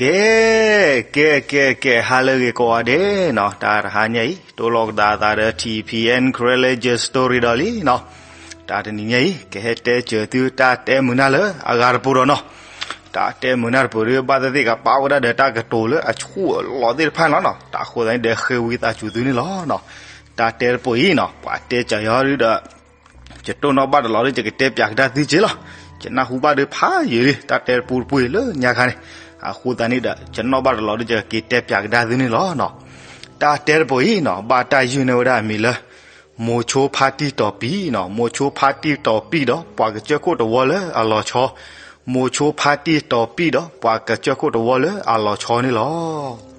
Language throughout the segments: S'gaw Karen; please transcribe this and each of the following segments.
ကဲ ကဲ ကဲ ကဲ ဟါလၢအဂ့ၤကိးဂၤဒဲးနီၤ, တၢ်တဟါညါအံၤ တိၢ်လီၤကဒါသးဒီး ထံၣ်ဖံးအဲၣ် Karen Legend Story ဒီးလံနီၤ. တၢ်တနံၤညါအံၤ ကဟဲတဲစၢၤသုတၢ်တဲမုာ်နၢ်လၢအဂၤတပူၤဒီးနီၤ. တၢ်တဲမုာ်နၢ်တပူၤဒီး ဘၣ်သ့ၣ်သ့ၣ်ကပာ်ဝဲဒၣ်ဒီးတၢ်ကတိၤလၢအဆူၣ်အလီၢ်သ့ၣ်တဖၣ်န့ၣ်လီၤနီၤ. တၢ်အဃိသတးန့ၣ်ဒီး ဃ့ဝံသးစူၤသုန့ၣ်လီၤနီၤ. တၢ်တဲတပူၤအံၤနီၤ ပှၤတဲစၢၤယၤဒုဒီး ယတိၢ်နီၣ်ဘၣ်တလီၤဒီး ယကတဲပၠးကဒါသုက့လီၤ. ယနၢ်ဟူဘၣ်ဒီးဖးယံာ်လံ တၢ်တဲတပူၤတပူၤအံၤလၢညါခါန့ၣ်. အဃိသတးန့ၣ်ဒီး ယနီၣ်ဘၣ်တလီၤဒီး ယကက့ၤတဲပၠးကဒါသုန့ၣ်လီၤနီၤ. တၢ်တဲတပူၤအံၤနီၤ ဘၣ်တၢ်ယုၢ်န့ၢ်ဝဲဒၣ်အမံၤလၢ မိၤဆိဖါတံၢ်တီၤပံၢ်နီၤ, မိၤဆိဖါတံၢ်တီၤပံၢ်ဒီးပှၤကစၢၢ်ခိၣ်တဝီလၢအလီၤဆီ, မိၤဆိဖါတံၢ်တီၤပံၢ်ဒီးပှၤကစၢၢ်ခိၣ်တဝီလၢအလီၤဆီန့ၣ်လီၤ.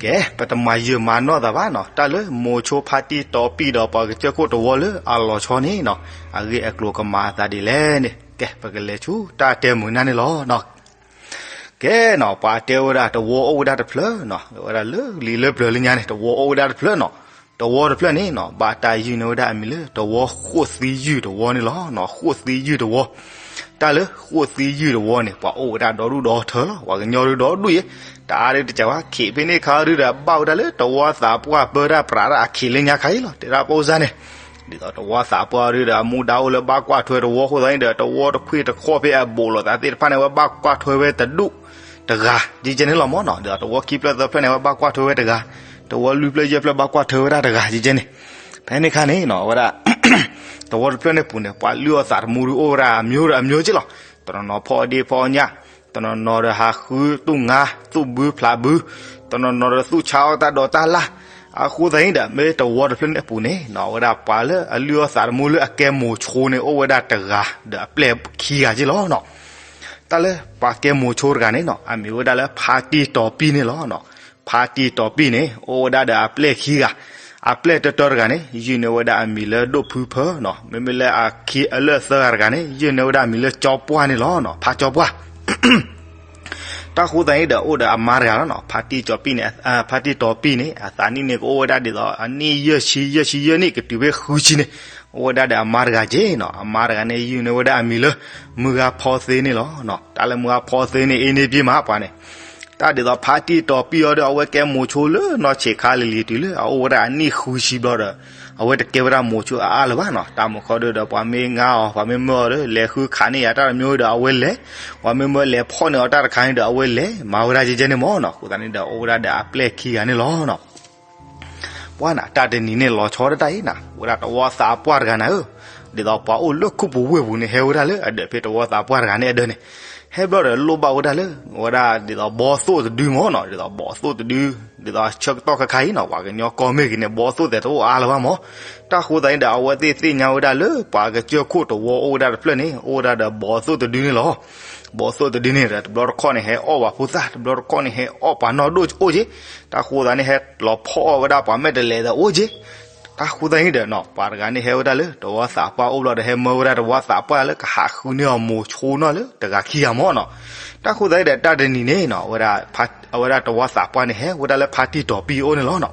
ကဲ ပတမၤယုာ်မၤနီၢ်သးဘၣ်နီၤ, တၢ်လၢမိၤဆိဖါတံၢ်တီၤပံၢ်ဒီးပှၤကစၢၢ်ခိၣ်တဝီလၢအလီၤဆီန့ၣ်နီၤ, အဂ့ၢ်အကျိၤကမၤအသးဒ်လဲၣ်န့ၣ် ကဲ ပကလဲၤဆူတၢ်တဲမုာ်နၢ်န့ၣ်လီၤ. ကဲနီၤ ပှၤတဲဝဲဒၣ်တဝီအိၣ်ဝဲဒၣ်တဖျၢၣ်နီၤ, ဝဲဒၣ်လၢလံာ်လၢပျၢၤလၢညါန့ၣ် တဝီအိၣ်ဝဲဒၣ်တဖျၢၣ်နီၤ. တဝီတဖျၢၣ်န့ၣ်နီၤ ဘၣ်တၢ်ယုၢ်န့ၢ်ဝဲဒၣ်အမံၤလၢ တဝီဃိၣ်သံယုၢ်တဝီန့ၣ်လီၤနီၤ, ဃိၣ်သံယုၢ်တဝီ. တၢ်လၢဃိၣ်သံယုၢ်တဝီန့ၣ် ပှၤအိၣ်ဝဲဒၣ်ဒီဒူၣ်ဒီထၢလီၤ, ပှၤကညီဒုဒီဒူၣ်ယဲ, တၢ်အါဒုတစဲးဝါ ခံးဖဲန့ၣ်ခါဒုဒီး ဘၣ်ဝဲဒၣ်လၢတဝီသးပှၢ်ပၢတၢ်ပြးတၢ်အခံးလၢညါခါအံၤလီၤ, တဲဒၣ်ပအိၣ်စၢ်န့ၣ် ဒ်သိးတဝီသးပှၢ်ဒုဒီး အမူဒါအိၣ်လၢဘၣ်ကွၢ်ထွဲတဝီအဃိသတးန့ၣ်ဒီး တဝီတခွ့ၣ်တခီၣ်ဖဲအဘူးလိာ်သးသ့ၣ်တဖၣ်န့ၣ် အဝဲဘၣ်ကွၢ်ထွဲဝဲတဒူၣ်တဂၤ ကဲကဲန့ၣ်လီၤမ့ၢ်နီၤ, ဒ်သိးတဝီခံဖျၢၣ်သၢဖျၢၣ်န့ၣ် အဝဲဘၣ်ကွၢ်ထွဲဝဲတဂၤ, တဝီလွံၢ်ဖျၢၣ်ယဲၢ်ဖျၢၣ်ဘၣ်ကွၢ်ထွဲဝဲဒၣ်တဂၤ ကဲကဲန့ၣ်. ဖဲန့ၣ်ခါန့ၣ်နီၤ အဝဲဒၣ် တဝီတဖျၢၣ်န့ၣ်ပူၤန့ၣ် ပှၤလုၢ်အီၣ်သးတမူဒုအိၣ်ဝဲဒၣ်အမျိုးဒီးအမျိုးကဲလီၤ. တနီၤနီၤဖီၣ်အဒ့ၣ်ဖီၣ်အညၣ်, တနီၤနီၤဒီးဟးဃုသူၣ်ငါသူၣ်ဘုဖျးဘု, တနီၤနီၤဒီးသူၣ်ဆါအီၣ်တၢ်ဒိးတၢ်လၢ်. အဃိသတးန့ၣ်ဒီး မ့ၢ်တဝီတဖျၢၣ်န့ၣ်အပူၤန့ၣ်နီၤ အဝဲဒၣ်ပှၤလၢအလုၢ်အီၣ်သးတမူလၢအကဲမိၤဆိန့ၣ် အိၣ်ဝဲဒၣ်တဂၤဒီးအပျဲၢ်ခံဂၤကဲလီၤနီၤ. တၢ်လၢပှၤကဲမိၤဆိတဂၤန့ၣ်နီၤ အမံၤဝဲဒၣ်လၢဖါတံၢ်တီၤပံၢ်န့ၣ်လီၤ. ဖါတံၢ်တီၤပံၢ်န့ၣ် အိၣ်ဝဲဒၣ်ဒီးအပျဲၢ်ခံဂၤ, အပျဲၢ်တၢတၢတဂၤန့ၣ် ယုၢ်န့ၢ်ဝဲဒၣ်အမံၤလၢဒိၣ်ဖုဖၢနီၤ, မ့မ့ၢ်လၢအခံအလၢအသၢဂၤတဂၤန့ၣ် ယုၢ်န့ၢ်ဝဲဒၣ်အမံၤလၢကၠီပှၢ်န့ၣ်လီၤ, ဖါကၠီပှၢ်. တၢ်ဃိသတးန့ၣ်ဒီး အိၣ်ဒီးအမါတဂၤလီၤနီၤ, ဖါတံၢ်တီၤပံၢ်န့ၣ်, ဖါတံၢ်တီၤပံၢ်န့ၣ် အသးနံၣ်န့ၣ်ကအိၣ်ဝဲဒၣ်ဒ်သိး အနံၣ်ယဲၢ်ဆံ ယဲၢ်ဆံယဲၢ်နံၣ် ကတုၤဖဲဃုဆံန့ၣ်, အိၣ်ဝဲဒၣ်ဒီးအမါတဂၤကဲနီၤ, အမါတဂၤန့ၣ် ယုၢ်န့ၢ်ဝဲဒၣ်အမံၤလၢ မုၢ်ဂၤဖီသ့န့ၣ်လီၤ. တၢ်လၢမုၢ်ဂၤဖီသ့န့ၣ် အ့န့ၣ်ပ့မးပှၤန့ၣ် တၢ်ဒ်သိးဖါတံၢ်တီၤပံၢ်အီၤဒီး အဝဲကဲမိၤဆိလၢနီၢ်ဆံးခါလံၤလံၤတုၤလၢအအိၣ်ဝဲဒၣ်အနံၣ်ဃုဆံဘျီဒီး အဝဲတကဲဝဲဒၣ်မိၤဆိအါအါလၢၤဘၣ်နီၤ, တၢ်မုၢ်ခီဒုဒီး ပှၤမ့ၢ်ငါအီၤ ပှၤမ့ၢ်မၢအီၤဒီး လဲၤဃုခးန့ၢ်ယၤတၢ်တမျိုးဒီး အဝဲလဲၤ, ပှၤမ့ၢ်မၢလဲၤဖီၣ်န့ၢ်အီၤတၢ်တခါန့ၣ်ဒီး အဝဲလဲၤမၤဝဲဒၣ်ကဲကဲန့ၣ်မ့ၢ်နီၤ. အဃိသတးန့ၣ်ဒီး အိၣ်ဝဲဒၣ်ဒီးအပျဲၢ်ခံဂၤန့ၣ်လီၤနီၤ. ပှၤနၤ တၢ်တနံၤန့ၣ်လီၤဆီဒၣ်တၢ်အံၤနၤ, ဝဲဒၣ်တဝီသးပှၢ်တဂၤနၤဧၢ, ဒ်သိးပှၤအိၣ်လၢခိၣ်ပူၤဝ့ၢ်ပူၤန့ၣ် ဟဲဝဲဒၣ်လၢအဒၢးဖဲတဝီသးပှၢ်တဂၤန့ၣ်အဒၢးန့ၣ်, ဟဲဘျီဒီးလိၣ်ဘၣ်ဝဲဒၣ်လၢ ဝဲဒၣ်ဒ်သိးဘီသိၣ်တဒုမ့ၢ်နီၤ, ဒ်သိးဘီသိၣ်တဒု, ဒ်သိးဆၢကတီၢ်ခါခါအံၤနီၤ ပှၤကညီကီၢ်မ့ၢ်ဂ့ၤန့ၣ် ဘီသိၣ်သဲးတအိၣ်အါလၢၤဘၣ်မ့ၢ်. တၢ်ဃိသတးန့ၣ်ဒီး အဝဲသ့ၣ်သ့ၣ်ညါဝဲဒၣ်လၢ ပှၤကစၢၢ်ခိၣ်တဝီအိၣ်ဝဲဒၣ်တဖျၢၣ်န့ၣ် အိၣ်ဝဲဒၣ်ဒီးဘီသိၣ်တဒုန့ၣ်လီၤ. ဘီသိၣ်တဒုန့ၣ်ဒီး တဘျီတခီၣ်န့ၣ် ဟဲအီၣ်ပှၤဖိသၣ်, တဘျီတခီၣ်န့ၣ် ဟဲအီၣ်ပှၤနီၢ်ဒိၣ်အိၣ်က့, တၢ်ဃိသတးန့ၣ် ဟဲလီၤဖီၣ်အီၣ်ဝဲဒၣ်ပှၤမဲာ်တလဲၤဒီးအိၣ်က့. တၢ်ဃိသတးန့ၣ်ဒီးနီၤ ပှၤတဂၤန့ၣ်ဟဲဝဲဒၣ်လၢတဝီသးပှၢ်အိၣ်ဘျီဒီး ဟဲမၢဝဲဒၣ်တဝီသးပှၢ်လၢကဟးဃုန့ၢ်အီၤမိၤဆိနီၤလၢတဂၤခံဂၤမ့ၢ်နီၤ. တၢ်ဃိသတးန့ၣ်ဒီး တၢ်တနံၤန့ၣ်နီၤ အဝဲဒၣ်တဝီသးပှၢ်န့ၣ် ဟဲဝဲဒၣ်လၢဖါတံၢ်တီၤပံၢ်အအိၣ်န့ၣ်လီၤနီၤ.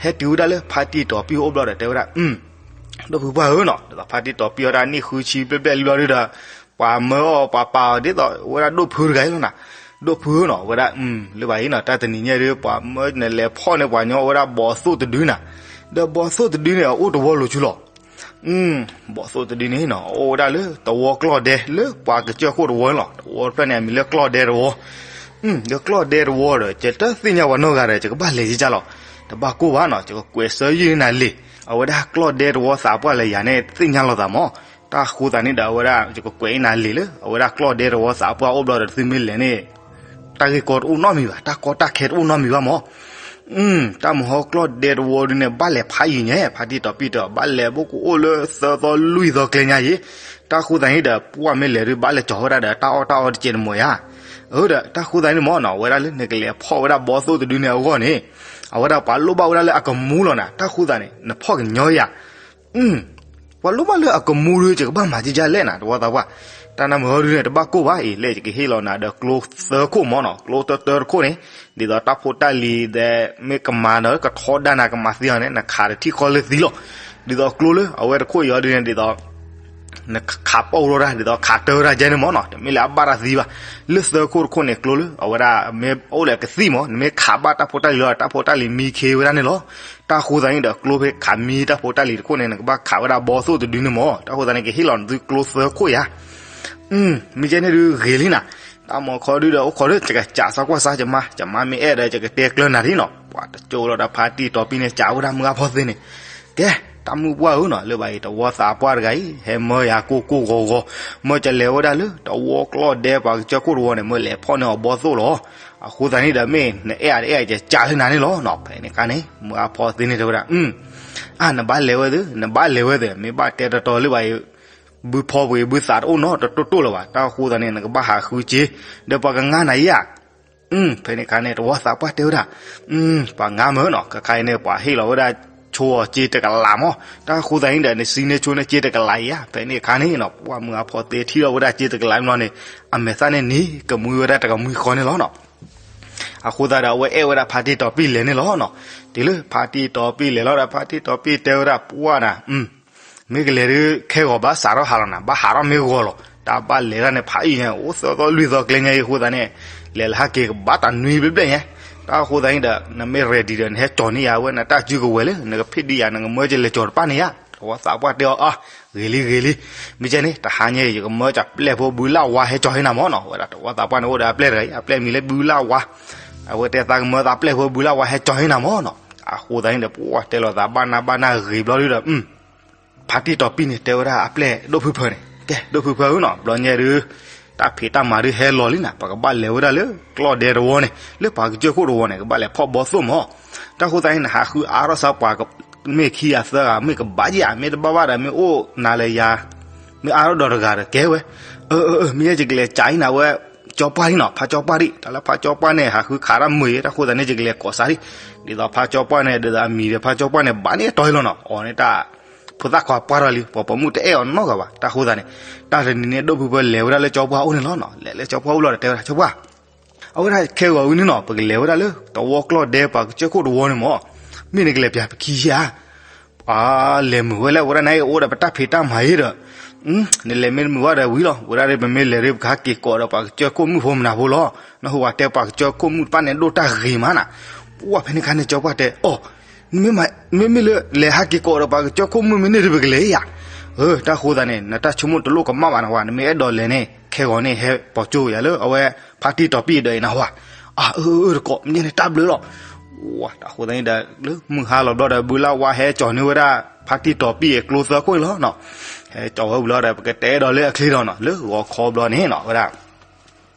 ဟဲတုၤဝဲဒၣ်လၢဖါတံၢ်တီၤပံၢ်အအိၣ်ဘျီဒီး တဲဝဲဒၣ် ဒိၣ်ဖုပှၢ်ဧၢနီၤ, ဒ်သိးဖါတံၢ်တီၤပံၢ်အီၣ်တၢ်နံၣ်ဃုဆံဘျဲၣ်ဘျဲၣ်လံဘျီဒုဒီး ပှၤမၢအီၤပှၤပာ်အီၤဒ်သိးဝဲဒၣ်ဒိၣ်ဖုတဂၤအံၤလီၤနၤ. ဒိၣ်ဖုဧၢနီၤ ဝဲဒၣ် လၢဘၣ်အံၤနီၤ တၢ်တနံၤညါဒု ပှၤမၢနလဲၤဖီၣ်န့ၢ်ပှၤညီ အိၣ်ဝဲဒၣ်ဘီသိၣ်တဒုနၤ, ဒီးဘီသိၣ်တဒုန့ၣ် အအိၣ်တဝီလိၤဆူလီၤ. ဘီသိၣ်တဒုန့ၣ်နီၤ အအိၣ်ဝဲဒၣ်လၢတဝီကျီၢ်ဒဲ လၢပှၤကစၢၢ်ခိၣ်တဝီန့ၣ်လီၤ. တဝီတဖျၢၣ်န့ၣ် အမံၤလၢကျီၢ်ဒဲတဝီ. ဒီးကျီၢ်ဒဲတဝီဒီး ယတသ့ၣ်ညါပှၤနီတဂၤဒီး ယကဘၣ်လဲၤယကၢ်လီၤ. တဘၣ်ကိၢ်ဘၣ်နီၤ ယကကွဲးစၢ်ယုၢ်န့ၢ်နၤလံာ်. အဝဲဒၣ်ကျီၢ်ဒဲတဝီသးပှၢ်လၢယၤန့ၣ် သ့ၣ်ညါလိာ်သးမး. တၢ်ဃိသတးန့ၣ်ဒီး အဝဲဒၣ်ယကကွဲးအံၤနၤလံာ်လၢ အဝဲဒၣ်ကျီၢ်ဒဲတဝီသးပှၢ်အိၣ်ဘျီဒီး သုမ့ၢ်လဲၤန့ၣ် တၢ်ဂ့ၢ်ကီတအိၣ်နီတမံၤဘၣ်, တၢ်ကီတၢ်ခဲတအိၣ်နီတမံၤဘၣ်မး. တၢ်မဟီကျီၢ်ဒဲတဝီဒုန့ၣ် ဘၣ်လဲၤဖးယံၤညါ ဖါတံၢ်တီၤပံၢ်ဒီး ဘၣ်လဲၤဘၣ်ကအိၣ်လၢသၢသီလွံၢ်သီကျဲညါယံၤ. တၢ်ဃိသတးန့ၣ်ဒီး ပှၢ်မ့ၢ်လဲၤဒု ဘၣ်လဲၤကၠီၤဝဲဒၣ်ဒီး တၢ်အီၣ်တၢ်အီတကဲးတမီၤယါ. အၢ ဒီး တၢ်ဃိသတးန့ၣ်မးနီၤ ဝဲဒၣ်လၢနကလဲၤဖီၣ်ဝဲဒၣ်ဘီသိၣ်တဒုန့ၣ်အဂီၢ်န့ၣ် အဝဲဒၣ်ပှၤလိၣ်ဘၣ်ဝဲဒၣ်လၢအကမူလီၤနၤ. တၢ်ဃိသတးန့ၣ် နဖီၣ်ကညီယါ. ပှၤလိၣ်ဘၣ်လၢအကမူဒုး ယကဘၣ်မၤကကလဲၣ်နၤ တဝီသးပှၢ်, တၢ်နၢ်မုာ်ဟီဒုးန့ၣ် တဘၣ်ကိၢ်ဘၣ်အံၤ လၢယကဟ့ၣ်လီၤနၤဒီးကျိသၢခိၣ်မၢ်နီၤ, ကျိတၢတၢတခိၣ်န့ၣ်, ဒ်သိးတၢ်ဖိတၢ်လံၤ မ့ၢ်ကမၤဒီးကထီဒါနၤ ကမၤသံအီၤန့ၣ် နခးတထံၣ်ဃီလၢသံလီၤ. ဒ်သိးကျိလၢအဝဲတခိၣ်အံၤဒုးန့ၣ် ဒ်သိး နခးပီၣ်ဝဲဒၣ် ဒ်သိးခးတၢဝဲဒၣ်ကဲန့ၣ်မၢ်နီၤ, တမ့ၢ်လၢအဘၣ်တၢ်သံဘၣ်. လၢသၢခိၣ်တခိၣ်န့ၣ် ကျိလၢအဝဲဒၣ်မ့ၢ်အိၣ်ဒီးကသံၣ်မၢ်, နမ့ၢ်ခးဘၣ်တၢ်ဖိတၢ်လံၤလီၤ တၢ်ဖိတၢ်လံၤမံခ့ဝဲဒၣ်န့ၣ်လီၤ. တၢ်ဃိသတးန့ၣ်ဒီး ကျိဖဲခးမံတၢ်ဖိတၢ်လံၤတခိၣ်န့ၣ် နကဘၣ်ခးဝဲဒၣ်ဘီသိၣ်တဒုန့ၣ်မၢ်, တၢ်ဃိသတးန့ၣ် ကဟ့ၣ်လီၤနသုကျိသၢခိၣ်ယၤ မ့ၢ်ကဲန့ၣ်ဒုးဂ့ၤလံနၤ, တၢ်မၤခီဒုးဒီးအိၣ်ခိးဒုး ယကစးစၢ်ကွၢ်စၢ် ယမါ ယမါမ့ၢ်အဲၣ်ဒီး ယကတဲကျၢၤနၤဒ်နီၤ, ပှၤတကၠိလီၤဒီးဖါတံၢ်တီၤပံၢ်န့ၣ် စံးဝဲဒၣ်မုၢ်အါဖီသ့န့ၣ်, ကဲ တၢ်မုၢ်ပှၢ်ဧၢနီၤ လၢဘၣ်အံၤ တဝီသးပှၢ်တဂၤအံၤ ဟဲမၢယၤကိၢ်ကိၢ်ဂီၤဂီၤ, မၢကလဲၤဝဲဒၣ်လၢ တဝီကျီၢ်ဒဲပှၤကစၢၢ်ခိၣ်တဝီန့ၣ် မၢလဲၤဖီၣ်န့ၢ်အီၤဘီသိၣ်လီၤ. အဃိသတးန့ၣ်ဒီး မ့ၢ်နအဲၣ်အတအဲၣ် ယစံးလၢနၤန့ၣ်လီၤနီၤ, ဖဲန့ၣ်အခါန့ၣ် မုၢ်အါဖီသ့န့ၣ်တဲဝဲဒၣ် အါ နဘၣ်လဲၤဝဲသ့ နဘၣ်လဲၤဝဲသ့ မ့ၢ်ဘၣ်တဲတတီၤလၢဘၣ်အံၤ ဘုဖီပှ့ၤဘုသးတအိၣ်နီတတိၢ်တိၢ်လၢၤဘၣ်, တၢ်ဃိသတးန့ၣ် နကဘၣ်ဟးဃုစ့ ဒီးပှၤကငါနၤယၤ. ဖဲန့ၣ်အခါန့ၣ် တဝီသးပှၢ်တဲဝဲဒၣ် ပှၤငါမၢနီၤ, ခဲခါအံၤန့ၣ် ပှၤဟ့ၣ်လီၤဝဲဒၣ်ဆိအီၤစ့တကလးမၢ်, တၢ်ဃိသတးန့ၣ်ဒီး နစံးန့ၢ်ဆိန့ၢ်စ့တကလးအံၤဧါ. ဖဲန့ၣ်အခါန့ၣ်နီၤ ပှၢ်မုၢ်အါဖီသ့ထံၣ်လီၤဝဲဒၣ်စ့တကလးန့ၣ်ဘျီန့ၣ် အမဲာ်သၣ်န့ၣ်နံၤကမှံဝဲဒၣ်တကမှံဃီန့ၣ်လီၤနီၤ. အဃိသတးဒီး အဝဲအဲၣ်ဝဲဒၣ်ဖါတံၢ်တီၤပံၢ်လဲၤန့ၣ်လီၤနီၤ. တုၤလၢဖါတံၢ်တီၤပံၢ်လဲၤလီၤဒီး ဖါတံၢ်တီၤပံၢ်တဲဝဲဒၣ်ပှၢ်နၤ မ့ၢ်ကလဲၤဒုး ခဲဂီၤဘၣ်စးထီၣ်ဟးလီၤနၤ, ဘၣ်ဟးထီၣ်မ့ၢ်ဂီၤလီၤ. တၢ်ဘၣ်လဲၤတၢ်န့ၣ် ဖးအံၤညါ အိၣ်သၢသီလွံၢ်သီကျဲညါအံၤအဃိသတးန့ၣ် လဲၤလၢဟဲက့ၤကဘၣ်တၢ်နွံဘျဲၣ်ဘျဲၣ်ညါ. တၢ်အဃိသတးန့ၣ်ဒီး နမ့ၢ် ready ဒီး နဟဲကၠီၤန့ၢ်ယၤဝဲ နတၢ်စုကဝဲၤလၢ နကဖ့ၣ်ဒုးယၤ နကမၢကလဲၤကၠီၤတပၢ်န့ၣ်ယၤ. တဝီသးပှၢ်တဲအီၤ အါ ဂ့ၤလံဂ့ၤလံ, မ့ၢ်ကဲန့ၣ် တဟါညါအံၤ ယကမၢကပျဲၢ်ဖိဘုလၣ်ဝါဟဲကၠီၤဟ့ၣ်နၤမၢ်နီၤ. ဝဲဒၣ်တဝီသးပှၢ်န့ၣ် အိၣ်ဒီးအပျဲၢ်တဂၤအံၤ အပျဲၢ်မံၤလၢဘုလၣ်ဝါ, အဝဲတဲသးကမၢသးပျဲၢ်ဖိဘုလၣ်ဝါဟဲကၠီၤဟ့ၣ်နၤမၢ်နီၤ. အဃိသတးန့ၣ်ဒီး ပှၢ်တဲလီၤသးဘၣ်နၢ်ဘၣ်နၢ်ဂ့ၤဘျီဒုဒီး ဖါတံၢ်တီၤပံၢ်န့ၣ် တဲဝဲဒၣ်အပျဲၢ်ဒိၣ်ဖုဖၢန့ၣ်, ကဲ ဒိၣ်ဖုဖၢဧၢနီၤ, ဘျီညါဒုး တၢ်ဖံးတၢ်မၤဒုးဟဲလီၤလံနၤ, ပကဘၣ်လဲၤဝဲဒၣ်လၢကျီၢ်ဒဲတဝီန့ၣ် လၢပှၤကစၢၢ်ခိၣ်တဝီန့ၣ် ကဘၣ်လဲၤဖီၣ်ဘီသိၣ်မၢ်. တၢ်ဃိသတးန့ၣ် နဟးဃုအါထီၣ်စၢ်ပှၤ မ့ၢ်ခံဂၤသၢဂၤ မ့ၢ်ကဘၣ်ယၤ မ့ၢ်တဘၣ်ဘၣ်ဒီး မ့ၢ်အိၣ်နၤလၢယၤ မ့ၢ်အါထီၣ်ဒီးတဂၤဒီးကဲဝဲ, အၢ အၢ အၢ မ့ၢ်ယဲယကလဲၤကးအံၤနၤဝဲ ကၠီပှၢ်လံနီၤ, ဖါကၠီပှၢ်ဒံး, တၢ်လၢဖါကၠီပှၢ်န့ၣ် ဟးဃုခးတၢ်မုာ်အံၤ တၢ်ဃိသတးန့ၣ် ယကလဲၤကိးစးဒံး, ဒ်သိးဖါကၠီပှၢ်န့ၣ် ဒ်သိးအမံၤဒီးဖါကၠီပှၢ်န့ၣ် ဘၣ်န့ၢ်အတီၤအံၤလီၤနီၤ, အီၤန့ၣ်တၢ် ဖိသၣ်ခွါပှၢ်ထီၣ်လံ ပှၤပိာ်မုၣ်တအဲၣ်အီၤနီတဂၤဘၣ်, တၢ်ဃိသတးန့ၣ် တၢ်တနံၤန့ၣ် ဒိၣ်ဖုဖၢလဲၤဝဲဒၣ်လၢကၠီပှၢ်အိၣ်န့ၣ်လီၤနီၤ, လဲၤလၢကၠီပှၢ်အိၣ်လီၤဒီးတဲဝဲဒၣ် ကၠီပှၢ် အဝဲဒၣ်ခဲဂီၤဝံၤန့ၣ်နီၤ ပကလဲၤဝဲဒၣ်လၢ တဝီကျီၢ်ဒဲပှၤကစၢၢ်ခိၣ်တဝီန့ၣ်မၢ်, မ့ၢ်နကလဲၤပၠးပခံယၤ ပှၤလဲၤမုာ်ဝဲလၢ ဝဲဒၣ်န့ၣ်အိၣ်ဒီးပတၢ်ဖံးတၢ်မၤအံၤဒီး, နလဲၤမ့ၢ်မုာ်ဝဲဒီးဝံၤလီၤ, ဝဲဒၣ်ဒီးပမ့ၢ်လဲၤဒီး ပကဟးက့ၤကိးဒီးပှၤကစၢၢ်ခိၣ်မုၣ်ဖိမနၤဖိလီၤ, နဟူဝဲတဲပှၤကစၢၢ်ခိၣ်မုၣ်တဖၣ်န့ၣ် ဒိၣ်တၢ်ဂ့ၤမးနၤ, ပှၢ်ဖဲန့ၣ်ခါန့ၣ် ကၠီပှၢ်တဲ အီၤ မ့မ့ၢ်လၢလဲၤဟးက့ၤကိးဒီးပှၤကစၢၢ်ခိၣ်မုၣ်မ့ၢ်န့ၢ်ဒီး ပကလဲၤယၤ, အၢ တၢ်ဃိသတးန့ၣ် နတၢ်ဆိကမိၣ်တလိၣ်ကမၣ်ဘၣ်နဝၤ, နမ့ၢ်အဲၣ်ဒိးလဲၤန့ၣ် ခဲဂီၤန့ၣ် ဟဲပိာ်ကၠိယၤလၢအဝဲ ဖါတံၢ်တီၤပံၢ်အဒၢးအံၤနဝၤ, အၢ အၢ တကိး မ့ၢ်န့ၣ်တၢ်ဘျုးလီၤ, ဝၤ တၢ်ဃိသတးန့ၣ်ဒီး လၢမုၢ်ဟါလီၤဘျီဒီး ဘုလၣ်ဝါဟဲကၠီၤန့ၢ်ဝဲဒၣ် ဖါတံၢ်တီၤပံၢ်အကျိသၢခိၣ်လီၤနီၤ, ဟဲကၠီၤဝဲဘျီဒီး ပကတဲဒီးလၢအချ့ဒီးနီၤ လၢဂီၤခီဘျီန့ၣ်နီၤ ဝဲဒၣ် ဂီၤခ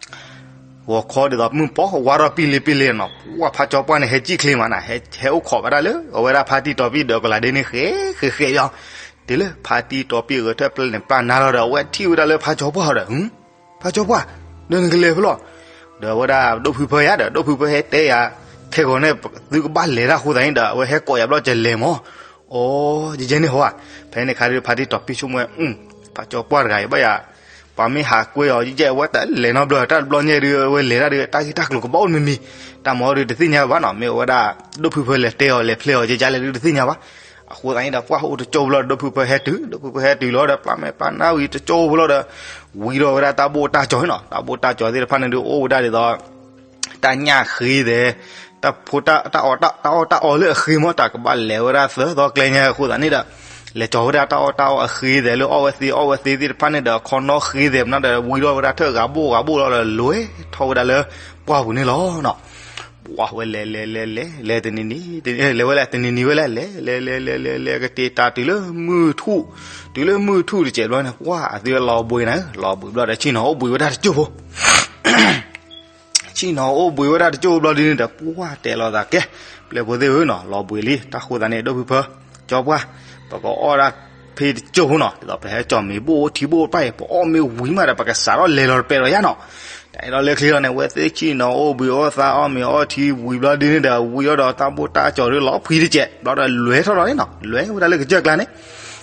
ီဒ်သိးမုၢ်ပီၢ်ဝါထီၣ်ပံလ့ပံလ့နီၤ, ပှၢ်ဖါကၠီပှၢ်န့ၣ် ဟဲကံၣ်ချ့မးနၤ, ဟဲအိၣ်ခိးဝဲဒၣ်လၢ အဝဲဒၣ်ဖါတံၢ်တီၤပံၢ်ဒီးကလးဒ့န့ၣ် ဃဲဃဲဃဲယီၤ, တုၤလၢဖါတံၢ်တီၤပံၢ်ဂဲၤထၢၣ်ပျဲၢ်န့ၣ် ပျၢ်နါလီၤဒီး အဝဲထံၣ်ဝဲဒၣ်လၢဖါကၠီပှၢ်ဒီး ဖါကၠီပှၢ်, ဒီးနကလဲၤဖဲလဲၣ်, ဒီးအဝဲဒၣ်ဒိၣ်ဖုဖၢယၤဒီး ဒိၣ်ဖုဖၢဟဲတဲယၤ, ခဲဂီၤန့ၣ် သုကဘၣ်လဲၤတၢ်ဃိသတးန့ၣ်ဒီး အဝဲဟဲကိးယၤဘျီကလဲၤမၢ်, အိ ယယဲန့ၣ်ဟီဧါ, ဖဲန့ၣ်ခါဒီးဖါတံၢ်တီၤပံၢ်ဆိကမိၣ်ဝဲ ဖါကၠီပှၢ်တဂၤအံၤဘၣ်ယၤ, ပှၤမ့ၢ်ဟးကွဲအီၤယဲ အဝဲတလဲၤနီတဘျီ, တၢ်တဘျီညါဒုး အဝဲလဲၤတၢ်ဒုး တၢ်ဂ့ၢ်တၢ်ကျိၤကဘၣ်အိၣ်မံၤမံၤ, တၢ်မၤဒုးတသ့ၣ်ညါဘၣ်နီၤ, မ့ၢ်အဝဲဒၣ် ဒိၣ်ဖုဖၢလဲၤတဲအီၤလဲၤဖျဲအီၤယဲယလဲၣ်ဒုးတသ့ၣ်ညါဘၣ်, အဃိသတးန့ၣ်ဒီး ပှၢ်အိၣ်တကၠိဘျီ ဒိၣ်ဖုဖၢဟဲတုၤ, ဒိၣ်ဖုဖၢဟဲတုၤလီၤဒီး ပျၢ်မဲာ်ပျၢ်နါဝံၤတကၠိဖိလီၤဒီး ဝံၤဒီးဝဲဒၣ်တၢ်ဘိၣ်တၢ်ကၠီၤနီၤ, တၢ်ဘိၣ်တၢ်ကၠီၤသ့ၣ်တဖၣ်န့ၣ်ဒုး အိၣ်ဝဲဒၣ်ဒ်သိး တၢ်ညၣ်ဃ့သဲး, တၢ်ဖိတၢ်, တၢ်အီၣ်တၢ်အီၣ်တၢ်အီလၢအဃ့မၢ်, တၢ်ကဘၣ်လဲၤဝဲဒၣ်သၢသီကျဲညါအဃိသတးန့ၣ်ဒီး လဲၤကၠီၤဝဲဒၣ်တၢ်အီၣ်တၢ်အီအဃ့သဲးလၢအီၣ်ဝဲသ့အီၣ်ဝဲသ့သ့ၣ်တဖၣ်န့ၣ်ဒီး ခီနီၣ်ဃ့သဲးမနုၤဒီး ဝံၤဒီးဝဲဒၣ်ထၢၣ်ဂၤဘိၣ်ဂၤဘိၣ်လီၤဒီး လဲၤထီၣ်ဝဲဒၣ်လၢပှၢ်ပူၤန့ၣ်လီၤနီၤ. ပှၢ်ဝဲလဲၤလဲၤလဲၤလဲၤ လဲၤတနံၤနံၤ လဲၤဝဲလဲၤတနံၤနံၤဝဲလဲၤ လဲၤလဲၤလဲၤလဲၤလဲၤ ကတ့ၤတၢ်တုၤလၢမုၢ်ထူၣ်, တုၤလၢမုၢ်ထူၣ်တစဲးဘျီန့ၣ် ပှၢ်အသုဝဲလီၤဘှံးနၤ, လီၤဘှံးဘျီဒီး ဆ့ၣ်နီၤအိၣ်ဘှံးဝဲဒၣ်တကၠိၢ်ဖိ ဆ့ၣ်နီၤအိၣ်ဘှံးဝဲဒၣ်တကၠိၢ်ဘျီဒ်န့ၣ်ဒီး ပှၢ်တဲလီၤသးကဲ, ပျဲၢ်ဖိသ့ၣ်ဧၢနီၤ လီၤဘှံးလံ, တၢ်ဃိသတးန့ၣ် ဒိၣ်ဖုဖၢ, ကၠီပှၢ်, ပကအီၣ်ဒၣ်ဖဲတကၠိၢ်ဖိနီၤ, ဒ်သိးပဟဲကၠီၤမ့ၤဘိၣ်အိၣ်ထံဘိၣ်အိၣ်တဖၣ်အံၤ ပအီၣ်မ့ၢ်ဝံၤမးဒီး ပကစးထီၣ်လဲၤလီၤတပဲာ်ဒီးယါနီၤ. တၢ်အဲၣ်ဒိးလဲၤချ့လီၤန့ၣ် ဝဲသ့ၣ်ဆ့ၣ်နီၤအိၣ်ဘှံးအီၣ်သးအီၣ်မ့ၤအီၣ်ထံဝံၤဘျီဒ်န့ၣ်ဒီး ဝံၤအီၣ်ဒီးတၢ်ဘိၣ်တၢ်ကၠီၤဒ်လီၤဖှံတစဲး ဘျီဒီးလဲၤထီၣ်လီၤန့ၣ်နီၤ, လဲၤဝဲဒၣ်လၢကစၢၢ်ကျါန့ၣ်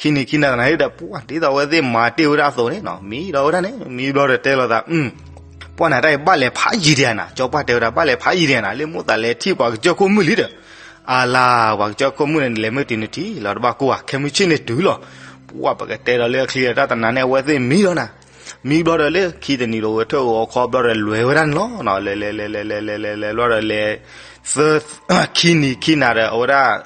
ခံနံၤခံနၤသနာ်က့ဒီး ပှၤဒ်သိးအဝဲသ့ၣ်မၤတ့ၢ်ဝဲဒၣ်အသိးန့ၣ်နီၤ, မံဒီးဝဲဒၣ်န့ၣ် မံဘျီဒီးတဲလိာ်သး, ပှၢ်နၤတၢ်အံၤဘၣ်လဲၤဖးယံၤဒံးဧါနၤ, ကၠီပှၢ်တဲဝဲဒၣ် ဘၣ်လဲၤဖးယံၤဒံးဧါနၤ, လၢမိၣ်သးလဲၤထံၣ်ပှၤကစၢၢ်ခိၣ်မုၣ်လံဒီး, အလၤ ပှၤကစၢၢ်ခိၣ်မုၣ်န့ၣ် နလဲၤမုၢ်တနံၤထံၣ်လီၤတဘၣ်ကိၢ်ဧါ, ခဲမုၢ်ဆ့ၣ်န့ၣ်တုၤလီၤ. ပှၢ်ပကတဲဒီးလၢအချံဒီးတၢ်တနၤန့ၣ် အဝဲသ့ၣ်မံလီၤနၤ, မံဘျီဒီးလၢခံတနံၤဒီး ဝဲထၢၣ်ဂီၤခီဘျီဒီးလဲၤဝဲဒၣ်န့ၣ်လီၤ, လဲၤလဲၤလဲၤလဲၤလဲၤလဲၤလဲၤလဲၤဘျီဒီးလဲၤ သၢ ခံနံၤခံနၤဒီး အဝဲဒၣ်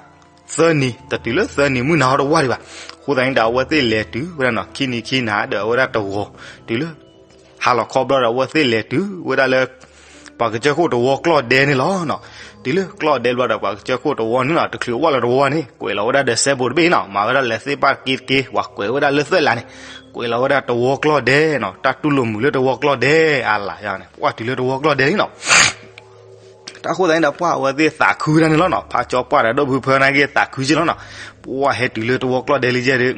သၢနံၤ တတုၤလၢသၢနံၤမုၢ်နၤဟီတဝၢ်ဒံးဘၣ်. အဃိသတးန့ၣ်ဒီး အဝဲသ့ၣ်လဲၤတုၤဝဲဒၣ်န့ၣ် ခံနံၤခံနၤဒီး အဝဲဒၣ်တဝီၤတုၤလၢ ဟါလီၤခီဘျီဒီး အဝဲသ့ၣ်လဲၤတုၤဝဲဒၣ်လၢ ပှၤကစၢၢ်ခိၣ်တဝီကျီၢ်ဒဲန့ၣ်လီၤ. တုၤလၢကျီၢ်ဒဲဘျီဒီး ပှၤကစၢၢ်ခိၣ်တဝီန့ၣ်လီၤ, တချုးဝဲလီၤတဝီန့ၣ် ကွဲးလီၤဝဲဒၣ်ဒီးစဲဘိးတဘ့ၣ်န့ၣ်လီၤ, မၤဝဲဒၣ်လဲၤသ့ၣ်ပၢ်တက့တက့, ပှၤကွဲးဝဲဒၣ်လၢသၢလါန့ၣ် ကွဲးလီၤဝဲဒၣ်တဝီကျီၢ်ဒဲန့ၣ်လီၤ, တၢ်တူၢ်လိာ်မုာ်လၢတဝီကျီၢ်ဒဲအလၤန့ၣ်, ပှၢ်တုၤလၢတဝီကျီၢ်ဒဲန့ၣ်လီၤ. တၢ်ဃိသတးန့ၣ်ဒီး ပှၢ်အဝဲသ့ၣ်သးခုဝဲဒၣ်န့ၣ်လီၤန့ၣ်, ဖးကၠီပှၢ်ဒီးဒိၣ်ဖုဖၢန့ၣ်က့ၤသးခုက့ၤလီၤန့ၣ်, ပှၢ်ဟဲတုၤလၢတဝီကျီၢ်ဒဲလံယဲဒီး,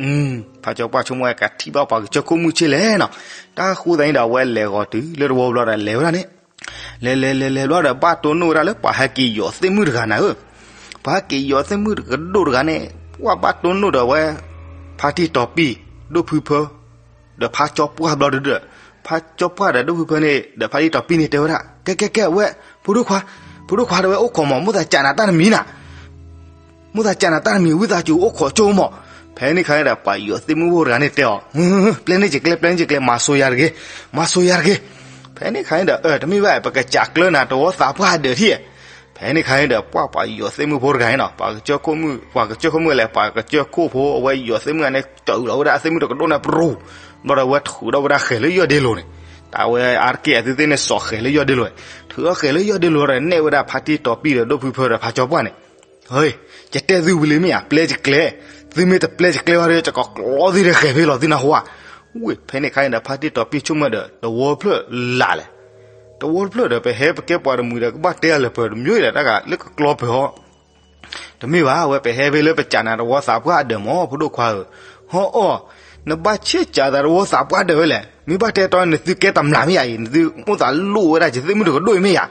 ဖးကၠီပှၢ်ဆိကမိၣ်ဝဲ ကထံၣ်ဘၣ်ပှၤကစၢၢ်ခိၣ်မုၣ်ဆ့ၣ်လဲၣ်န့ၣ်လီၤ. တၢ်ဃိသတးန့ၣ်ဒီး အဝဲလဲၤဂီၤတုၤလၢတဝီဘျီဒီးလဲၤဝဲဒၣ်န့ၣ်, လဲၤလဲၤလဲၤလဲၤဘျီဒီး ဘၣ်တိၢ်နီၣ်ဝဲဒၣ်လၢပှၤဟဲက့ၤယီၤသ့ၣ်မုၣ်တဂၤနၤဧၢ, ပှၤဟဲက့ၤယီၤသ့ၣ်မုၣ်တကဒိၣ်တဂၤန့ၣ်, ပှၢ်ဘၣ်တိၢ်နီၣ်ဒီးအဝဲ ဖါတံၢ်တီၤပံၢ် ဒိၣ်ဖုဖၢ ဒီးဖးကၠီပှၢ်ဘျီဒုဒီး, ဖးကၠီပှၢ်ဒီးဒိၣ်ဖုဖၢန့ၣ် ဒီးဖါတံၢ်တီၤပံၢ်န့ၣ်တဲဝဲဒၣ် ကဲကဲကဲ အဝဲ ဖိဒိၣ်ခွါ, ဖိဒိၣ်ခွါဒီးဝဲအိၣ်ခိးမး မိၣ်သးကးနၤတၢ်တမံၤနၤ, မိၣ်သးကးနၤတၢ်တမံၤ ဝံသးစူၤအိၣ်ခိးကၠိမး. ဖဲန့ၣ်ခါန့ၣ်ဒီး ပှၤယီၤသ့ၣ်မုၣ်ဖိတဂၤန့ၣ်တဲအီၤ, ပျဲန့ၢ်က့ၤကျဲ ပျဲန့ၢ်က့ၤကျဲ မၤစိၤယၤတဂ့ၤ, မၤစိၤယၤတဂ့ၤ. ဖဲန့ၣ်ခါန့ၣ်ဒီး အၢ တမ့ၢ်ဘၣ် ပကစးကျၢနၤတဝီသးပှၢ်အဒၢးထံၣ်. ဖဲန့ၣ်ခါန့ၣ်ဒီး ပှၢ်ပှၤယီၤသ့ၣ်မုၣ်ဖိတဂၤန့ၣ်လီၤ, ပှၤကစၢၢ်ခိၣ်မုၣ် ပှၤကစၢၢ်ခိၣ်မုၣ်လဲၣ် ပှၤကစၢၢ်ခိၣ်ဖိ အဝဲယီၤသ့ၣ်မုၣ်တဂၤန့ၣ် ကၠီအုးလီၤဝဲဒၣ်အသ့ၣ်မုၣ်တကဒိၣ်န့ၣ် ပရူၤ, ဘျီဒီးအဝဲထုးထီၣ်ဝဲဒၣ်ဃဲၤလၢယီၢ်ဒ့လိၤန့ၣ်, တၢ်ဝဲအါတက့ၢ်အသုသ့ၣ်န့ၣ် စိာ်ဃဲၤလၢယီၢ်ဒ့လိၤ, ထုးထီၣ်ဃဲၤလၢယီၢ်ဒ့လိၤဒီး နဲၣ်ဝဲဒၣ်ဖါတံၢ်တီၤပံၢ်ဒီး ဒိၣ်ဖုဖၢဒီးဖးကၠီပှၢ်န့ၣ်, ဟဲ, ယတဲသုဝံၤလံမ့ၢ်ဧါ, ပျဲယကျဲ, သုမ့ၢ်တပျဲယကျဲဘၣ်ဒီး ယကကျီသုဒီးဃဲၤဖဲလီၤသုနၢ်ဟူဧါ. ဝ့ၢ် ဖဲန့ၣ်ခါန့ၣ်ဒီး ဖါတံၢ်တီၤပံၢ်ဆိကမိၣ်ဒီး တဝီဖျၢၣ်လၢ်လဲၣ်, တဝီဖျၢၣ်ဒီး ပဟဲပကဲပှၤတမှံၤဒီး ကဘၣ်တဲအလၢပှဲၤတမံၤဒီး တၢ်ဂၤလၢကကျီပၢၤဟီ တမ့ၢ်ဘၣ်, အဝဲပဟဲဖဲလၢပစးနၤတဝီသးပှၢ်အဒၢးမး ဖိဒိၣ်ခွါဧၢ, ဟီအီၣ်, နဘၣ်ဆ့ၣ်စးသးတဝီသးပှၢ်ဒၢးဝဲလဲၣ်, မ့ၢ်ဘၣ်တဲတီနသုကဲတမျးမ့ၢ်ဧါအံၤ, နသုမိၣ်သးလိၣ်ဝဲဒၣ်က့ၤသ့ၣ်မုၣ်တကဒိၣ်အံၤမ့ၢ်ဧါ.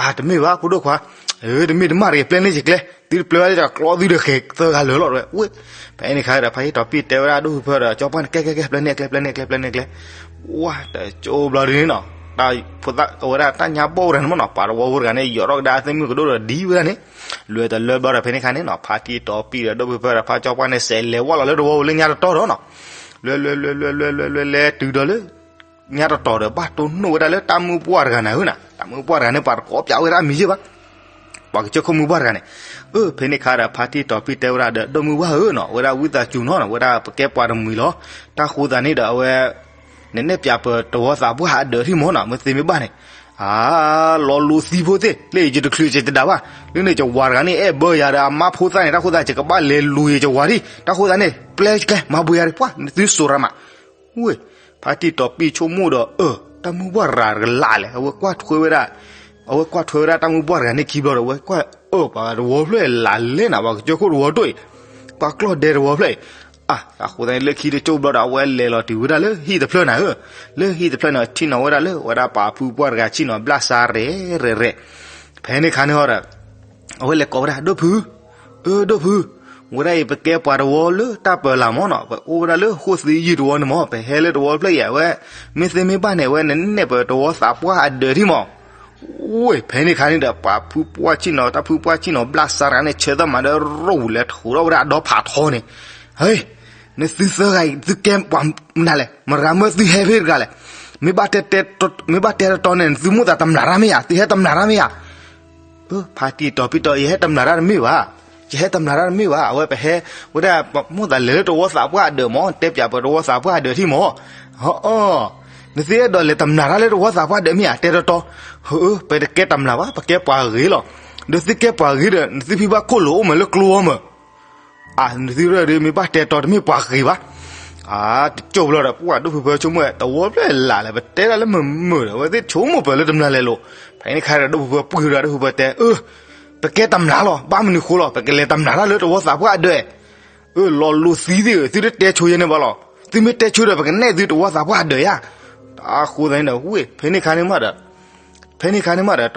အါ တမ့ၢ်ဘၣ် ဖိဒိၣ်ခွါ, တမ့ၢ်တမၣ်တဂ့ၤ ပျဲန့ၢ်က့ၤကျဲ, သုတပျဲဘၣ်လၢကျီသုဒီးဃဲၤသၢဂၤလၢာ်လီၤဝဲ. ဝ့ၢ် ဖဲန့ၣ်ခါဒီး ဖါတံၢ်တီၤပံၢ်တဲဝဲဒၣ်ဒိၣ်ဖုဖၢဒီးကၠီပှၢ်န့ၣ် ကဲကဲကဲ ပျဲန့ၢ်ကျဲ ပျဲန့ၢ်ကျဲ ပျဲန့ၢ်ကျဲ, ဝ့ၢ် တကၠိဘျီဒ်န့ၣ်လီၤ, အဝဲဒၣ်တၢ်ညါဘီၣ်ဝဲဒၣ်န့ၣ်မ့ၢ်လီၤ, ပှၤတဝီဖိတဂၤန့ၣ် ယီၤထီၣ်ကဒါသ့ၣ်မုၣ်ကဒိၣ်ဒီးဒ်ဝဲဒၣ်န့ၣ်, လဲၤတလၢဘျီဒီး ဖဲန့ၣ်ခါန့ၣ်လီၤ ဖါတံၢ်တီၤပံၢ်ဒီးဒိၣ်ဖုဖၢဒီးဖးကၠီပှၢ်န့ၣ် စဲးလဲၤဝဲလီၤလၢတဝီဖိလၢညါတတီၤဒီးလီၤ, လဲၤလဲၤလဲၤလဲၤလဲၤလဲၤလဲၤတုၤဒီးလၢ ညါတတီၤဒီး ဘၣ်တိၢ်နီၣ်ဝဲဒၣ်လၢတၢ်မုၢ်ပှၢ်တဂၤနၤဧၢနၤ, တၢ်မုၢ်ပှၢ်တဂၤန့ၣ် ပှၤတကိးပၠးဝဲဒၣ်မံၤယဲၢ်ဘၣ်, ပှၤကစၢၢ်ခိၣ်မုၢ်ပှၢ်တဂၤန့ၣ်, အၢ ဖဲန့ၣ်ခါဒီး ဖါတံၢ်တီၤပံၢ်တဲဝဲဒၣ်ဒီး ဒိၣ်မုၢ်ပှၢ်ဧၢနၤ, ဝဲဒၣ်ဝံသးစူၤနီၤ, ဝဲဒၣ်ပကဲပှၤတမှံၤလီၤ, တၢ်ဃိသတးန့ၣ်ဒီးအဝဲ နနဲၣ်ပၠးပတဝီသးပှၢ်အဒၢးထံၣ်မးနၤ, မ့ၢ်သ့မ့ၢ်ဘၣ်န့ၣ်, အါ လီၤလိၤသံဖိသ့ၣ်, လၢယတချုးယတဒၣ်ဘၣ်, လၢန့ၣ်ယဝၤတဂၤန့ၣ် အဲၣ်ဘၢယၤဒီးအမါဖိသၣ်န့ၣ်, တၢ်ဃိသတး ယကဘၣ်လဲၤလူၤယဝၤထံၣ်, တၢ်ဃိသတးန့ၣ် ပျဲကဲ မၤဘှံးယၤဒံး ပှၢ် နသုစိာ်ရၤမး ဝ့ၢ် ဖါတံၢ်တီၤပံၢ်ဆိကမိၣ်ဒီး အၢ တၢ်မုၢ်ပှၢ်တဂၤကလးလဲၣ်, အဝဲကွၢ်ထွဲဝဲဒၣ်, အဝဲကွၢ်ထွဲဝဲဒၣ်တၢ်မုၢ်ပှၢ်တဂၤန့ၣ်ခံဘျီဒီး အဝဲကွၢ်အၢ ပှၤတဝီဖျၢၣ်လးလဲၣ်နၤ, ပှၤကစၢၢ်ခိၣ်တဝီဒိၣ်အံၤ, ပှၤကျီၢ်ဒဲတဝီဖျၢၣ်အံၤ, အါ အဃိသတးန့ၣ် လၢခံတကၠိဘျီဒီး အဝဲလဲၤလီၤတုၤဝဲဒၣ်လၢဟံၣ်တဖျၢၣ်နၤဧၢ, လၢဟံၣ်တဖျၢၣ်န့ၣ် ထံၣ်နီၤဝဲဒၣ်လၢ အဝဲဒၣ်ပှၤဖုပှၢ်တဂၤဆ့ၣ်နီၤဘျၣ်စါရဲၣ်ရဲၣ်ရဲၣ်, ဖဲန့ၣ်ခါန့ၣ်ဟီဒီး အဝဲလဲၤကိးဝဲဒၣ် ဒိၣ်ဖု, အၢ ဒိၣ်ဖု, ဝဲဒၣ်အံၤ ပကဲပှၤတဝီလၢတၢ်ပၢၤလၢ်မးနီၤ, ပအိၣ်ဝဲဒၣ်လၢဃိၣ်သံယုၢ်တဝီန့ၣ်မး, ပဟဲလၢတဝီဖျၢၣ်အံၤ အဝဲ မ့ၢ်သ့မ့ၢ်ဘၣ်န့ၣ် အဝဲနနဲၣ်ပတဝီသးပှၢ်အဒၢးထံၣ်မး, ဝ့ၢ် ဖဲန့ၣ်ခါန့ၣ်ဒီး ပှၤဖုပှၢ်ဆ့ၣ်နီၤ တၢ်ဖုပှၢ်ဆ့ၣ်နီၤဘျၣ်စါတဂၤန့ၣ် ဆၢထၢၣ်မးဒီးရိၣ်ဝူၤလဲၤထူးထီၣ်ဝဲဒၣ်အဒီဖးထီန့ၣ်, ဟဲ နသုသၢဂၤအံၤ သုကဲပှၤမနုၤလဲၣ်, မရၤမၢသုဟဲဖဲတဂၤလဲၣ်, မ့ၢ်ဘၣ်တဲ မ့ၢ်ဘၣ်တဲတတီန့ၣ် နသုမိၣ်သးတမျးတၢ်မ့ၢ်ဧါ, သုဟဲတမျးတၢ်မ့ၢ်ဧါ. အၢ ဖါတံၢ်တီၤပံၢ်တဲ ယဟဲတမျးတၢ်တမ့ၢ်ဘၣ်, ယဟဲတမျးတၢ်တမ့ၢ်ဘၣ်, အဝဲပဟဲဝဲဒၣ် မိၣ်သးလဲၤလၢတဝီသးပှၢ်အဒၢးမး, တဲပၠးပတဝီသးပှၢ်အဒၢးထံၣ်မး, ဟီအီၣ်, နသုအဲၣ်ဒိးလဲၤတမျးတၢ်လၢတဝီသးပှၢ်အဒၢးမ့ၢ်ဧါ, တဲတတီ, ဟၢအၢ ပတကဲတမျးဘၣ်, ပကဲပှၤဂ့ၤလီၤ, ဒီးသုကဲပှၤဂ့ၤဒီး နသုဖံဘၣ်ခိၣ်လိာ်အိၣ်မးလၢကျိအီၤမး အါ နသုရၢၢ်ဒီး မ့ၢ်ဘၣ်တဲတီတမ့ၢ်ပှၤဂ့ၤဘၣ်. အါ တကၠိဘျီဒီး ပှၢ်ဒိၣ်ဖုဖၢဆိကမိၣ်ဝဲ တဝီဖျၢၣ်လးလဲၣ်, ပတဲဒၣ်လၢမုာ်မုာ်ဒီး အဝဲသ့ၣ်ဆိကမိၣ်ပၢၢ်လၢတမျးလဲၣ်လိၤ. ဖဲန့ၣ်ခါဒီး ဒိၣ်ဖုဖၢပှံၢ်ဒီး ဒိၣ်ဖုဖၢတဲ အၢ ပကဲတမျးလီၤ, ဘၣ်မနုၤဃိလီၤ, ပကလဲၤတမျးတၢ်လၢတဝီသးပှၢ်အဒၢး အၢ လီၤလိၤသံသ့ၣ်ဧၢ, သုတတဲဆိယဲန့ၣ်ဘၣ်လီၤ, သုမ့ၢ်တဲဆိဒီး ပကနဲၣ်သုတဝီသးပှၢ်အဒၢးယါ. တၢ်ဃိသတးန့ၣ်ဒီး ဝ့ၢ် ဖဲန့ၣ်ခါန့ၣ်မးဒီး ဖဲန့ၣ်ခါန့ၣ်မးဒီး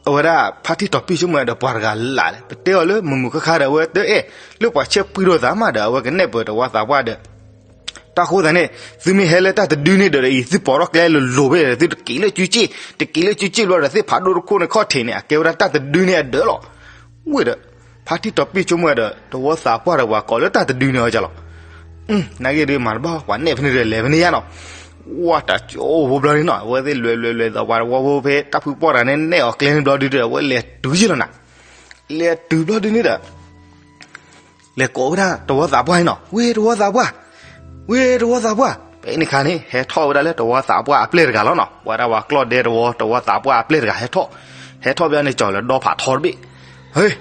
အဝဲဒၣ်ဖါတံၢ်တီၤပံၢ်ဆိကမိၣ်ဒီး ပှၤတဂၤလးလဲၣ်, ပတဲအီၤလၢမုာ်မုာ်ခါခါဒီး အဝဲတအဲၣ်လၢပှၤဆဲးပှံၢ်ထီၣ်သးမးဒီး အဝဲကနဲၣ်ပၢၢ်တဝီသးပှၢ်ဒီး တၢ်ဃိသတးန့ၣ် သုမ့ၢ်ဟဲလၢတၢ်တဒုန့ၣ်ဒီးအံၤ သုပိာ်ထီၣ်ကျဲလိၤလိၤဖဲဒီး သုတက့ၤလၢစုစ့ၣ်, တက့ၤလၢစုစ့ၣ်ဘျီဒီး သုဖးဒိၣ်တခိၣ်န့ၣ်ခီၣ်ထံးန့ၣ် အကဲဝဲဒၣ်တၢ်တဒုန့ၣ်အဒၢးလီၤ. ဝ့ၢ်ဒီး ဖါတံၢ်တီၤပံၢ်ဆိကမိၣ်ဝဲဒီး တဝီသးပှၢ်ဒီးပှၤကိးလၢတၢ်တဒုန့ၣ်အီၤကလီၤ. နာ်က့ဒုးမၤတဘၣ် ပှၤနဲၣ်ဖဲန့ၣ်ဒီးလဲၤဖဲန့ၣ်ယါနီၤ. ဝဲတၢ်ကၠိအိၣ်ဘိဘျီန့ၣ်နီၤ အဝဲသ့ၣ်လဲၤလဲၤလဲၤဒီး ပှၤတဝီဖိဖဲတၢ်ဖုပီၢ်တဂၤန့ၣ် နဲၣ်အီၤကျဲန့ၣ်ဘျီဒုဒီး အဝဲလဲၤတုၤယ့ၢ်လီၤနၤ. လဲၤတုၤဘျီဒုန့ၣ်ဒီး လဲၤကိးဝဲဒၣ်တဝီသးပှၢ်န့ၣ်နီၤ, ဝ့ၢ်တဝီသးပှၢ်, ဝ့ၢ်တဝီသးပှၢ်. ဖဲန့ၣ်ခါန့ၣ် ဟဲထီၣ်ဝဲဒၣ်လၢတဝီသးပှၢ်အပျဲၢ်တဂၤလီၤနီၤ. ပဝဲဒၣ်ပှၤကျီၢ်ဒဲတဝီ တဝီသးပှၢ်အပျဲၢ်တဂၤဟဲထီၣ်, ဟဲထီၣ်ဘၣ်န့ၣ် ကၠီၤလၢဒီဖးထီတဘ့ၣ်. ဟ့,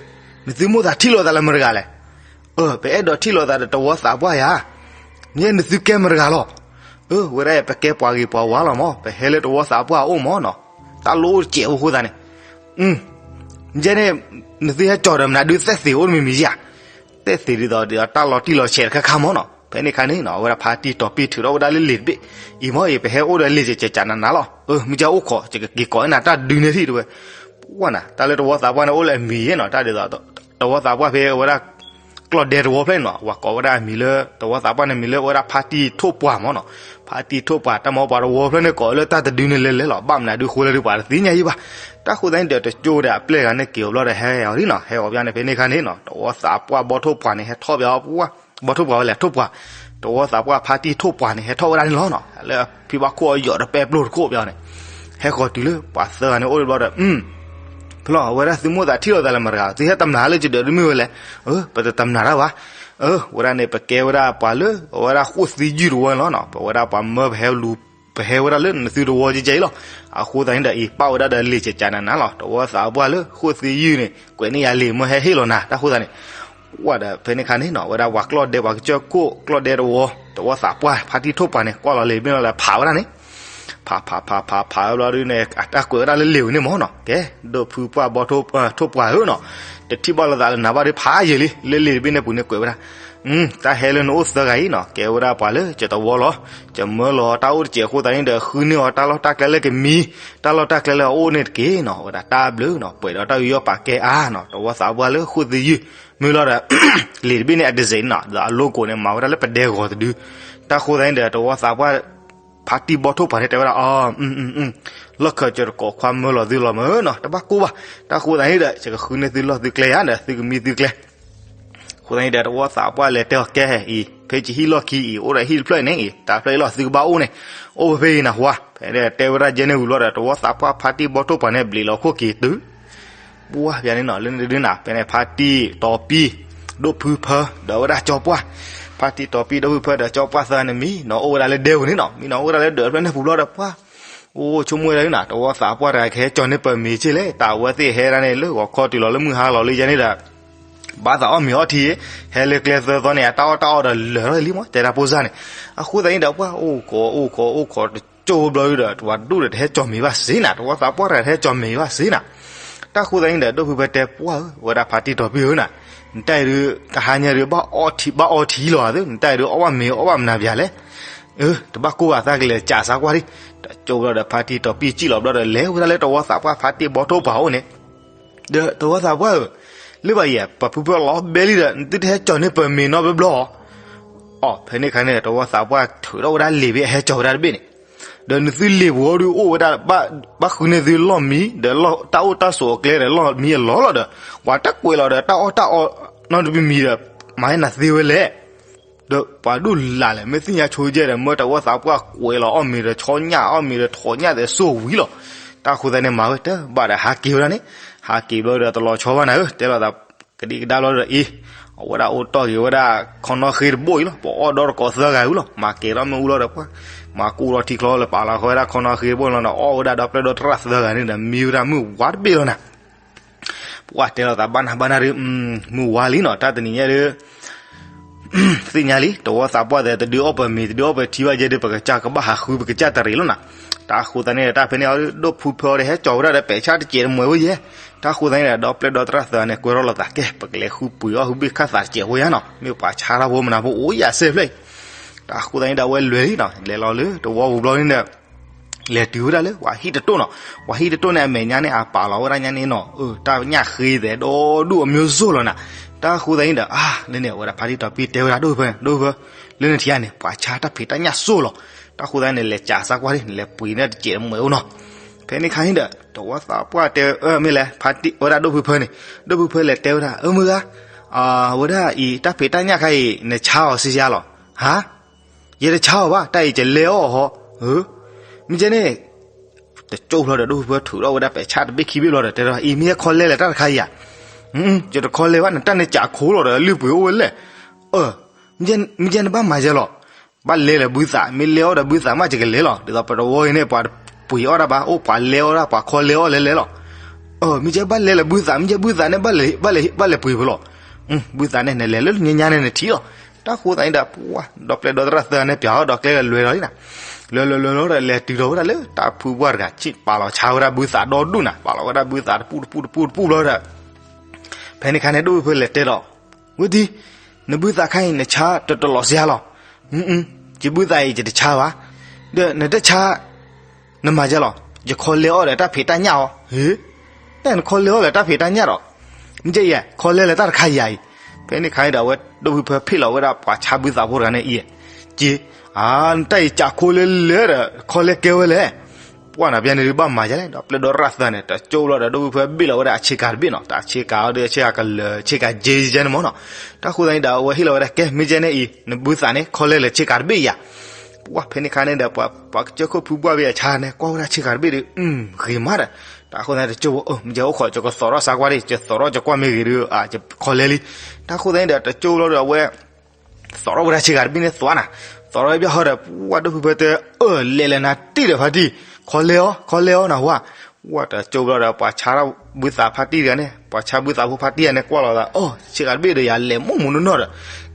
နသုမိၣ်သးထံၣ်လိာ်သးလၢမတၤတဂၤလဲၣ်. အၢ ပအဲၣ်ဒိးထံၣ်လိာ်သးဒီးတဝီသးပှၢ်ယါ. မ့ၢ်နသုကဲမတၤတဂၤလီၤ. အၢ ဝဲဒၣ်ပကဲပှၤဂ့ၤပှၤဝါလီၤမၢ်, ပဟဲလၢတဝီသးပှၢ်အအိၣ်မၢ်နီၤ. တၢ်လိၣ်အိၣ်တစဲးဖိအဃိသတးန့ၣ် ယဲန့ၣ် နသုဟဲကၠီၤဒီးမနုၤဒုး သဲၣ်သ့းအိၣ်တမံၤမံၤယါ. သဲၣ်သ့းဒ်သိးဒီးတၢ်လီၤတံၢ်လီၤဆဲးတခါခါမၢ်နီၤ. ဖဲန့ၣ်ခါန့ၣ်နီၤ အဝဲဒၣ်ဖါတံၢ်တီၤပံၢ်ထုးထီၣ်ဝဲဒၣ်လၢလံာ်တဘ့ၣ်, အံၤမၢ်အံၤ ပဟဲအိၣ်ဒီးလံာ်ကကးနးနးလီၤ. အၢ မုၢ်ကအိၣ်ခိး ယကက့ၤကိးနၤတၢ်ဒုန့ၣ်ထံၣ်တဝဲ. ပှၢ်နၤ တၢ်လၢတဝီသးပှၢ်န့ၣ်အိၣ်လၢအမံၤယဲနီၤ တၢ်ဒ်သိး တဝီသးပှၢ်ဖဲအဝဲဒၣ် ကျီၢ်ဒဲတဝီဖျၢၣ်န့ၣ်နီၤ ပှၤကိးဝဲဒၣ်အမံၤလၢ တဝီသးပှၢ်န့ၣ်မံၤလၢအဝဲဒၣ်ဖါတံၢ်ထိၣ်ပှၢ်မၢ်နီၤ. ဖါတံၢ်ထိၣ်ပှၢ် တၢ်မၢပှၤတဝီဖျၢၣ်န့ၣ်ကိးလၢတၢ်တဒုန့ၣ်လဲၤလဲၤလီၤ ဘၣ်မနုၤဒုးဃိလၢဒုးပှၤတသ့ၣ်ညါယံၣ်ဘၣ်. တၢ်ဃိသတးန့ၣ်ဒီးတကၠိဒီးအပျဲၢ်တဂၤန့ၣ်က့ၤအီၤဘျီဒီးဟဲအီၤလံနီၤ ဟဲအီၤဘျီန့ၣ် ဖဲန့ၣ်ခါန့ၣ်နီၤ တဝီသးပှၢ်ဘီထိၣ်ပှၢ်န့ၣ် ဟဲထီၣ်ဘၣ်အီၤပှၢ် ဘီထိၣ်ပှၢ်ဝဲလဲၣ်ထိၣ်ပှၢ် တဝီသးပှၢ်ဖါတံၢ်ထိၣ်ပှၢ်န့ၣ် ဟဲထီၣ်ဝဲဒၣ်န့ၣ်လီၤနီၤ လၢဖံဘၣ်ခိၣ်အီၤယီၤဒီးပဲပျိၢ်တခိၣ်ဘျီန့ၣ် ဟဲဃီၤတုၤလၢပှၤသၢဂၤန့ၣ်အိၣ်ဘျီဒီး ဖဲလီၤ အဝဲဒၣ်သုမိၣ်သးထံၣ်လိာ်သးလၢမတၤတဂၤ သုဟဲတမျၢ်လၢကဒၢးတမုၢ်ဝဲလဲၣ်. အၢ ပတတမျၢ်တၢ်ဘၣ်. အၢ ဝဲဒၣ်န့ၣ် ပကဲဝဲဒၣ်ပှၤလၢ အဝဲဒၣ်ဃိၣ်သံယုၢ်တဝီန့ၣ်လီၤနီၤ ပဝဲဒၣ်ပှၤမၢပဟဲလူၤ ပဟဲဝဲဒၣ်လၢနသုတဝီကဲကဲအံၤလီၤ. အဃိသတးန့ၣ်ဒီး အံၤပာ်ဝဲဒၣ်ဒီးလံာ်ကကးနးနးလီၤ တဝီသးပှၢ်လၢဃိၣ်သံယုၢ်န့ၣ် ကွဲးန့ၢ်ယၤလံာ်မၢဟဲဟ့ၣ်လီၤနၤ တၢ်ဃိသတးန့ၣ် ဝဲဒီးဖဲန့ၣ်ခါန့ၣ်နီၤ အဝဲဒၣ်ပှၤကျီၢ်ဒဲပှၤကစၢၢ်ခိၣ် ကျီၢ်ဒဲတဝီ တဝီသးပှၢ် ဖါတံၢ်ထိၣ်ပှၢ်န့ၣ် ကွၢ်လီၤလံာ်တဘ့ၣ်လီၤဒီးဖးဝဲဒၣ်န့ၣ် ဖးဖးဖးဖးဖးဝဲဘျီဒုန့ၣ် အတၢ်ကွဲးဝဲဒၣ်လၢလံာ်ဝဲန့ၣ်မၢ်နီၤ ကဲ ဒိၣ်ဖုပှၢ်ဘီထိၣ်ပှၢ်ဧၢနီၤ တထံၣ်ဘၣ်လိာ်သးလၢနၤဘၣ်ဒီးဖးယံာ်လံ လၢလံာ်တဘ့ၣ်န့ၣ်ပူၤန့ၣ်ကွဲးဝဲဒၣ် တၢ်ဟဲလၢနအိၣ်သၢဂၤအံၤနီၤ ကဲဝဲဒၣ်ပှၤလၢကတဝီလီၤ ကမၢလီၤတၢ်အိၣ်တစဲးအဃိသတးန့ၣ်ဒီး ဃုန့ၢ်အီၤတၢ်လီၢ်တၢ်ကျဲလၢကမံၤ တၢ်လီၢ်တၢ်ကျဲလၢအအိၣ်န့ၣ်တက့ၢ်နီၤ ဝဲဒၣ်တၢ်ဘျုးနီၤ ပှဲၤဒီးတၢ်ယူးယီၣ်ပာ်ကဲအါနီၤ တဝီသးပှၢ်လၢဃိၣ်သံယုၢ် မ့ၢ်လီၤဒီး လံာ်တဘ့ၣ်န့ၣ် အတစဲးန့ၣ်နီၤ ဒီးအလိကိးန့ၣ် မၤဝဲဒၣ်လၢပဒဲဂီၤတဒု တၢ်ဃိသတးန့ၣ်ဒီး တဝီသးပှၢ် ဖါတံၢ်ဘီထိၣ်ပှၢ်န့ၣ် တဲဝဲဒၣ် အီ လီၢ်ခၢၣ်စၢၤတကိးခွါမၢလီၤသုလီၤမၢ်နီၤ တဘၣ်ကိၢ်ဘၣ် တၢ်ဃိသတးန့ၣ်ဒီး ယကဃုန့ၢ်သုလီၢ်သုကျဲယါဒီး သုကမံသုကျဲ အဃိသတးန့ၣ်ဒီး တဝီသးပှၢ်လဲၤတဲအီၤကဲအံၤ ဖဲယဟံၣ်လီၢ်ခံအံၤ အိၣ်ဒီးဟံၣ်တဖျၢၣ်န့ၣ်အံၤ တၢ်ဖျၢၣ်အံၤလီၤ သုကဘၣ်အိၣ်န့ၣ် အိၣ်ဖဲဖဲအံၤနၤဟါ ဖဲတဲဝဲဒၣ်ယဲန့ၣ်ဝံၤလီၤဒီး တဝီသးပှၢ်ဖါတံၢ်ဘီထိၣ်ပှၢ်န့ၣ် ဘျံးလီၤခိၣ်က့ၤတုၤ ပှၢ်ဖဲန့ၣ်နီၤ လၢန့ၣ်ဒုန့ၣ် ဖဲန့ၣ် ဖါတံၢ်တီၤပံၢ် ဒိၣ်ဖုဖၢ ဒီးဝဲဒၣ်ကၠီပှၢ် ဖါတံၢ်တီၤပံၢ်ဒီးဒိၣ်ဖုဖၢဒီးကၠီပှၢ်သၢဂၤန့ၣ်မံနီၤ အိၣ်ဝဲဒၣ်လၢဒဲပူၤန့ၣ်နီၤ မံနီၤ အိၣ်ဝဲဒၣ်လၢဒၢးဖျၢၣ်န့ၣ်ပူၤဘျီဒီးပှၢ် အိၣ်ဆိကမိၣ်ဝဲဒၣ်န့ၣ်နီၤ တဝီသးပှၢ်တဂၤကဟဲကၠီၤန့ၢ်ပၢၤမ့ၤက့ၢ်လဲၣ် တၢ်အဝဲသ့ၣ်ဟဲဒၣ်န့ၣ် လၢဂီၤခီတုၤလီၤလၢမုၢ်ဟါလီၤလၢယဲန့ၣ်ဒီး ဘၣ်သးအီၣ်မ့ၤအီထံ ဟဲလၢကျဲသၢသီန့ၣ် အတၢ်အီၣ်တၢ်အီဒီးလၢာ်ထီၣ်လံမး တဲဒၣ်ဖိစၢ်န့ၣ် အဃိသတးန့ၣ်ဒီးပှၢ် အိၣ်ခိးအိၣ်ခိးအိၣ်ခိးတကၠိဘျီဒီး တဝီဒိၣ်ဒီးတဟဲကၠီၤမ့ၤဘၣ်စ့နၤ တဝီသးပှၢ်တဂၤတဟဲကၠီၤမ့ၤဘၣ်စ့နၤ တၢ်ဃိသတးန့ၣ်ဒီး ဒိၣ်ဖုဖၢတဲပှၢ်ဧၢ ဝဲဒၣ်ဖါတံၢ်တီၤပံၢ်ဧၢနၤ နတၢ်အံၤဒုး တဟါညါဒုး ဘၣ်အီထံဘၣ်အီထံလီၤဧါသု နတၢ်အံၤဒုးအီၣ်ဘၣ်မ့ၤအီၣ်ဘၣ်မနုၤပျၢၤလဲၣ် အၢ တဘၣ်ကိၢ်ဘၣ်သးကလဲၤကးစးကွၢ်ဒံး တကၠိဘျီဒီးဖါတံၢ်တီၤပံၢ်စံၣ်လီၤဘျီဒီး လဲၤဝဲဒၣ်လၢတဝီသးပှၢ်ဖါတံၢ်ဘီထိၣ်ပှၢ်အိၣ်န့ၣ် ဒီးတဝီသးပှၢ်ဧၢ လၢဘၣ်ယဲ ပှၤဖုဖၢလီၤဘဲလံဒီး နသုတဟဲကၠီၤန့ၢ်ပၢၤမ့ၤနီတဘျီဘျီဧါ အီၤ ဖဲန့ၣ်ခါန့ၣ် တဝီသးပှၢ်ထုးထီၣ်ဝဲဒၣ်လံာ်ဘ့ၣ် အဟဲကၠီၤဝဲဒၣ်တဘ့ၣ်န့ၣ် ဒီးနသုလံာ်ပူၤအိၣ်ဒုးအိၣ်ဝဲဒၣ် ဘၣ်ဃုန့ၢ်သုလီၢ်မံ ဒီးတၢ်အိၣ်တၢ်ဆိးအကျဲဒီးလီၢ်မံအလီၢ်လီၤဒီး ပှၤတကွဲးလီၤဒီးတၢ်အီၣ်တၢ်အီနီတမံၤမံၤဒီး မၤဟဲနၤသ့ဝဲလဲၣ် ဒီးပှၤဒိၣ်လၢ်လဲၣ် မ့ၢ်သ့ၣ်ညါဆိကဲဒီး မၢတဝီသးပှၢ်ကွဲးလီၤအီၣ်မ့ၤဒီး ဆီညၣ်အီၣ်မ့ၤဒီး ထိးညၣ်သဲးစိဝံၤလီၤ တၢ်ဃိသတးန့ၣ် မၤဝဲတဘၣ်ဒီးဟးက့ၤဝဲဒၣ်န့ၣ် ဟးက့ၤဘျီဒီးတလီၤဆီဘၣ်နၤဧၢ တဲလိာ်သး ကဒံကဒါဘျီဒီးအံၤ အဝဲဒၣ်အိၣ်တီၢ်က့ၤဝဲဒၣ် ခီနီၣ်ဃ့တဘိအံၤလီၤ ပအီၣ်ဒီတကိးသၢဂၤဝံၤလီၤ မၤကဲၤထီၣ်မ့ၣ်အူလီၤဒီးပှၢ် မၤကူၣ်ထီၣ်ထံချီလၢပာ်လီၤဃီဝဲဒၣ်ခီနီၣ်ဃ့တဘိလီၤဒီး အီၣ်ဝဲဒၣ်ဒီပျဲၢ်ဒီတရၣ်သၢဂၤန့ၣ်ဒီး မံဝဲဒၣ်မုၢ်ဝါတဘ့ၣ်လီၤနၤ ပှၢ်တဲလိာ်သးဘၣ်နၤဘၣ်နၤဒီး မုၢ်ဝါလံနီၤ တၢ်တနံၤညါဒီး သ့ၣ်ညါလံ တဝီသးပှၢ်သဲး တဒုးအီၣ်ပၢၤမ့ၤ တဒုးအီၣ်ပၢၤထံဘၣ်ယဲဒီး ပကစၢ်ကဘၣ်ဟးဃုပကစၢ်တရံးလီၤနၤ တၢ်ဃိသတးန့ၣ်ဒီး တၢ်ဖဲန့ၣ်အီၤဒီး ဒိၣ်ဖုဖၢအီၤဒီး ဟဲကၠီၤဝဲဒၣ်ဒီး ပဲာ်ဆၣ်တစဲးတမှဲၤဝဲယဲ တၢ်ဃိသတးန့ၣ်ဒီး ဒီပျဲၢ်ဒီတရၣ်သၢဂၤန့ၣ် ကွဲထီၣ်လိာ်သး ကဲ ပကလဲၤဃုပှ့ၤအီၣ်ဃုဘ့ၣ်ခၣ်သးတစဲးဖိယါနီၤ မ့ၢ်ပှၤဆါတၢ်ဖိမနၤဖိအိၣ်ယၤစဲဖျၢၣ်အံၤ တၢ်ဃိသတးန့ၣ်ဒီး အဝဲလဲၤလံနီၤ လဲၤလီၤလၢတဝီပူၤဘျီန့ၣ်ဒီး လဲၤတုၤဝဲဒၣ်လၢပှၤဟံၣ်တတိၢ်နီၤ ပှၤဟံၣ်တတိၢ်န့ၣ် အမဲာ်ညါန့ၣ် အပာ်လီၤဝဲဒၣ်ညါန့ၣ်နီၤ အၢ တၢ်ညၣ်ဃ့သဲးဒီဒူၣ်အမျိုးစိၤလီၤနၤ တၢ်ဃိသတးန့ၣ်ဒီး အါ လၢန့ၣ် အဝဲဒၣ်ဖါတံၢ်တီၤပံၢ်တဲဝဲဒၣ် ဒိၣ်ဖုဖၢ ဒိၣ်ဖုဖၢ, လၢနထံၣ်ဧါန့ၣ် ပှၤဆါတၢ်ဖံးတၢ်ညၣ်စိၢ်လီၤ. တၢ်ဃိသတးန့ၣ် လဲၤကးစါကွၢ်ဒံး နလဲၤပှ့ၤန့ၢ်တစဲးတမှဲးအိၣ်နီၤ. ဖဲန့ၣ်ခါန့ၣ်ဒီး တဝီသးပှၢ်တဲ အၢ မ့ၢ်လဲၣ် ဖါတံၢ်ဝဲဒၣ်ဒိၣ်ဖုဖၢန့ၣ်, ဒိၣ်ဖုဖၢလဲၤတဲဝဲဒၣ် အၢ မုၢ်ဂၤ, ဝဲဒၣ်အံၤ တၢ်ဖံးတၢ်ညၣ်ခါအံၤ နဆါအီၤစ့ၢ်ကီးလီၤ. ဟါ, ယတဆါအီၤဘၣ်, တၢ်အံၤယလဲအီၤဟီ, မ့ၢ်ကဲန့ၣ် တကၠိၢ်ဖျီဒီး ဒိၣ်ဖုဖၢထုးထီၣ်ဝဲဒၣ်ပဲာ်ဆၣ်တဘ့ၣ်ခံဘ့ၣ်ဘျီဒီး တဲဒီး အံၤမ့ၢ်ယဲခီလဲလဲၣ်တၢ်တခါအံၤဧါ. ယတခီလဲဘၣ်, နတၢ်န့ၣ်ကးခိလီၤဒီး လုၢ်ပှ့ၤအိၣ်ဝဲလဲၣ်. အၢ, မ့ၢ်ယဲနဘၣ်မၤယဲလီၤ. ဘၣ်လဲလၢဘုသး, မ့ၢ်လဲအီၤဒီးဘုသးမး ယကလဲလီၤ. ဒ်သိးပတဝီအံၤန့ၣ် ပှၤပှ့ၤအီၣ်တၢ်ဘၣ်, အိၣ်ပှၤလဲအီၣ်တၢ်, ပှၤခီလဲအီၣ်လဲလဲလီၤ. အၢ, မ့ၢ်ယဲဘၣ်လဲလၢဘုသး, မ့ၢ်ယဲဘုသးန့ၣ် ဘၣ်လဲပှ့ၤဖဲလီၤ. ဘုသးန့ၣ် နလဲၤလၢညါညါန့ၣ်နထံၣ်လီၤ. တၢ်ဃိသတးန့ၣ်ဒီး ပှၤဒီးပျဲၢ်ဒီသရၣ်သၢဂၤန့ၣ် ပျးထီၣ်ဒီးကျဲဒီးလွဲၤဒီးလံနၤ, လွဲၤလွဲၤလွဲၤလီၤဒီး လဲၤတုၤဒီးဝဲဒၣ်လၢတၢ်ဖုပှၢ်တဂၤ ဆ့ၣ်ပာ်လီၤဆါဝဲဒၣ်ဘုသးဒီဒူၣ်နၤ, ပာ်လီၤဝဲဒၣ်ဘုသးတပူၣ်တပူၣ်တပူၣ်တပူၣ်ဘျီဒီး ဖဲန့ၣ်ခါန့ၣ် ဒိၣ်ဖုဖၢလဲၤတဲလီၤ, ဝဲဒ်, နဘုသးခါအံၤ နဆါတတလီးစ့ၢ်ကီးလီၤ. ယဘုသးအံၤ ယတဆါဘၣ်. ဒီးနတဆါ နမၤယဲလီၤ. ယခီလဲအီၣ်ဒီးတၢ်ဖံးတၢ်ညၣ်အီၤ. ဟ့, တၢ်နခီလဲအီၣ်လၢတၢ်ဖံးတၢ်ညၣ်ဒီး, မ့ၢ်ယဲအံၤ ခီလဲလၢတၢ်တခါယၤအံၤ. ဖဲန့ၣ်ခါန့ၣ်ဒီး အဝဲဒိၣ်ဖုဖၢဖ့ၣ်လီၤဝဲဒၣ်ပှၤဆါဘုသးဖိတဂၤန့ၣ်အံၤ, က့, အါ, နတၢ်အံၤကးခိလၢလဲၣ်ဒီး ခီလဲကဲဝဲလဲၣ်. ပှၢ်နၤပျဲန့ၣ်ဒုးဘၣ်မၤယဲလဲၣ်, ဒီးပျဲၢ်ဒီသရၣ်သၢဂၤန့ၣ် တကၠိၢ်ဘျီဒီး ဒိၣ်ဖုဖၢဘ့ၣ်လီၤဝဲဒၣ်အဆ့ကၤတဘ့ၣ်နီၤ, တၢ်ဆ့ကၤအီၤဒီး ဆ့ကၤကလၢၤ ဆ့ကၤက့ယဲန့ၣ်မ့ၢ်နီၤ. တၢ်ဃိသတးန့ၣ်ဒီး အဝဲဟ့ၣ်လီၤဝဲဒၣ် ကဲ မ့ၢ်ယဲန့ၣ်အံၤ နဘုသးန့ၣ် ခီလဲလၢဆ့ကၤတဘ့ၣ်ယၤ. ပှၢ်ဖဲန့ၣ်ခါန့ၣ်ဒီး ပှၤကစၢၢ်ခိၣ်ဖုပှၢ်ဘ့ၣ်အဆါန့ၣ် ကွၢ်ဝဲဒၣ်ဆ့ကၤတဘ့ၣ်ဒီး ဂ့ၤမးဒီး, တၢ်ဃိသတးန့ၣ် တကၠိၢ်ဘၣ်, မ့ၢ်ယဲအိၣ်ခိး ယကသိးထီၣ်စါကွၢ်ဒံး, ယသိးထီၣ်ယကွၢ်မ့ၢ်ဂ့ၤဒီး ယခီလဲလံ. တၢ်ဃိသတးန့ၣ်ဒီး တကၠိၢ်ဘျီဒီး အဝဲ သိးထီၣ်ဝဲဒၣ်ဆ့ကၤတဘ့ၣ်န့ၣ်သွးနၤ, သိးထီၣ်ဝဲဘၣ်ဟီဒီး ပှၢ်ဒိၣ်ဖုဖၢတဲ အၢ လဲၤလၢနၤတံၢ်ဒီးဖါတံၢ်, ခီလဲအီၤ ခီလဲအီၤနဟါ. ဝဲတကၠိၢ်ဘျီဒီး ပှၤဆါဘုသးဖါတံၢ်တဂၤန့ၣ် ပှၤဆါဘုသးဖိဖါတံၢ်တဂၤန့ၣ် ကွၢ်လီၤသး အိၣ် ဆ့ကၤတဘ့ၣ်ဒီးယၤလဲၤမိၢ်မိၢ်နီၢ်နီၢ်ဒီး,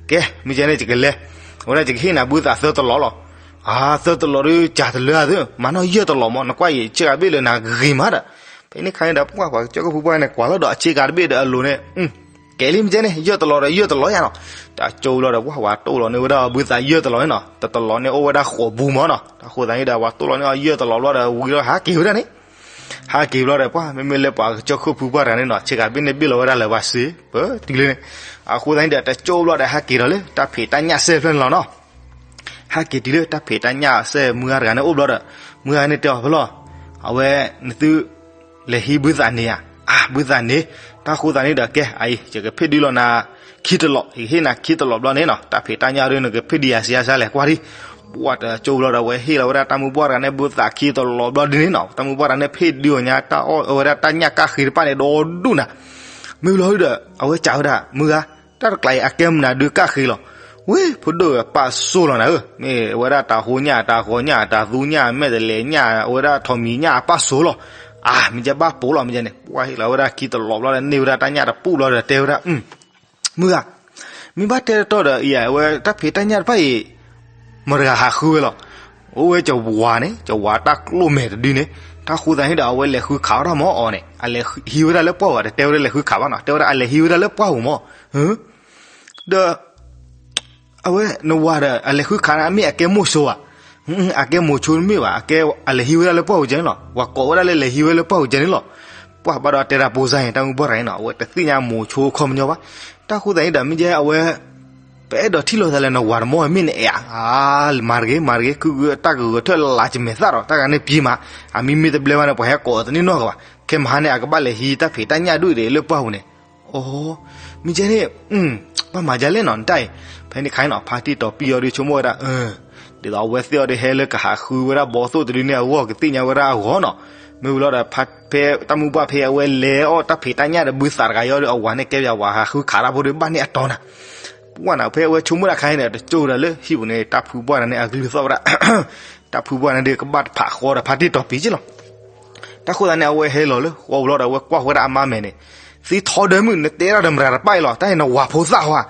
ကဲ မ့ၢ်ကဲန့ၣ် ယကလဲၤ, အဝဲဒၣ်ယကဟ့ၣ်နၤဘုသးသၢတလီးလီၤ. အါ သၢတလီးဒီး ကးတလၢအသ့, မၤနီၢ်ယဲၢ်တလီးမး, နကွၢ်အံၤ ဆ့ကၤတဘ့ၣ်လၢနၤဂ့ၤမးဒီး. ဖဲန့ၣ်ခါန့ၣ်ဒီး ပှၢ်ပှၤကစၢၢ်ခိၣ်ဖုပှၢ်န့ၣ် ကွၢ်လီၤဒီးအဆ့ကၤတဘ့ၣ်ဒီးအလိၤန့ၣ် ကဲလံ မ့ၢ်ကဲန့ၣ် ယဲၢ်တလီးဒီးယဲၢ်တလီးယၤနီၤ. တၢ်ကၠိလီၤဒီး ပှၢ်ဝဲတိၢ်လီၤန့ၢ်ဝဲဒၣ်ဘုသးယဲၢ်တလီးန့ၣ်နီၤ, တတလီးန့ၣ်အိၣ်ဝဲဒၣ်ဃိးဘူမးနီၤ. တၢ်ဃိသတးန့ၣ်ဒီး ပှၤတိၢ်လီၤန့ၢ်အီၤယဲၢ်တလီးဘျီဒီး ဝံၤဒီးဟးက့ၤဝဲဒၣ်န့ၣ်, ဟးက့ၤဘျီဒီး ပှၢ်မ့မ့ၢ်လၢပှၤကစၢၢ်ခိၣ်ဖုပှၢ်တဂၤန့ၣ်နီၤ ဆ့ကၤတဘ့ၣ်န့ၣ်ဘ့ၣ်လီၤဝဲဒၣ်လၢၤဘၣ်စ့ ပတုၤလၢန့ၣ်. အဃိသတးန့ၣ်ဒီး တၢ်ကၠိဘျီဒီး ဟးက့ၤဒီးလၢတၢ်ဖံးတၢ်ညၣ်စဲၢ်ဖျၢၣ်န့ၣ်လီၤနီၤ. ဟဲက့ၤတုၤလၢတၢ်ဖံးတၢ်ညၣ်စဲၢ်မုၢ်ဂၤတဂၤန့ၣ်အိၣ်ဘျီဒီး မုၢ်ဂၤန့ၣ်တဲအီၤဖဲလီၤ, အဝဲ နသု လဲၤဟံးဘုသးန့ၣ်ဧါ. အါ ဘုသးန့ၣ်, တၢ်ဃိသတးန့ၣ်ဒီး ကဲ အအံၤ ယကဖ့ၣ်ဒုးလီၤနၤခံတလီး, ယကဟ့ၣ်နၤခံတလီးဘျီန့ၣ်နီၤ, တၢ်ဖံးတၢ်ညၣ်ဒီး နကဖ့ၣ်ဒုးယၤစံးယၤစၢ်လဲၣ် ကွၢ်ဒံး. ပှၢ်တကၠိဘျီဒီး အဝဲဟ့ၣ်လီၤဝဲဒၣ်တၢ်မုၢ်ပှၢ်တဂၤန့ၣ် ဘုသးခံတလီးဘျီဒ်န့ၣ်နီၤ, တၢ်မုၢ်ပှၢ်တဂၤန့ၣ် ဖ့ၣ်ဒုးအီၤညါ တၢ်အီၣ်ဝဲဒၣ်တၢ်ညၣ်ကၣ်ဃ့တဖၣ်န့ၣ် ဒီဒူၣ်နၤ. မ့ၢ်လီၤဒီး အဝဲစံးဝဲဒၣ် မုၢ်ဂၤ, တၢ်တကျါအံၤ အကဲမနုၤဒုးကၣ်ဃ့လီၤ. ဝ့ၢ် ဖိဒိၣ် ပာ်စိလီၤနၤဧၢ, မ့ၢ်ဝဲဒၣ်တၤဟိညၣ် တၤဃီညၣ် တၤသူညၣ် မဲာ်တလဲၤညၣ် အဝဲဒၣ်ထိးမံၤညၣ်အပာ်စိလီၤ. အါ မ့ၢ်ကဲဘၣ်ပိာ်လီၤ မ့ၢ်ကဲန့ၣ်, ပှၢ်ဟ့ၣ်လီၤဝဲဒၣ်ခံတလီးဘျီဒီး န့ၢ်ဝဲဒၣ်တၢ်ညၣ်တပူၣ်ဘျီဒီး တဲဝဲဒၣ် မုၢ်ဂၤ, မ့ၢ်ဘၣ်တဲတတီဒီး အံၤ အဝဲတၢ်ဖံးတၢ်ညၣ်တဖၣ်အံၤ မတၤတဂၤဟးဃုဝဲလီၤ. အိၣ်ဝဲကဝၤန့ၣ် ကဝၤတၢ်ကျိၣ်မဲာ်တဒုန့ၣ်, တၢ်ဃိသတးန့ၣ်ဒီး အဝဲလဲၤဃုခးအီၣ်တၢ်မၢအီၤန့ၣ် အလဲၤဟံးဝဲဒၣ်လၢပှၢ်ပူၤ တတဲဝဲဒၣ်လဲၤဃုခးဘၣ်နီၤ, တဲဝဲဒၣ်အလဲၤဟံးဝဲဒၣ်လၢပှၢ်ပူၤမၢ. ဒီး အဝဲနဝၤဒီး အလဲၤဃုခးန့ၣ် အမ့ၢ်အကဲမိၢ်ဆိဧါ. အကဲမိၢ်ဆိတမ့ၢ်ဘၣ်, အကဲ အလဲၤဟံးဝဲဒၣ်လၢပှၢ်ပူၤကဲန့ၣ်လီၤ. ပှၤကိးဝဲဒၣ်လၢလဲၤဟံးဝဲလၢပှၢ်ပူၤကဲန့ၣ်လီၤ. ပှၢ်ဘၣ်ဒီးတဲတၢ်ပိၢ်စါန့ၣ် တၢ်မုၢ်ပှၢ်တဂၤန့ၣ်နီၤ အဝဲတသ့ၣ်ညါမိၢ်ဆိခီပညီဘၣ်. တၢ်ဃိသတးန့ၣ်ဒီး မ့ၢ်ကဲအဝဲ ပအဲၣ်ဒိးထံၣ်လိာ်သးလၢနဝၤတမၢ မ့ၢ်နအဲၣ်ဧါ. မၤတဂ့ၤ မၤတဂ့ၤ ခုဂုၤတၢ်ကဂဲၤထၢၣ်လၢ်ကမဲာ်သၣ်ဒီး တၢ်ဂၤန့ၣ်ပျံၤမး, အမံၤမ့ၢ်တဘျဲဘၣ်န့ၣ် ပှၤဟဲကိးအီၤတန့ၢ်နီတဂၤဘၣ်. ခဲမဟါန့ၣ် အကဘၣ်လဲၤဟံးတၢ်ဖံးတၢ်ညၣ်ဒူၣ်ဒံးလၢပှၢ်ပူၤန့ၣ် အိ, မ့ၢ်ကဲန့ၣ် ဘၣ်မၤဒ်လဲၣ်နီၤ နတၢ်အံၤ. ဖဲန့ၣ်ခါန့ၣ်နီၤ ဖါတံၢ်တီၤပံၢ်အီၤဒီးဆိကမိၣ်ဝဲဒၣ် ဒ်သိးအဝဲသ့ၣ်အီၤဒီးဟဲလၢကဟးဃုဝဲဒၣ်ဘီသိၣ်တဒုန့ၣ်အဂီၢ် ကသ့ၣ်ညါဝဲဒၣ်အဂီၢ်နီၤ. မ့ၢ်ဝံၤလီၤဒီး ဖဲတၢ်မုၢ်ပှၢ်ဖဲအဝဲလဲၤအီၣ်တၢ်ဖံးတၢ်ညၣ်ဒီးဘုသးတဂၤအံၤဒီး အဝၤန့ၣ်ကဲပှၤဟးဃုခးတၢ်ဖိဒီးဘၣ်န့ၢ်အတီၤနၤ. ပှၢ်နၤ ဖဲအဝဲဆိကမိၣ်တၢ်ခါန့ၣ်ဒီး တကၠိဒီးလၢဟံၣ်ပူၤန့ၣ် တၢ်ဖုပှၢ်တဂၤန့ၣ် အကလုၢ်သီၣ်ဝဲဒၣ် တၢ်ဖုပှၢ်န့ၣ်ဒီးကဘၣ်တဖးဃီဒီးဖါတံၢ်တီၤပံၢ်က့လီၤ. တၢ်ဃိသတးန့ၣ် အဝဲဟဲလီၤလၢဃီဘျီဒီး အဝဲကွၢ်ဝဲဒၣ်အမါမဲာ်န့ၣ်, သံထီဒါမုၣ် နတဲဒၣ်ဒီးမတၤတပၢ်အံၤလီၤ, တၢ်အံၤနဝၤဖိသၣ်ဝါ.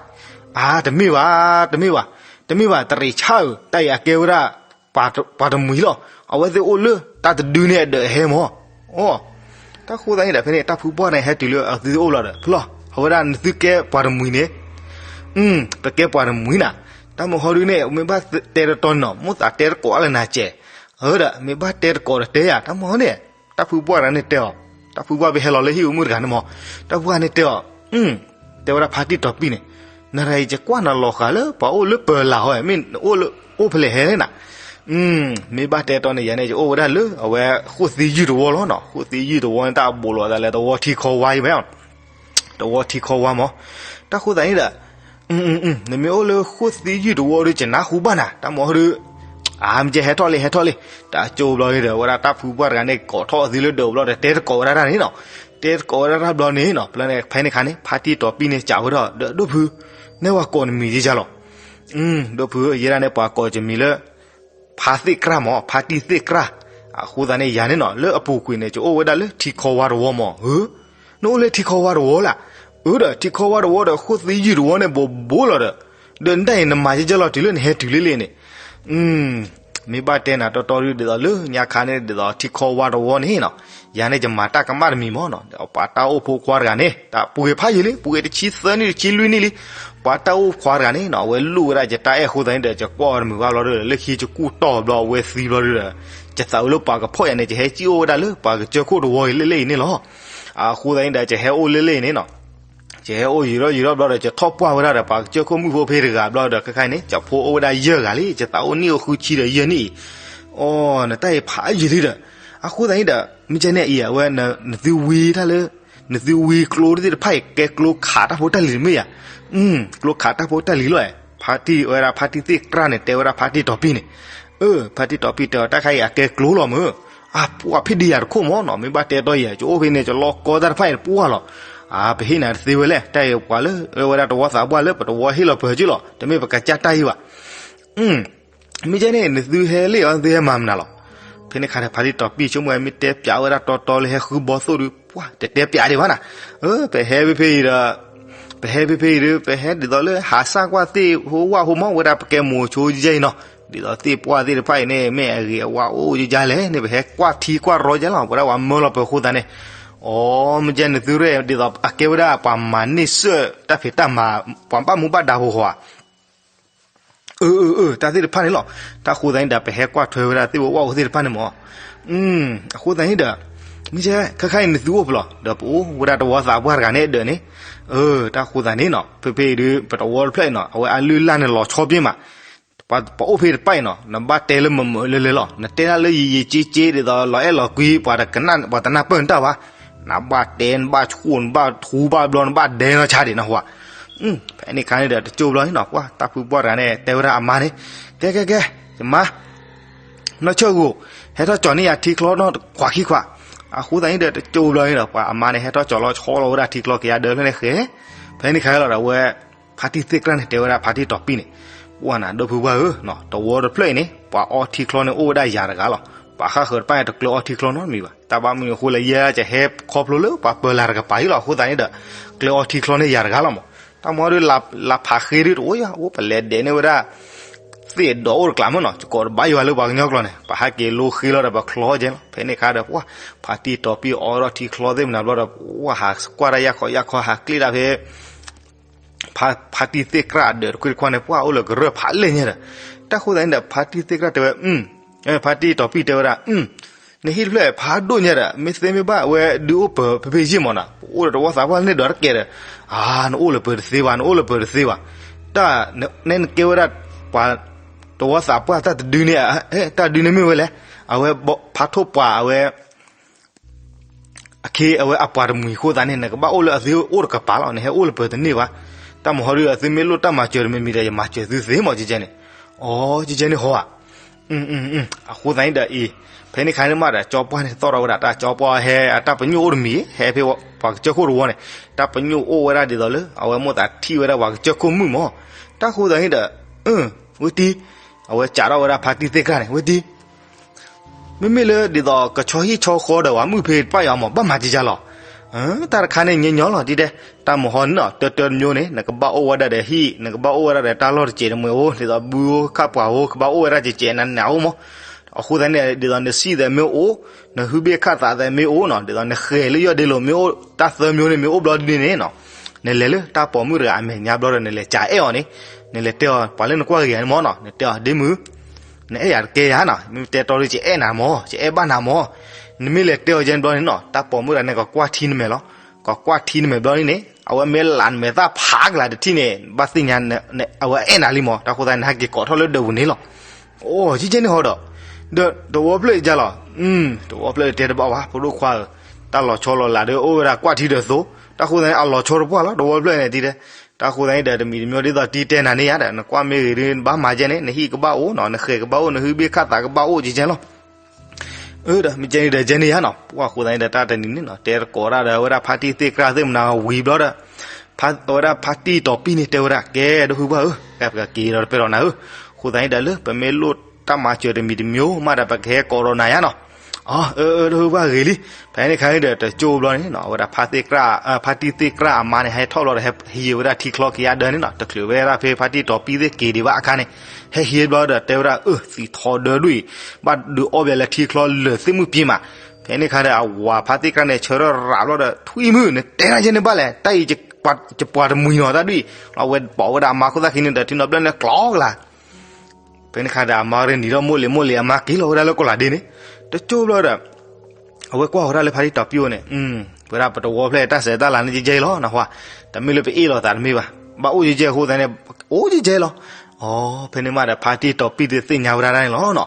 အါ တမ့ၢ်ဘၣ်, တမ့ၢ်ဘၣ်, တမ့ၢ်ဘၣ်, တရံးဆၣ်ဧၢ, တၢ်အံၤအကဲဝဲဒၣ် ပှၤတမှံၤလီၤ. အဝဲသ့ၣ်အိၣ်လၢတၢ်တဒုန့ၣ်အဒၢးအဟဲမၢ်. အိ, တၢ်ဃိသတးန့ၣ်ဒီး ဖဲန့ၣ် တၢ်ဖုပှၢ်န့ၣ် ဟဲတုၤလၢအဝဲသ့ၣ်အိၣ်လီၤဒီး ဖျီၣ် အဝဲဒၣ်နသုကဲပှၤတမှံၤန့ၣ်, ပကဲပှၤတမှံၤနၤ. တၢ်မဟီဒုန့ၣ် မ့ၢ်ဘၣ်တဲတတီန့ၣ်နီၤ မိၣ်သးတဲတကိးအါလၢနၤစဲး, အၢဒီး မ့ၢ်ဘၣ်တဲတကိးဒီးတဲယၤ တၢ်မဟီန့ၣ်. တၢ်ဖုပှၢ်တဂၤန့ၣ်တဲအီၤ, တၢ်ဖုပှၢ်ဖဲဟဲလီၤလၢဟံၣ်အူမုၢ်တဂၤန့ၣ်မၢ်, တၢ်ဖုပှၢ်န့ၣ်တဲအီၤ, တဲဝဲဒၣ်ဖါတံၢ်တီၤပံၢ်န့ၣ်, နရၤအံၤယကွၢ်နၤလီၤဃာ်လၢပှၤအိၣ်လၢပၢၤလၢ်ဟီ, မ့ၢ်နအိၣ်လၢအိၣ်ဖဲလဲၣ်ဟဲလဲၣ်နၤ. မ့ၢ်ဘၣ်တဲတီန့ၣ် ယၤန့ၣ် ယအိၣ်ဝဲဒၣ်လၢအဝဲဃိၣ်သံယုၢ်တဝီလီၤနီၤ. ဃိၣ်သံယုၢ်တဝီန့ၣ် တၢ်အဘူးလိာ်သးလၢတဝီထံခီဝါအံၤမ့ၢ် တဝီထံခီဝါမး. တၢ်ဃိသတးန့ၣ်ဒီး, နမ့ၢ်အိၣ်လၢဃိၣ်သံယုၢ်တဝီဒီး ယနၢ်ဟူဘၣ်နၤ တၢ်မၤဟီဒီး, အါ မ့ၢ်ကဲဟဲထီၣ်လံ ဟဲထီၣ်လံ. တၢ်ကၠိဘျီန့ၣ်ဒီး ဝဲဒၣ်တၢ်ဖုပှၢ်တဂၤန့ၣ် ကိးထီၣ်အသုလၢဒၢးဘျီဒီး တဲတကိးဝဲဒၣ်တၢ်န့ၣ်နီၤ. တဲတကိးဝဲဒၣ်တၢ်ဘျီန့ၣ်နီၤ, ဖဲန့ၣ်ခါန့ၣ် ဖါတံၢ်တီၤပံၢ်န့ၣ် စံးဝဲဒၣ်ဒီး ဒိၣ်ဖု, နဲဝၤကိးနမံၤယဲယါလီၤ. ဒိၣ်ဖု ယဲဒၣ်န့ၣ် ပှၤကိးယမံၤလၢ ဖါသ့ၣ်ကြၢ်မး, ဖါတံၢ်သ့ၣ်ကြၢ်. အဃိသတးန့ၣ် ယၤန့ၣ်နီၤ လၢအပူၤကွံာ်န့ၣ် ယအိၣ်ဝဲဒၣ်လၢထံခီဝါတဝီမး. ဧၢ, နအိၣ်လၢထံခီဝါတဝီလၢ, အၢဒီး ထံခီဝါတဝီဒီး ဃိၣ်သံယုၢ်တဝီန့ၣ် ဘူးဘူးလီၤဒီး, ဒီးနတၢ်အံၤ နမၤယဲယါလီၤတုၤလၢနဟဲတုၤလံလံန့ၣ် မ့ၢ်ဘၣ်တဲနၤတီတီဒ်သိးလၢညါခါန့ၣ် ဒ်သိးထံခီဝါတဝီန့ၣ်နီၤ, ယၤန့ၣ် ယမၤတၢ်ကမၣ်တမံၤမးနီၤ. ပှၤတၢ်အိၣ်ဖိခွါတဂၤန့ၣ် တၢ်ပှ့ၤဖးယံာ်လံ, ပှ့ၤတဆံသၢနံၣ်တဆံလွံၢ်နံၣ်လံ. ပှၤတၢ်အိၣ်ခွါတဂၤန့ၣ်နီၤ အဝဲလူၤဝဲဒၣ်ယတၢ်အဲၣ်အဃိသတးန့ၣ်ဒီး ယကွၢ်အီၤတမုာ်ဘၣ်ဘျီဒီး လၢခံယကူၣ်တီၢ်ဘျီ အဝဲသံဘျီဒီး ယသးဝဲလၢပှၤကဖီၣ်ယၤန့ၣ် ယဟဲစံၣ်အိၣ်ဝဲဒၣ်လၢပှၤကစၢၢ်ခိၣ်တဝီအံၤလၢလၢအံၤန့ၣ်လီၤ. အဃိသတးန့ၣ်ဒီး ယဟဲအိၣ်လၢလၢအံၤန့ၣ်နီၤ ယဟဲအိၣ်ယံာ်ထီၣ်ယံာ်ထီၣ်ဘျီဒီး ယထီၣ်ပှၢ်ဝဲဒၣ်ဒီး ပှၤကစၢၢ်ခိၣ်မုၣ်ဖိဖဲတဂၤဘျီဒီး ခဲခါအံၤန့ၣ် ယဖိအိၣ်ဝဲဒၣ်ယဲၢ်ဂၤလံ, ယသးအိၣ်နံၣ်အိၣ်ဃုဆံဒီးယဲၢ်နံၣ်အံၤ, အိ နတၢ်အံၤဖးယံာ်လံဒီး, အဃိသတးန့ၣ်ဒီး မ့ၢ်ကဲန့ၣ်အံၤ အဝဲ နသုဝံတၢ်လၢ နသုဝံကျိသ့ၣ်တဖၣ်အံၤ ကဲကျိခးတၢ်ဖိတၢ်လံၤတမ့ၢ်ဧါ. ကျိခးတၢ်ဖိတၢ်လံၤလီၤ. ဖါတံၢ်ဝဲဒၣ်ဖါတံၢ်သ့ၣ်ကြၢ်န့ၣ် တဲဝဲဒၣ်ဖါတံၢ်တီၤပံၢ်န့ၣ်, အၢ ဖါတံၢ်တီၤပံၢ်တဲအီၤ တၢ်ခါအံၤအကဲကျိလီၤမၢ်. အပှၢ်ဖံးဒံးယၤတခိၣ်မၢ်နီၤ, မ့ၢ်ဘၣ်တဲတီယၤ ယအိၣ်ဖဲန့ၣ် ယလီၢ်ကီတၢ်တဖၣ်အံၤတပှၢ်လီၤ. အပဟ့ၣ်နၤတသ့ဝဲလဲၣ်, တၢ်အံၤပှၤလၢအဝဲဒၣ်တဝီသးပှၢ်လၢပတဝီဟ့ၣ်လီၤပၢၤက့လီၤ, တမ့ၢ်ပကစၢ်တၢ်အံၤဘၣ်. မ့ၢ်ကဲန့ၣ် နသုဟဲလ့ၣ်အီၤ နသုဟဲမၤမနုၤလီၤ. ဖဲန့ၣ်ခါဒီး ဖါတံၢ်တီၤပံၢ်ဆိကမိၣ်ဝဲ မ့ၢ်တဲပၠးဝဲဒၣ်တီတီလၢဟဲဃုဘီသိၣ်ဒီး ပှၢ်တတဲပၠးဒံးဘၣ်နၤ. ပဟဲဖဲဖဲအံၤဒီး ပဟဲဖဲဖဲအံၤဒီး ပဟဲဒ်သိးလၢဟးစၢ်ကွၢ်သ့ၣ်ဟိဝၣ်ဟိမၢ် ဝဲဒၣ်ပကဲမိၤဆိယဲအံၤနီၤ, ဒ်သိးသ့ၣ်ပှၢ်သ့ၣ်တဖၣ်အံၤန့ၣ် မ့ၢ်အဂ့ၤအဝါအိၣ်ယဲလဲၣ်န့ၣ် ပဟဲကွၢ်ထံကွၢ်ရီယဲလီၤ, ဝဲဒၣ်ပှၤမၢလီၤပၢၤအဃိသတးန့ၣ်, အိ မ့ၢ်ကဲနသုရဲၣ် ဒ်သိးအကဲဝဲဒၣ်ပှၤမၤန့ၢ်စၢၣ်တၢ်ဖံးတၢ်မၤ ပှၤဘၣ်မူဘၣ်ဒါဖိဃီဧါ. အၢ အၢ အၢ တၢ်သ့ၣ်တဖၣ်န့ၣ်လီၤ. တၢ်ဃိသတးန့ၣ်ဒီး ပဟဲကွၢ်ထွဲဝဲဒၣ်သ့ၣ်ဝဲဝၣ်အိၣ်သ့ၣ်တဖၣ်န့ၣ်မၢ်. အဃိသတးန့ၣ်ဒီး မ့ၢ်ကဲ ခဲခါအံၤနသုအိၣ်ဖဲလဲၣ်, ဒီးပအိၣ်ဝဲဒၣ်တဝီသးပှၢ်တဂၤန့ၣ်ဒၢးန့ၣ်, အၢ တၢ်ဃိသတးန့ၣ်နီၤ ဖဲဖဲအံၤဒီး ပတဝီတဖျၢၣ်အံၤနီၤ အဝဲအလုၢ်အလၢ်န့ၣ်လီၤဆီပ့ၢ်မး, ပအိၣ်ဖဲတဖၣ်အံၤနီၤ နဘၣ်တဲလၢမမုာ်လၢလၢလီၤ, နတဲဒၣ်လၢယံာ်ယံာ်က့က့ ဒ်သိးလီၤအဲၣ်လီၤကွံ ပှၤတနၢ်ပၢၢ်နတၢ်ဘၣ်, နဘၣ်တဲ နဘၣ်ဆူၣ် နဘၣ်ထူဘၣ်ဘျီ နဘၣ်ဒဲနီၢ်ဆါဒံးနီၤဟါ. ဖဲန့ၣ်ခါန့ၣ်ဒီး တကၠိဘျီန့ၣ်နီၤ ပှၢ်တၢ်ဖုပှၢ်တဂၤန့ၣ် တဲဝဲဒၣ်အမါန့ၣ်, ကဲ ကဲ ကဲ ယမါ နီၢ်ဆၢၣ်ဂိၢ် ဟဲထီၣ်ကၠီၤန့ၢ်ယၤထံချီနီၢ်ခွးခံခွး. အဃိသတးန့ၣ်ဒီး တကၠိဘျီန့ၣ်ဒီး ပှၤအမါန့ၣ် ဟဲထီၣ်ကၠီၤလီၤဆီလီၤဝဲဒၣ်ထံချီကယၤဒၢးဖဲန့ၣ်ဃဲ. ဖဲန့ၣ်ခါလီၤဒီး အဝဲ ဖါတံၢ်သ့ၣ်ကြၢ်န့ၣ် တဲဝဲဒၣ်ဖါတံၢ်တီၤပံၢ်န့ၣ်, ပှၢ်နၤ ဒိၣ်ဖုပှၢ်ဧၢ, တဝီတဖျၢၣ်အံၤန့ၣ် ပှၤအီထံချီန့ၣ် အိၣ်ဝဲဒၣ်ယၤတဂၤလီၤ. ပှၤဃၣ်ဃၢၤတဖၣ်န့ၣ် တကျၢၤအီထံချီနီတမံၤဘၣ်. တၢ်ဘၣ်မနုၤအဃိလဲၣ် ယဲယဟဲခီဖျိလၢပှၤပၢၤလၢ်တကပၤအံၤလီၤ. အဃိသတးန့ၣ်ဒီး ကျၢၤအီထံချီန့ၣ်ယၤတဂၤလီၤမး. တၢ်မၤဒီး လါဖးဃ့ဒုးတအိၣ်ယၤ အိၣ်ပလဲၤဒဲးန့ၢ်ဝဲဒၣ် သ့ၣ်ဒီးအိၣ်တကျးမးနီၤ, ယကိးတဘၣ်ယွၤလၢပှၤကညီကျိာ်န့ၣ် ပဟးက့ၤလိဃ့လီၤဒီးပချီကဲလီၤ. ဖဲန့ၣ်ခါဒီး ပှၢ် ဖါတံၢ်တီၤပံၢ်အီထံချီသ့ၣ်မနုၤဘျီဒီး ပှၢ်ဟးကွၢ်တၢ်ယၢ်ခီယၢ်ခီ ဟးကျ့ၣ်တၢ်ဖဲ ဖါတံၢ်သ့ၣ်ကြၢ်အဒၢးတခွ့တခွါန့ၣ် ပှၢ်အိၣ်လၢကရၢၢ်ဖးလဲၢ်ညါဒီး တၢ်ဃိသတးန့ၣ်ဒီး ဖါတံၢ်သ့ၣ်ကြၢ်တဲဝဲ ဖါတံၢ်တီၤပံၢ်တဲဝဲဒၣ် နဟံၣ်တဖျၢၣ်ဖးဒိၣ်ညါဒီး မ့ၢ်သ့မ့ၢ်ဘၣ်ဝဲဒုးအိၣ်ပၢၤဖဲဖဲယံာ်မးနီၤ, ပအိၣ်ဒီးတဝီသးပှၢ်န့ၣ်ဒီးတကဲဒီး အါ နအိၣ်လၢပၢၤတသ့ဘၣ် နအိၣ်လၢပၢၤတသ့ဘၣ်. တၢ် နဲနကဲဝဲဒၣ် ပှၤ တဝီသးပှၢ်တၢ်တဒုန့ၣ် တၢ်ဒုန့ၣ်မ့ၢ်ဝဲလဲၣ်, အဝဲဖးထိၣ်ပှၤအဝဲ အခ့အဝဲအပှၤတမှံၤအဃိသတးန့ၣ် နကဘၣ်အိၣ်လၢအသ့အိၣ်တကပၤလီၤ, နဟဲအိၣ်လၢပၢၤတန့ၢ်ဘၣ်. တၢ်မၤဟီဒုး အသုမ့ၢ်လိၣ်တၢ်မၤစၢၤတမံၤမံၤဒီး ယမၤစၢၤသုသ့မး ကကဲန့ၣ်. အိ ကကဲန့ၣ်ဟီဧါ. အဃိသတးန့ၣ်ဒီးအံၤ ဖဲန့ၣ်ခါန့ၣ်မးဒီး ကၠီပှၢ်န့ၣ်သီၣ်ထီၣ်ဝဲဒၣ် တၢ်ကၠီပှၢ်ဟဲ အတၢ်ပညိၣ်အိၣ်တမံၤ ဟဲဖဲပှၤကစၢၢ်ခိၣ်တဝီန့ၣ် တၢ်ပညိၣ်အိၣ်ဝဲဒၣ်ဒ်သိးလၢ အဝဲမိၣ်သးထံၣ်ဝဲဒၣ်ပှၤကစၢၢ်ခိၣ်မုၣ်မး. တၢ်ဃိသတးန့ၣ်ဒီး ဝဲတံၢ် အဝဲစးထီၣ်ဝဲဒၣ်ဖါတံၢ်သ့ၣ်ကြၢ်န့ၣ် ဝဲတံၢ် မ့မ့ၢ်လၢဒ်သိးကဆီဟံၣ်ဆီဃီဒီးပှၤမုၣ်ဖဲတဖၣ်အံၤမး ဘၣ်မၤကကၢ်လီၤ. တၢ်တခါန့ၣ်ညီညီလီၤ တံၢ်တဲ, တၢ်မၤဟီန့ၣ်နီၤ တၢတၢတမျိုးန့ၣ် နကဘၣ်အိၣ်ဝဲဒၣ်ဒီးဟံၣ် နကဘၣ်အိၣ်ဝဲဒၣ်ဒီးတၢ်လီၢ်တစဲးတမှဲၤအိၣ် ဒ်သိးဘုအိၣ်ခၣ်ပှၢ်အိၣ် ကဘၣ်အိၣ်ဝဲဒၣ်ကကဲးနးနးအိၣ်မး. အဃိသတးန့ၣ် ဒ်သိးနစံၣ်သးမ့ၢ်အိၣ် နဟုဘ့ၣ်ခၣ်သးသးမ့ၢ်အိၣ်နီၤ ဒ်သိးနဃဲၤလၢယီၢ်ဒ့လိာ်မ့ၢ်အိၣ် တၢ်သၢမျိုးန့ၣ်မ့ၢ်အိၣ်ဘျီဒ်န့ၣ်နီၤ နလဲၤလၢတၢ်ပိာ်မုၣ်တဂၤအမဲာ်ညါဘျီဒီး နလဲၤစးအဲၣ်အီၤန့ၣ် နလဲၤတဲအီၤ ပှၤလၢနကွၢ်က့ၤယၤန့ၣ်မးနီၤ နတဲအီၤ ဒ့မုၣ် နအဲၣ်ယၤတကဲယၤနီၤ မ့ၢ်တဲတီဒုး ယအဲၣ်နၤမး ယအဲၣ်ဘၣ်နၤမး. နမ့ၢ်လဲၤတဲအီၤယဲန့ၣ်ဘျီန့ၣ်နီၤ တၢ်ပိာ်မုၣ်တဂၤန့ၣ် ကကွၢ်ထံနမဲာ်လီၤ. ကကွၢ်ထံနမဲာ်ဘျီန့ၣ်န့ၣ် အဝဲမ့ၢ်လၢနမဲာ်သၣ်ဖးကလၤတထံၣ်န့ၣ် ဘၣ်သ့ၣ်ညါ အဝဲအဲၣ်နၤလံမး, တၢ်ဃိသတးန့ၣ် နဟဲက့ၤကိးထီၣ်လၢဒၢးပူၤန့ၣ်လီၤ. အိၣ် ယကဲန့ၣ်ဟီဒီး, ဒီးတဝီဖျၢၣ်အံၤကလီၤ, တဝီဖျၢၣ်တဲတဘၣ်ဘၣ် ဖိဒိၣ်ခွါဧၢ, တၢ်လီၤဆီလီၤလးဒီးအိၣ်ဝဲဒၣ်ကွၢ်ထံဒီးသိ, တၢ်ဃိသတးန့ၣ် အလီၤဆီတပှၢ်လီၤ တဝီဖျၢၣ်န့ၣ်တဲ, တၢ်ဃိသတးန့ၣ်ဒီး တမံၤတမံၤဒ်သိးတံၤတဲနၤန့ၣ်ယါဒီး နကွၢ်မ့ၢ်ဂ့ၤဒီး နဘၣ်မၤကဲန့ၣ် နဟံၣ်ကဘၣ်အိၣ်နီၤ, နဃဲၤကဘၣ်အိၣ်, နဟုဘ့ၣ်ခၣ်သးကဘၣ်အိၣ်ကကဲလီၤ. အၢ ဒီးမ့ၢ်ကဲန့ၣ်ဒီးကဲန့ၣ်ယါနီၤ, ပှၢ်ဃိသတးန့ၣ်ဒီး တၢ်တနံၤန့ၣ်နီၤ တဲတကိးဒၣ်ဒီးဝဲဒၣ်ဖါတံၢ်သ့ၣ်ကြၢ်သ့ၣ်မနၤဝံၤဘျီဒီး အဝဲဒၣ်ဖါတံၢ်တီၤပံၢ်န့ၣ်တဲဝဲဒၣ် ကဲ ဒိၣ်ဖုပှၢ်ဧၢ, ကဲပကက့ၤဒီးတပဲၢ်ဒီးနၤဧၢ, ဃိသတးန့ၣ်ဒီးလၢပမ့ၢ်လိၣ်တၢ်မၤစၢၤတမံၤတမံၤမးဒီး ပကဟဲကိးဒီးနၤယါနီၤ. အၢ အၢ ဒိၣ်ဖုပှၢ်ဂ့ၤလံ. ဖဲန့ၣ်ခါန့ၣ်ဒီး တကၠိဘျီန့ၣ်နီၤ အဝဲဒၣ်ဖါတံၢ်သ့ၣ်ကြၢ်အမါန့ၣ် ဟဲထီၣ်ဘျီဒီး ဟဲဟံးဝဲဒၣ်ထံချီက့ၤအဒၢန့ၣ်နီၤ, တချုးဝဲဒၣ်ဖဲဖါတံၢ်တီၤပံၢ်သ့ၣ်က့ၤဒံးဘၣ်အခါန့ၣ် ဟဲဟံးဘျီဒီးတဲဝဲဒၣ် အၢ သံထီဒၢဒူၣ်အံၤ ဘၣ်ဒုးအီၣ်ဘၣ်လၢထံချီလၢာ်သ့ၣ်မုၢ်ပှၢ်မး. ဖဲန့ၣ်ခါဒီး အဝၤဖါတံၢ်ကြၢ်န့ၣ် ဆၢထၢၣ်ရးဘျီဒီး ထွံၣ်မုၣ် နတဲတၢ်ကဲန့ၣ်ဘၣ်လဲၣ်, တၢ်အံၤ ယပှၤတမှံၤနီၤတၢ်ဒ်အံၤ, အဝဲပိာ်ဝဲဒၣ်အမါခိၣ်သၣ်ခံန့ၣ်ဒီး ထံနီၤဘျၢၣ်န့ၣ်ကျီကလၤ ဖဲန့ၣ်ခါဒီး အမါရ့နံၤထီၣ်မိၢ်လံၤမိၢ်လံၤ အမါက့ၤလီၤဝဲဒၣ်လၢကိးလးဒ့န့ၣ်, တကၠိဘျီဒီး အဝဲကွၢ်ဃီၤဒၣ်လၢဖါတံၢ်တီၤပံၢ်အိၣ်န့ၣ်, ဝဲဒၣ်ပတဝီဖျဲၣ်တၢ်ဆဲးတၢ်လၤန့ၣ် ကဲကဲလီၤနဟါ, တမ့ၢ်လၢပအ့ၣ်လိာ်သးတမ့ၢ်ဘၣ်, ဘၣ်အိၣ်ကဲကဲအဃိသတးန့ၣ် အိၣ်ကဲကဲလီၤ. အီ ဖဲန့ၣ်မးဒီး ဖါတံၢ်တီၤပံၢ်သ့ၣ်ညါဝဲဒၣ်န့ၣ်လီၤနီၤ,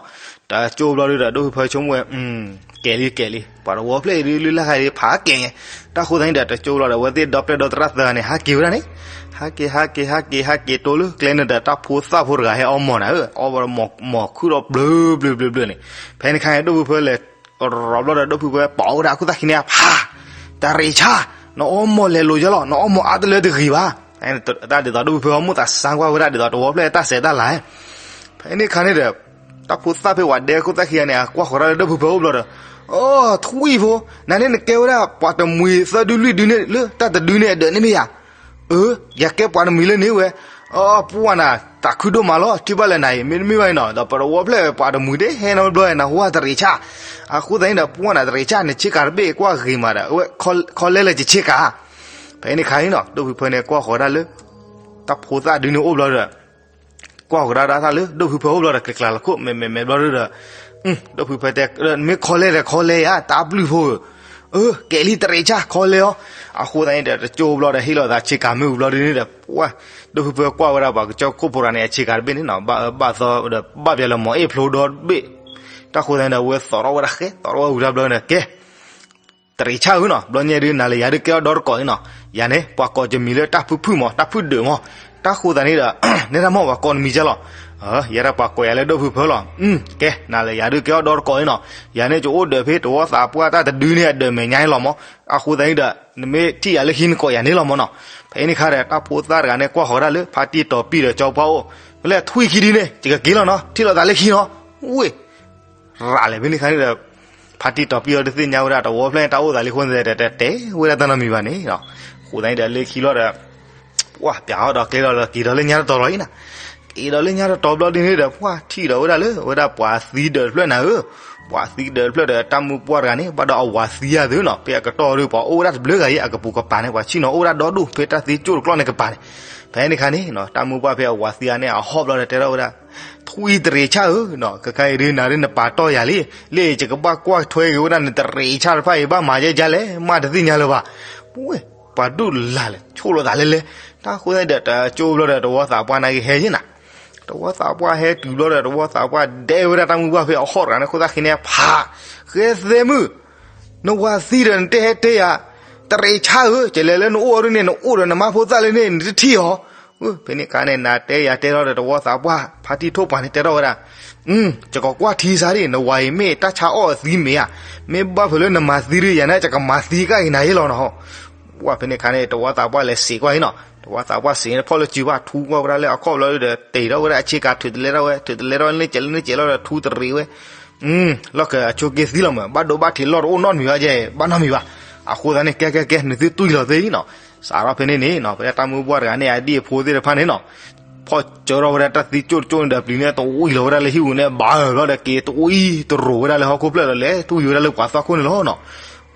တကၠိဘျီဒီး ဒိၣ်ဖုဖၢဆိကမိၣ်ဝဲ ကဲလံကဲလံ, ပှၤတဝီဖျဲၣ်အံၤဒုးလၢ်လၢ်ခါအံၤဖးကဲညါ, တၢ်ဃိသတးန့ၣ်ဒီး တကၠိဘျီဒီး အဝဲသ့ၣ်ဒီပျဲၢ်ဒီသရၣ်သၢဂၤန့ၣ် ဟးက့ၤဝဲဒၣ်န့ၣ်, ဟးက့ၤ ဟးက့ၤ ဟးက့ၤ ဟးက့ၤတိၢ်လၢကျဲန့ၣ်ဒီး တၢ်ဖိသၣ်ဖိတဂၤဟဲအီမိာ်နၤဧၢ, အီဝဲဒီးမိာ်ခုၣ်ဒီးဘျၢဘျၢဘျၢဘျၢန့ၣ်, ဖဲန့ၣ်ခါန့ၣ် ဒိၣ်ဖုဖၢလဲၤ ရီဘျီဒီး ဒိၣ်ဖုဖၢပိာ်ဝဲဒၣ်အခိၣ်သၣ်ခံန့ၣ်အဖး, တရံးဆၣ်, နအီမိာ်လဲၤလိာ်ယဲလီၤ, နအီမိာ်အါတလၢတဂ့ၤဘၣ်. တၢ်ဒ်သိးဒိၣ်ဖုဖၢအီမိၣ်သးစၢ်ကွၢ်ဝဲဒၣ်ဒ်သိးတဝီဖျဲၣ်တၢ်ဆဲးတၢ်လၤ ဖဲန့ၣ်ခါန့ၣ်ဒီး တၢ်ဖိသၣ်ဖဲဝဲဒဲခိၣ်သၣ်ခံဂၤန့ၣ် အကွၢ်ဃီၤတၢ်လၢဒိၣ်ဖုဖၢအိၣ်ဘျီဒီး, အိ ထွံၣ်ဖိ, နၤန့ၣ်နကဲဝဲဒၣ်ပှၤတမှံၤသၢဒုလွံၢ်ဒုန့ၣ် လၢတၢ်တဒုန့ၣ်အဒၢးန့ၣ်မ့ၢ်ယၤ, အၢ ယကဲပှၤတမှံၤလၢန့ၣ်ဝဲ, အၢ ပှၢ်နၤ တၢ်ခုဒိၣ်မးလီၤ ထံၣ်ဘၣ်လၢနၤအံၤ မ့တမ့ၢ်ဘၣ်အံၤနီၤ ဒီးပတဝီဖျဲၣ်ပှၤတမှံၤတဟဲနီတဘျီနဟူဝဲတရံးဆၣ်, အဃိသတးန့ၣ်ဒီး ပှၢ်နၤတရံးဆၣ် နဆ့ကၤတဘ့ၣ်ကွၢ်ဂ့ၤမးဒီး အဝဲခီလဲလၢကဆ့ကၤ ဖဲန့ၣ်ခါန့ၣ်နီၤ ဒိၣ်ဖုဖၢန့ၣ် ကွၢ်ဃီၤဒၣ်လၢ တၢ်ဖိသၣ်ဒုန့ၣ်အိၣ်ဘျီဒီး ကွၢ်ဃီၤဒၣ်တၢ်လၢ ဒိၣ်ဖုဖၢအိၣ်ဘျီဒီး ကျဲၤကျါလီၤခိၣ် မဲာ်မဲာ်မဲာ်ဘျီဒီး ဒိၣ်ဖုဖၢတဲ မ့ၢ်ခီလဲဒီးခီလဲဧါ တၢ်ဘျုးဖိဧၢ, အၢ ကဲလံတရံးဆၣ်ခီလဲအီၤ, အဃိသတးန့ၣ်ဒီး တကၠိဘျီဒီး ဟ့ၣ်လီၤသးဆ့ကၤမ့ၣ်အူဘျီဒုန့ၣ်ဒီး ပှၢ် ဒိၣ်ဖုဖၢကွၢ်ဝဲဒၣ်ပှၤကစၢၢ်ခိၣ်ဖိတဂၤန့ၣ် အဆ့ကၤတဘ့ၣ်န့ၣ်နီၤ ဘၣ်အၢဘၣ်သီဒီး ဘၣ်ပျဲလၢမိၢ်အ့ၣ်ဖျိဒီတဘ့ၣ်, တၢ်ဃိသတးန့ၣ်ဒီး အဝဲသီထီၣ်ဝဲဒၣ်ဃဲသီထီၣ်ဝဲဝံၤတၢ်ဘျီန့ၣ် ကဲ တရံးဆၣ်ဧၢနီၤ ဘျီညါဒုး နၤလၢယၤဒုးကဲထီၣ်ဒီတကိးအံၤနီၤ, ယၤန့ၣ် ပှၤကိးကမံၤလၢတၢ်ဖုဖုမး တၢ်ဖုဒၢးမး, တၢ်ဃိသတးန့ၣ်ဒီး နဲဒၣ်မ့ၢ်ပှၤကိးနမံၤကဲလီၤ, ယဲဒၣ်ပှၤကိးယၤလၢဒိၣ်ဖုဖၢလီၤ, ကဲ နၤလၢယၤဒုးကဲထီၣ်ဒီတကိးအံၤနီၤ, ယၤန့ၣ် ကအိၣ်ဒၢးဖဲတဝီသးပှၢ်တၢ်တဒုန့ၣ်အဒၢးမဲာ်ညါန့ၣ်လီၤမး, အဃိသတးန့ၣ်ဒီး နမ့ၢ်ထံၣ်ယၤလၢခံနကိးယၤန့ၣ်လီၤမးနီၤ, ဖဲန့ၣ်ခါဒီး တၢ်ဖိသၣ်တဂၤန့ၣ် ကွၢ်ဃီၤဒၣ်လၢ ဖါတံၢ်တီၤပံၢ်ဒီးကၠီပှၢ်အိၣ်, ဖဲလဲၣ်ထွံၣ်ခံဒုန့ၣ် ယကက့ၤလီၤနီၤ ထံၣ်လိာ်သးလၢခံနီၤ, ဝ့ၢ် ရၤလဲၣ်ဖဲန့ၣ်ခါန့ၣ်ဒီး ဖါတံၢ်တီၤပံၢ်အီၤဒုးသ့ၣ်ညါဝဲဒၣ်တဝီဖျဲၣ်န့ၣ် တၢ်အိၣ်သးလံအဃိန့ၣ်ဒီး တတဲဝဲဒၣ်တၢ်နီတမံၤဘၣ်န့ၣ်, အဃိသတးန့ၣ်ဒီးလၢခံလီၤဒီး ပှၢ်ပၠးအီၤဒီးကျဲလီၤဒီး က့ၤဒီးလၢညါတတီၤလီၤအံၤနီၤ, က့ၤဒီးလၢညါတတီၤဘျီဒုန့ၣ်ဒီး ပှၢ်ထံၣ်ဒီးဝဲဒၣ်လၢ အဝဲဒၣ်ပှၤသံဒၢးတဖျၢၣ်နၤဧၢ, ပှၤသံဒၢးတဖျၢၣ်ဒီးတၢ်မုၢ်ပှၢ်တဂၤန့ၣ် ဘၣ်ဒီးအဝၤသံယၤသုနီၤ, ဖဲအကတီၢ်ဒုး ပှၤအိၣ်ဝဲဒၣ်တဘျုးဂၤအံၤ အကပူၤကပၤန့ၣ် ပှၤဆ့ၣ်နီၤအိၣ်ဝဲဒၣ်ဒီဒူၣ် ဖဲတၢ်သံကၠိၣ်တကျီၢ်န့ၣ်ကပၤန့ၣ်, ဖဲန့ၣ်ခါန့ၣ် တၢ်မုၢ်ပှၢ်ဖဲအဝၤသံယၤန့ၣ် အဟီၣ်ဘျီဒီးတဲထီၣ်ဝဲဒၣ် ထွံၣ်တရံးဆၣ်ဧၢ, ခဲခါအံၤဒုးနၤဒုးနပာ်တီၢ်ယၤလံ, လၢယကဘၣ်ကွၢ်ထွဲက့ၤဝဲဒၣ်နတရံးဆၣ်တဖၣ်အံၤ ဘၣ်မၤယဲကလဲၣ် မ့ၢ်တသ့ၣ်ညါလၢၤဘၣ်, ပှၤဒူၣ်လၢ်လဲၣ် ဆိၣ်လိာ်သးလဲလဲ, တၢ်ဃိသတးဒီး တကၠိဘျီဒီး တဝီသးပှၢ်နာ်က့ဟဲယဲၢ်နၤ, တဝီသးပှၢ်ဟဲတုၤဘျီဒီး တဝီသးပှၢ်ဒဲဝဲဒၣ်တၢ်မုၢ်ပှၢ်ဖဲအဟီၣ်တဂၤန့ၣ် ခိၣ်သၣ်ခံန့ၣ်ဖး, ဃဲသဲမုၣ် နဝၤသံဒီးနတဲဟဲတဲယၤ, တရံးဆၣ်ဧၢ, ကလဲၤလၢနအိၣ်အီၤဒုန့ၣ် နအိၣ်ဒီးနမါဖိသၣ်လၢန့ၣ် နတထံၣ်အီၤ, ဖဲန့ၣ်ခါန့ၣ် နၤတဲယၤတဲထီၣ်ဒီး တဝီသးပှၢ် ဖါတံၢ်ထိၣ်ပှၢ်န့ၣ် တဲထီၣ်ဝဲဒၣ်, ယကကွၢ်ထံစါဒ် နဝၤအံၤမ့ၢ်တၢ်ဆါအီၣ်အသံမ့ၢ်ဧါ, မ့ၢ်ဘၣ်ဖဲလၢနမၤသံဒု ယၤန့ၣ် ယကမၤသံကၣ်က့ၤနၤယဲလီၤနီၤ, ပှၢ်ဖဲန့ၣ်ခါန့ၣ် တဝီသးပှၢ်လဲၤစံးကွၢ်အံၤနီၤ, တဝီသးပှၢ်စံးန့ၣ် ဖီၣ်လၢစုဘၣ် ထူကွၢ်ဝဲဒၣ်လၢအခီၣ်ဘျီဒီး တ့ထီၣ်ဝဲဒၣ်အဆ့ကၤ ထုးတလဲထီၣ်ဝဲ ထုးတလဲထီၣ်လၢန့ၣ်ကဲးလၢန့ၣ်ကဲးလီၤဒီး ထူတရံးဝဲ လီၢ်ခံအဆိက့သံလီၤမး ဘၣ်ဒိဘၣ်ထံးလီၢ်တအိၣ်နီတမံၤဘၣ်ကဲ ဘၣ်နီတမံၤဘၣ်. အဃိသတးန့ၣ် ကဲ ကဲ ကဲ နသုတွံၢ်လီၤသ့နီၤ. စးထီၣ်ဖဲန့ၣ်န့ၣ်နီၤ ဖဲတၢ်မုၢ်ပှၢ်တဂၤန့ၣ် အဒံၣ်အဖိသ့ၣ်တဖၣ်န့ၣ်နီၤ ဖီၣ်စၢထီၣ်ဝဲဒၣ်တၢ်သံကၠိၣ်တကၠိၣ်န့ၣ်ဒီး ပျံၤန့ၣ်တဝံၤလီၤဝဲဒၣ်လၢဟံၣ်ပူၤန့ၣ် ဘၣ်ဘျီဒီးက့ၤတဝံၤတရိၤဝဲဒၣ်လၢဟီၣ်ခိၣ်ဖျၢၣ်ဒီး လဲၤတူၢ်ယံၤဝဲဒၣ်လၢပှၤသီခိၣ်န့ၣ်လီၤနီၤ.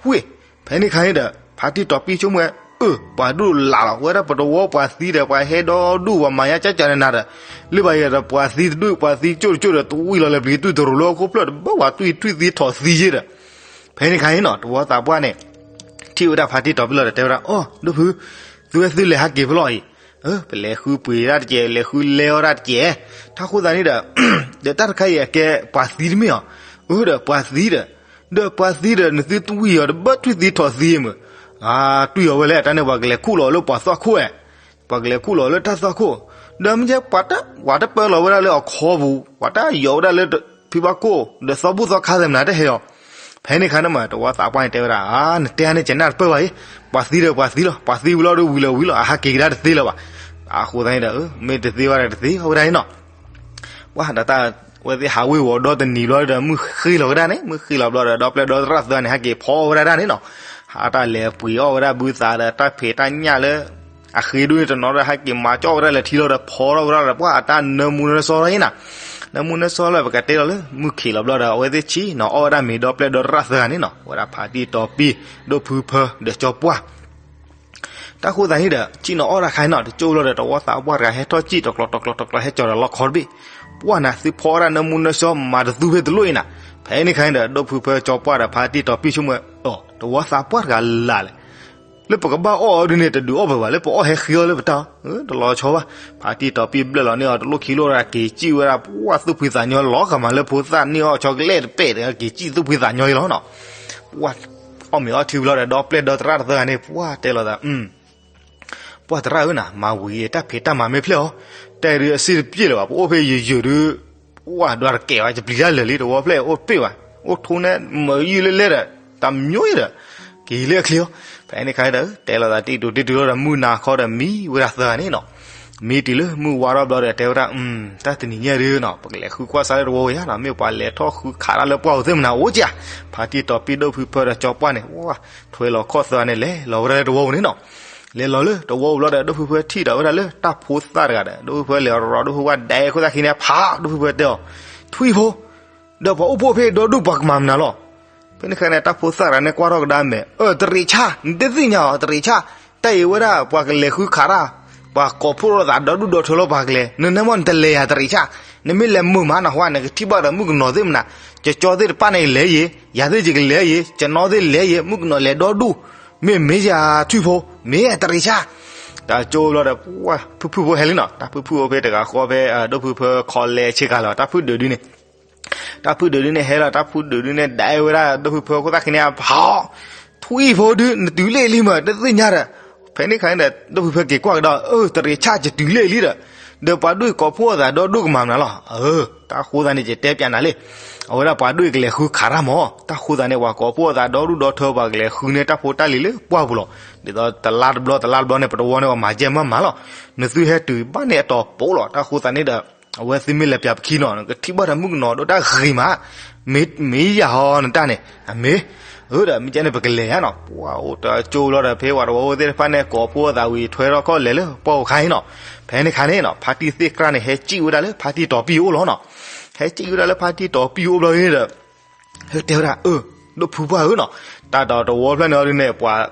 ဝ့ၢ် ဖဲန့ၣ်ခါန့ၣ်ဒီး ဖါတံၢ်တီၤပံၢ်ဆိကမိၣ်ဝဲ အၢ ပှၤဒိၣ်လၢ်လီၤ ဝဲဒၣ်ပတဝီပှၤသံဒီး ပှၤဟဲဒီဒူၣ် ပှၤမၤညါကၠၢ်ကၠၢ်နးနးဒီး လၢဘၣ်ယဲဒီး ပှၤသံတဒူၣ် ပှၤသံကၠိၣ်တကၠိၣ်ဒီး တဝံၤလီၤလၢပျံၤတူၢ်တရိၤလၢဟီၣ်ခိၣ်ဖျၢၣ်ဒီး ဘၣ်ပှၤတွံၢ်ထွံၣ်သံထီၣ်သံယဲဒီး ဖဲန့ၣ်ခါန့ၣ်နီၤ တဝီသးပှၢ်န့ၣ် ထံၣ်ဝဲဒၣ်ဖါတံၢ်တီၤပံၢ်လီၤဒီး တဲဝဲဒၣ် အိ ဒိၣ်ဖု သုဝဲသုလဲၤဟးက့ၤဖဲလဲၣ်အံၤ, ပလဲၤဃုပှ့ၤတၢ်တကဲး လဲၤဃုလဲအီၣ်တၢ်တကဲး, တၢ်ဃိသးန့ၣ်ဒီး ဒီးတၢ်တခါအံၤအကဲပှၤသံတမ့ၢ်အီၤ, အၢဒီးပှၤသံဒီး, ဒီးပှၤသံဒီး နသုတဝံၣ်အီၤတဘၣ်ထွံၣ်သံထီၣ်သံမ့ၢ်, တွံၢ်အီၤဝဲလဲၣ် တၢ်န့ၣ်ပှၤကလဲၤခူၣ်လီၤလၢပှၤသွၣ်ခိၣ်ဝဲ, ပှၤကလဲၤခူၣ်လီၤလၢတၢ်သွၣ်ခိၣ်, ဒီးမ့ၢ်ကဲ ပှၤတပၢလီၤဝဲဒၣ်လၢအခီပူၤ ပှၤတယိးဝဲဒၣ်လၢဖံဘၣ်ခိၣ် ဒီးသီဘူၣ်သီခါသ့ၣ်မနၤတဟဲအီၤ, ဖဲန့ၣ်ခါန့ၣ်မး တဝီသးပှၢ်န့ၣ်တဲဝဲဒၣ် နတဲန့ၣ်ကနၣ်တပၢၢ်ဘၣ်အံၤ, ပှၤသံဒီးပှၤသံလီၤ ပှၤသံဝံၤလီၤဒီးဝံၤလီၤဝံၤလီၤ အဟးက့ၤကဒါတသ့လၢၤဘၣ်, အဃိသတးန့ၣ်ဒီး မ့ၢ်တသ့ဘၣ်ဒီးတသ့အဝဲဒၣ်အံၤနီၤ ပှၤဒီးတၢ်ဝဲသ့ၣ်ဟးဝ့ၤဝီၤဒီတနံၤဘျီဒီး မုၢ်ဃ့ၢ်လီၤကဒါန့ၣ် မုၢ်ဃ့ၢ်လီၤဘျီဒီး ဒီပျဲၢ်ဒီသရၣ်သၢဂၤန့ၣ် ဟဲက့ၤဖီအီၣ်ဝဲဒၣ်တၢ်န့ၣ်နီၤ, ဟးတၢ်လဲၤပှ့ၤအီၣ်ဝဲဒၣ်ဘုသးဒီး တၢ်ဖံးတၢ်ညၣ်လၢ အဃ့ဒိၣ်န့ၣ်တနီၤဒီး ဟဲက့ၤမၤကၠီၣ်ဝဲဒၣ်လဲၤထံလီၤဒီး ဖီထီၣ်ဝဲဒၣ်ဒီး ပှၤအတၢ်နၢမူနၢဆှီထီၣ်အံၤနီၤ, နၢမူနၢဆှီလၢပကတဲလီၤလၢ မုၢ်ခံးလီၤဘျီဒီး အဝဲသ့ၣ်ဆံးနီၤ အီၣ်ဝဲဒၣ်မ့ၤဒီပျဲၢ်ဒီသရၣ်သၢဂၤန့ၣ်နီၤ ဝဲဒၣ်ဖါတံၢ်တီပံၢ် ဒိၣ်ဖုဖၢဒီးကၠီပှၢ် တၢ်ဃိသးန့ၣ်ဒီး ကံၣ်နီၤအီၣ်တၢ်ခါန့ၣ်နီၤ တကၠိဘျီဒီး တဝီသးပှၢ်တဂၤဟဲထီၣ်ကံၣ်တကျိၤတကျိၤတကျိၤ ဟဲကၠီၤဒီးလီခီတဘ့ၣ်, ပှၢ်နၤသုဖီအီၣ်ဒၣ်နၢမူနၢဆှီမၤတသူဖဲတလိၣ်အံၤနၤ, ဖဲန့ၣ်ခါန့ၣ်ဒီး ဒိၣ်ဖုဖၢကၠီပှၢ်ဒီးဖါတံၢ်တီပံၢ်ဆိကမိၣ်ဝဲ တဝီသးပှၢ်တဂၤလၢ်လဲၣ် လၢပကဘၣ်အီၣ်အီၤဒ်န့ၣ် တဒုးအီၣ်ပှၤဘၣ် လၢပအီၣ်ဟဲဃ့အီၣ်လၢပတၢ်အီၤ တလီၤဆီဘၣ်, ဖါတံၢ်တီပံၢ်ဘျၢၣ်လီၤန့ၢ်အီၤ တလိၣ်ခံလိၣ်ဒီး က့ၤကံၣ်ဝဲဒၣ် ပှၢ်သူၣ်ဖှံသးညီလီၤ ကမၤလၢဖိသၣ်န့ၢ်အီၣ်ဆီကလဲၣ်တပဲာ်ဒီး က့ၤကံၣ်သူၣ်ဖှံသးညီအံၤလီၤနီၤ, ပှၢ်အီၣ်မ့ၤအီထံဘျီဒီး ဒီပျဲၢ်ဒီသရၣ်တသၢဂၤန့ၣ် ပှၢ်တဲလီၤသး ပှၢ်သရၣ်ဧၢနၤ မၤဝံၤအံၤ တၢ်ဖံးတၢ်မၤမ့ၢ်ဖျဲၣ်အီၤ, တၢ်အံၤဒုးအစ့တပျ့ၢ်လၢၤဘၣ် ပအိၣ်ဖဲယုၢ်ယုၢ်ဒုး, ပှၢ်ဒွးတကဲးဘၣ် ယပျံၤတၢ်လၢာ်လံ တဝီဖျဲၣ်အိၣ်တပ့ၢ်ဘၣ်, အိၣ်ထိးန့ၢ်မုာ်ယုၢ်လၢလဲၣ်ဒီး, တၢ်မညိအံၤဒီး, က့ၤလၢအချ့အီၤ, ဖဲန့ၣ်ခါဒီး တဲလီၤသးတံၢ်တူၤတံၢ်တူၤလီၤဒီး မုၢ်နၤခီဒီးမံဝဲဒၣ်သၢဂၤန့ၣ်နီၤ, မံတုၤလၢမုၢ်ဝါထီၣ်ဘျီဒီး တဲဝဲဒၣ် တၢ်တနံၤညါဒုးနီၤ ပကလဲၤဃုကွၢ်စၢ်လၢတဝီဧါနီၤ မ့ၢ်ပှၤလဲၤထီၣ်ဃုခးတၢ်လၢပှၢ်ဧိၤသ့ၣ်မနၤအိၣ်ကၠး, ဖါတံၢ်တီပံၢ်ဒိၣ်ဖုဖၢဒီးကၠီပှၢ်န့ၣ် ထွဲလီၤခီၣ်သၢဂၤန့ၣ် လဲၤလီၤဝဲဒၣ်လၢတဝီပူၤန့ၣ်နီၤ, လဲၤလီၤလၢတဝီပူၤဘျီဒီး ဒိၣ်ဖုဖၢထံၣ်ဒီးဝဲဒၣ်လၢတၢ်ဖိသၣ်တဂၤဒီး ဒိၣ်ဖုဖၢလဲၤရီၤဒိၣ်ဖုဖၢဒဲခိၣ်သၣ်ခံန့ၣ် ဖးဒိၣ်ဖုဖၢတဲအီၤ, ထွံၣ်ဖိ, ဒီးပှၤအိၣ်ဖှိၣ်ဖဲဒီဒူၣ်ပှၤကမၤမနုၤလီၤ, ဖဲန့ၣ်ခါန့ၣ် တၢ်ဖိသၣ်တဂၤန့ၣ်ကွၢ်ထီၣ်ကဒါမဲာ် အၢ တရံးဆၣ် နတသ့ၣ်ညါအီၤ တရံးဆၣ်, တၢ်အံၤဝဲဒၣ်ပှၤကလဲၤဃုခးတၢ်, ပှၤကိးဖှိၣ်လိာ်သးဒီဒူၣ်ဒီထၢလၢပှၤကလဲၤ, နနၢမ့ၢ်နတလဲၤယၤ တရံးဆၣ်, နမ့ၢ်လဲၤမုာ်မးနဟါ နကထံၣ်ဘၣ်ဒီးမုၣ်ကနီၤသ့ၣ်မနၤ, ကၠီကၠီသ့ၣ်တဖၣ်န့ၣ်ကလဲၤယံၤ, ယၤသ့ၣ်ယကလဲၤယံၤ, ကၠနီသ့ၣ်လဲၤယံၤ, မုၣ်ကနီၤလဲၤဒီဒူၣ်, မ့ၢ်မ့ၢ်ယၤထွံၣ်ဖိ, မ့ၢ်တရံးဆၣ်, တၢ်ကၠိဘျီဒီး ဖုၣ်ဖုၣ်ဖိဟဲလံနီၤ, တၢ်ဖုၣ်ဖုၣ်အိၣ်ဖဲတဂၤဃီဖဲ ဒိၣ်ဖုၣ်ဖၢခီလဲဆ့ကၤလီၤ, တၢ်ဖုၣ်ဒုးဒုန့ၣ် တၢ်ဖုၣ်ဒုးဒုန့ၣ်ဟဲလီၤ, တၢ်ဖုၣ်ဒုးဒုန့ၣ် ဒဲဝဲဒၣ်ဒိၣ်ဖုၣ်ဖၢခိၣ်သၣ်ခံန့ၣ် ဖး, ထွံၣ်ဖိဒု နတုၤလ့ၣ်လံမး တသ့ၣ်ညါဒီး, ဖဲန့ၣ်ခါန့ၣ်ဒီး ဒိၣ်ဖုၣ်ဖၢက့ၤကွၢ်ကဒီး အၢ တရံးဆၣ် ယတုၤလ့ၣ်လံဒီး, ဒီးပှၤဒိၣ်ကိးဖှိၣ်အသးဒီဒူၣ်ကမၤမနုၤလီၤ, အၢ တၢ်ဃိသတးန့ၣ် ယတဲပျးနၤလံ, အဝဲဒၣ်ပှၤဒိၣ်ကလဲၤဃုခးတၢ်မး, တၢ်ဃိသတးန့ၣ် ပှၤကိးဖှိၣ်အသးဒီဒူၣ်ဒီထၢ ပှၤကလဲၤဃုန့ၢ်တၢ်ဖိတၢ်လံၤလၢပှၢ်ပူၤလီၤ, ဒ်သိးတလါတဘျီတလါတဘျီန့ၣ် ပတဝီန့ၣ် ပှၤမၤယဲၢ်မးမးလီၤ, နသုဟဲတုၤဘၣ်န့ၣ်အတီၤပိာ်လီၤ, တၢ်ဃိသတးန့ၣ်ဒီး အဝဲသုမ့ၢ်လဲၤပျးပခံနီၤ ကထံၣ်ဘၣ်ဒီးမုၣ်ကနီၤဒီးတၢ်ဂ့ၤမး, မ့ၢ်ယၤဟီနတၢ်န့ၣ် အမ့ၢ်, အၢ ဒီးမ့ၢ်ကဲန့ၣ် ပကလဲၤဧါနီၤ, ပှၤအိၣ်တၢ်ကၠိလီၤဒီး ဖဲဝဲတဝီသ့ၣ်တဖၣ်န့ၣ် ကိးဖှိၣ်အသးဝံၤထွဲထီၣ်ခီၣ်လဲၤလၢပှၢ်ပူၤခါအံၤနီၤ, ဖဲန့ၣ်ခါန့ၣ်နီၤ ဖါတံၢ်သ့ၣ်ကြၢ်န့ၣ် ဟဲစံၣ်ဝဲဒၣ်လၢဖါတံၢ်တီၤပံၢ်အိၣ်လီၤနီၤ, ဟဲစံၣ်ဝဲဒၣ်လၢဖါတံၢ်တီၤပံၢ်အိၣ်ဘျီန့ၣ်ဒီး ဟဲတဲဝဲဒၣ် အၢ ဒိၣ်ဖုၣ်ပှၢ်ဧၢနီၤ, တၢ်ဒီးတဝီဖျၢၣ်န့ၣ်အီၤဒုန့ၣ် ပှၤ နံ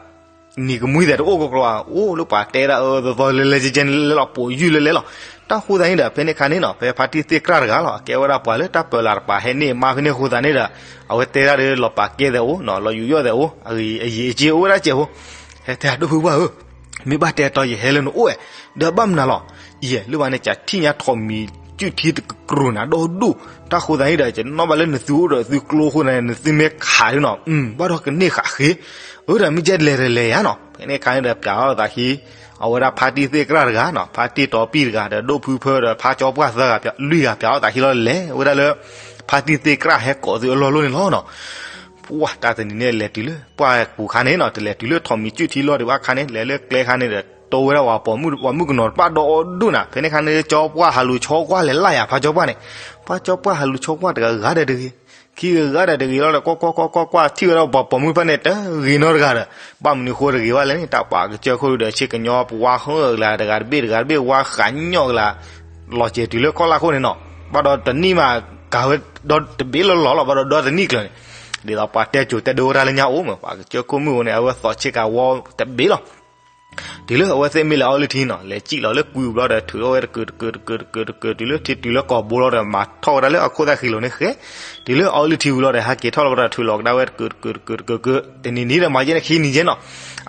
ၤကမှံသဲးတအိၣ်ကကျီၤဧါ, အိၣ်လၢပှၤတဲဒၣ်အၢသီသီလဲၤလဲၤကဲကဲလဲၤလီၤ ပိာ်ယုၢ်လဲၤလဲၤလီၤ, တၢ်ဃိသတးန့ၣ်ဒီး ဖဲန့ၣ်ခါန့ၣ်နီၤ ဖဲဖါတံၢ်သ့ၣ်ကြၢ်တဂၤလီၤ အကဲဝဲဒၣ်ပှၤလၢတၢ်ပၢၤလၢ်တပၤ ဟဲန့ၢ်မါဖဲန့ၣ်ဃိသတးန့ၣ်ဒီး အဝဲတဲဒၣ်ဒီးလီၤပာ်ကဲသဲးအိၣ်နီၤ လီၤယူးယီၣ်သဲးအိၣ် အဂ့ၤအယံာ်အက့အိၣ်ဝဲဒၣ်စဲးဖိ, ဟဲတဲဒိၣ်ဖုၣ်ပှၢ်ဧၢ မ့ၢ်ဘၣ်တဲတီယဟဲလၢနအိၣ်ဝဲ, ဒီးဘၣ်မနုၤလီၤ, ယဲလၢဘၣ်န့ၣ် ကထံၣ်ညါထိးမံၤကုၢ်ထံတကကြူးနၤဒီဒူၣ်, တၢ်ဃိသတးန့ၣ်ဒီး ယနီၣ်ဘၣ်လၢနသုအိၣ်ဒီးသုကျိဃိသတးန့ၣ် နသုမ့ၢ်ခးဒုနီၤ ဘၣ်ဒီးကန့ၢ်ဃာ်ဃ့, အၢ ဒီးမ့ၢ်ကဲလဲၤတလဲၤယၤနီၤ ဖဲန့ၣ်ခါန့ၣ်ဒီးပျးအီၣ်သးခံ အဝဲဒၣ်ဖါတံၢ်သ့ၣ်ကြၢ်တဂၤနီၤ ဖါတံၢ်တီၤပံၢ်တဂၤဒီး ဒိၣ်ဖုၣ်ဖၢဒီးဖါကၠီပှၢ်သၢဂၤ လွံၢ်ဂၤပျးအီၣ်သးခံလီၤလဲၤဝဲဒၣ်လၢ ဖါတံၢ်သ့ၣ်ကြၢ်ဟဲကိးသုအလီၢ်လိၣ်န့ၣ်လီၤနီၤ ပှၢ်တၢ်တနံၤန့ၣ် လဲၤတုၤလၢပှၢ်ပူၤခါန့ၣ်နီၤ တလဲၤတုၤလၢထိးမံၤကုၢ်ထံလီၢ်ဒံးဘၣ်ခါန့ၣ် လဲၤလၢကျဲခါန့ၣ်ဒီး တိဝဲဒၣ်ပှၤပိာ်မုၣ် ပှၤမုၣ်ကနီၤတဖၣ်ဒီဒူၣ်နၤ ဖဲန့ၣ်ခါန့ၣ် ကၠီပှၢ်ဟးလူၤဆီကွၢ်လဲၤလၢယၤဖါကၠီပှၢ်န့ၣ်, ဖါကၠီပှၢ်ဟးလူၤဆီကွၢ်တဂၤဂၤဒီးတဂ့ၤ, ခံဂၤဂၤဒီးတဂ့ၤလီၤဒီး ကွၢ်ကွၢ်ကွၢ်ကွၢ်ကွၢ် ထံၣ်ဝဲဒၣ်ပှၤပိာ်မုၣ်တဖၣ်န့ၣ် တဂ့ၤနီတဂၤဒီး ဘၣ်မနုၤဃိတဂ့ၤဘၣ်လဲၣ်န့ၣ် တၢ်ပာ်ကစၢၢ်ခိၣ်ဒုဒီးဆ့ကညီပဝါဃၢကလၤ တဂၤတဘ့ၣ်တဂၤတဘ့ၣ် ဝါဃးညီကလၤ လီၤစဲၤတုၤလၢကီၢ်လၢ်ခိၣ်န့ၣ်နီၤ, ဘၣ်ဒီးတနံၣ်မး ကၤဝဲဒီတဘ့ၣ်လၢလီၤလီၤ ဘၣ်ဒီးဒီတနံၣ်ကျၢၤန့ၣ်, ဒ်သိးပှၤတဲကိၤတဲဒိဝဲဒၣ်လၢညါအိၣ်မး ပှၤကစၢၢ်ခိၣ်မုၣ်အိၣ်န့ၣ် အဝဲသိးဆ့ကၤဝီတဘ့ၣ်လီၤ. တုၤလၢအဝဲသ့ၣ်မ့ၢ်လဲၤအီလုၢ်ထံနီၤ, လဲၤစံၣ်လီၤလၢကွံာ်ဘျီဒီး ထုးထီၣ်ဝဲတကုာ်တကုာ်တကုာ်တကုာ်တကုာ် တုၤလၢထံတုၤလၢကီၢ်ဘိလီၤဒီး မၤထီၣ်ဝဲဒၣ်လၢအခိၣ်သၣ်ဃံလိၤန့ၣ်ဃဲ, တုၤလၢအီလုၢ်ထံဝံၤလီၤဒီး ဟဲက့ၤထီၣ်လီၤဘျီဒီး ထုးလီၤကဒါဝဲတကုာ်တကုာ်တကုာ်တကုာ်တကုာ် တနံၤနံၤဒီးမၤယဲန့ၣ်ခံနံၤယဲနီၤ.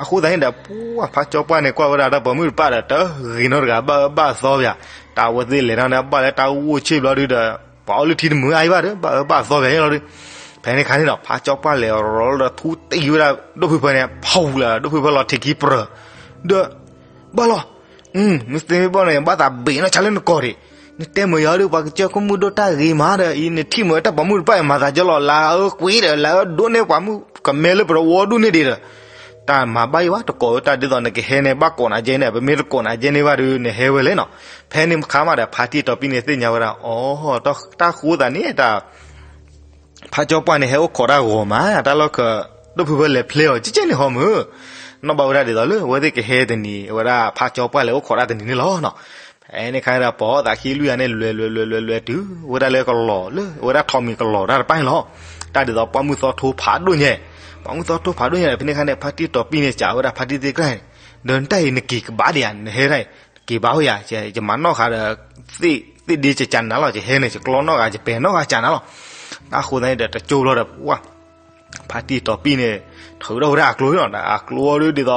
အဃိသတးန့ၣ်ဒီး ပှၤဖါကၠီပှၢ်န့ၣ် ကွၢ်ဝဲဒၣ်တၢ်ပိာ်မုၣ်တဖၣ်ဒီး တဂ့ၤနီတဂၤ ဘၣ်အၢဘၣ်သီပၠး, တၢ်အဝဲသ့ၣ်လဲၤထီၣ်န့ၣ် ဘၣ်လၢတၢ်အိၣ်ဆ့ၣ်ဘျီဒုဒီး ပှၤအီလုၢ်ထံတမုာ်အါအံၤဘၣ်ဒီး ဘၣ်အၢဘၣ်သီပၠးယဲလီၤဒု. ဖဲန့ၣ်ခါန့ၣ်နီၤ ဖါကၠီပှၢ်လဲၤရီၤလီၤဒီး ထူတံၢ်ဝဲဒၣ်ဒိၣ်ဖုဖၢန့ၣ် ဖးဝူၤလၢဒိၣ်ဖုဖၢလီၤထံးခံပြၢၤ ဒီး ဘၣ်လီၤ, မ့ၢ်သ့မ့ၢ်ဘၣ်န့ၣ် ဘၣ်သးဘ့ၣ်နီၢ်ဆါလၢနကိာ်ဒံး, နတဲမုာ်ယၤဒီး ပှၤကစၢၢ်ခိၣ်မုၣ်ဒိၣ်တၢ်ဂ့ၤမးဒီး အံၤနထံၣ်မုာ်တၢ်ပိာ်မုၣ်တဖၣ်အံၤ မၤသးကၢလီၤ လၢအၢကွံာ်ဒီး လၢအၢဒိၣ်န့ၢ်ပှၤမုၣ်ကမဲလၢပတဝီဒိၣ်န့ၢ်ဒံးဒီး တၢ်မၤဘၣ်ယံၤဘၣ် တကိးဝဲတၢ်ဒ်သိးနကဟဲန့ၣ် ဘၣ်ကိးနၤကဲန့ၣ် ပမ့ၢ်တကိးနၤကဲန့ၣ်ဘၣ်ဒီး နဟဲဝဲလဲၣ်နီၤ. ဖဲန့ၣ်ခါမးဒီး ဖါတံၢ်တီၤပံၢ်န့ၣ်သ့ၣ်ညါဝဲဒၣ် အီၤ တၢ်ဃိသးန့ၣ် တၢ် ဖါကၠီပှၢ်န့ၣ် ဟဲအိၣ်ခိးတၢ်ဂီၤမး တၢ်လီၢ်ခၢး ဒိၣ်ဖုဖၢလဲၤဖျဲအီၤ ကကဲန့ၣ်ဟီမုၢ်, နီၣ်ဘၣ်ဝဲဒၣ်ဒ်သိးလၢ အဝဲသ့ၣ်ကဟဲတနံၤ အဝဲဒၣ်ဖါကၠီပှၢ်လဲၤအိၣ်ခိးတၢ်တနံၤန့ၣ်လီၤနီၤ. ဖဲန့ၣ်ခါဒီး ပိာ်သးခံလွံၢ်ဂၤန့ၣ် လဲၤလဲၤလဲၤလဲၤလဲၤလဲၤတုၤဝဲဒၣ်လၢကလီၤလၢ အဝဲဒၣ်ထိးမံၤကလီၤတၢ်တဖၣ်န့ၣ်လီၤ. တၢ်ဒ်သိးပှၢ်မုၢ်သီထိဖးဒိၣ်ညါ, ပှၢ်မုၢ်သီထိဖးဒိၣ်ညါဒီး ဖဲန့ၣ်ခါန့ၣ် ဖါတံၢ်တီၤပံၢ်န့ၣ် စံးဝဲဒၣ်ဖါတံၢ်သ့ၣ်ကြၢ်န့ၣ်, ဒီးနတၢ်အံၤနက့ၤကဘၣ်ဒံးဧါ နဟဲဒၣ်အံၤ က့ၤဘၣ်ဝဲယၤ ယမၤနီၣ်ဃာ်ဒီး သ့ၣ်ဒ့ကကးနၤလီၤ ယဟဲန့ၣ် ယကျီနီၣ်ဃာ် ယပဲာ်နီၣ်ဃာ်ကးနၤလီၤ. တၢ်ဃိသတးန့ၣ်ဒီး တကၠိဘျီဒီး ပှၢ် ဖါတံၢ်တီၤပံၢ်န့ၣ် ထုးထီၣ်ဝဲဒၣ်အကျိန့ၣ်နီၤ, အကျိအီၤဒ်သိး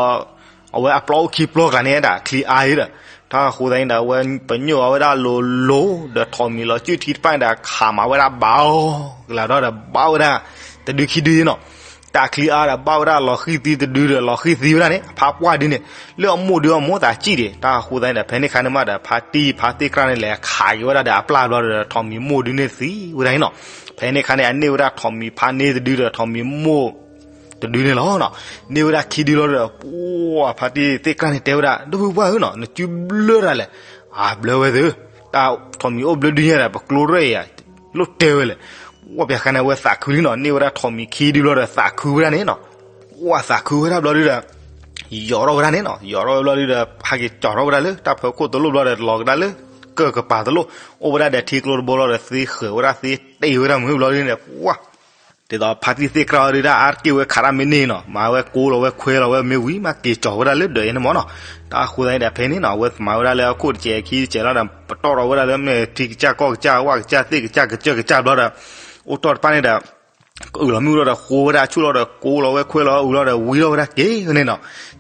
အဝဲအပျီအိၣ်ခံပျီကျါန့ၣ်ဒၣ် ချံအါအံၤဒီး တၢ်ဃိသတးန့ၣ်ဒီး အဝဲပညိၣ်အီၤဝဲဒၣ်လိၤလိၤ ဒီးထိးမံၤလီၤစုၣ်ထံတဖၣ်န့ၣ်ဒီး ခးမးဝဲဒၣ်ဘၣ်အီၤ ကလးဒီး ဘၣ်ဝဲဒၣ် တဒုခံဒုနီၤ. တၢ်ချံအါဒီး ဘၣ်ဝဲဒၣ်လီၤဃံၢ်သံတဒုဒီး လီၤဃံၢ်သံဝဲဒၣ်န့ၣ် အဖါပှၢ်ဒုန့ၣ် လၢအမိၢ်ဒုအမိၢ်သးစံၣ်ဒံး တၢ်ဃိသတးန့ၣ်ဒီး ဖဲန့ၣ်ခါန့ၣ်မးဒီး ဖါတံၢ်ဖါသ့ၣ်ကြၢ်န့ၣ် လဲၤခးက့ၤဝဲဒၣ်ဒီးအပျၢ်ဘျီဒီး ထိးမံၤမိၢ်ဒုန့ၣ်သံဝဲဒၣ်န့ၣ်နီၤ. ဖဲန့ၣ်ခါန့ၣ် အန့ၢ်ဝဲဒၣ်ထိးမံၤဖါန့ၢ်တဒုဒီး ထိးမံၤမိၢ်တဒုန့ၣ်လီၤနီၤ. န့ၢ်ဝဲဒၣ်ခံဒုလီၤဒီး ပှၢ်ဖါတံၢ်သ့ၣ်ကြၢ်န့ၣ်တဲဝဲဒၣ် ဒိၣ်ဖုပှၢ်ဧၢနီၤ နစုဘျၢတၢ်လဲၣ်. အဘျၢဝဲသ့ၣ် တၢ်ထိးမံၤအိၣ်ဘျၢဒုညါဒီး ပကျိရဲၣ်ယၤ လိၣ်တဲဝဲလဲၣ်. ဝဲပျၢ်ခါန့ၣ် အဝဲသးခုလံနီၤ န့ၢ်ဝဲဒၣ်ထိးမံၤခံဒုလီၤဒီး သးခုဝဲဒၣ်န့ၣ်နီၤ. ဝဲသးခုဝဲဒၣ်ဘျီဒုဒီး ယိးထီၣ်ဝဲဒၣ်န့ၣ်နီၤ ယိးထီၣ်ဝဲဘျီဒုဒီး ဟဲက့ၤကၠီထီၣ်ဝဲဒၣ်လၢတၢ်ဖီခိၣ်တလိၣ်ဘျီဒီး လီၤကဒါလၢ ကၢၢ်ကပၤတလိၣ် အိၣ်ဝဲဒၣ်ဒီးထံကျိတဘိလီၤဒီး သ့ဃၢၤဝဲဒၣ်သ့တ့ၢ်ဝဲဒၣ်မုၢ်ဘျီဒုန့ၣ် ဝဲ ဒ်သိးဖါတံၢ်သ့ၣ်ကြၢ်အီၤဒုဒၣ် အါတက့ၢ်ဝဲခးတၢ်မ့ၢ်န့ၢ်နီၤ မၤဝဲကိးလီၤဝဲခွဲလီၤဝဲမ့ၢ်ဝံၤ မ့ၢ်က့ၤကၠီဝဲဒၣ်လၢဒၢးအံၤန့ၣ်မ့ၢ်နီၤ. တၢ်ဃိသတးန့ၣ်ဒီး ဖဲန့ၣ်နီၤ အဝဲမၤဝဲဒၣ်လၢအခိၣ်တစဲးခံတစဲးလီၤဒီး ပတီၢ်ထီၣ်ဝဲဒၣ်လၢမ့ၢ်ထံကစၢ်ကီၢ်ကစၢ် ဝၣ်ကစၢ်သ့ၣ်ကစၢ်ကစၢၢ်ကစၢ်ဘျီဒီး အိၣ်တီၢ်တဖၣ်န့ၣ်ဒီး ကအုၣ်လီၤမ့ၣ်အူလီၤဒီး ဃိဝဲဒၣ်ဆူၣ်လီၤဒီး ကိးလီၤဝဲခွဲလီၤဝဲအုၣ်လီၤဒီး ဝံၤထီၣ်ဝဲဒၣ်က့ၤန့ၣ်နီၤ.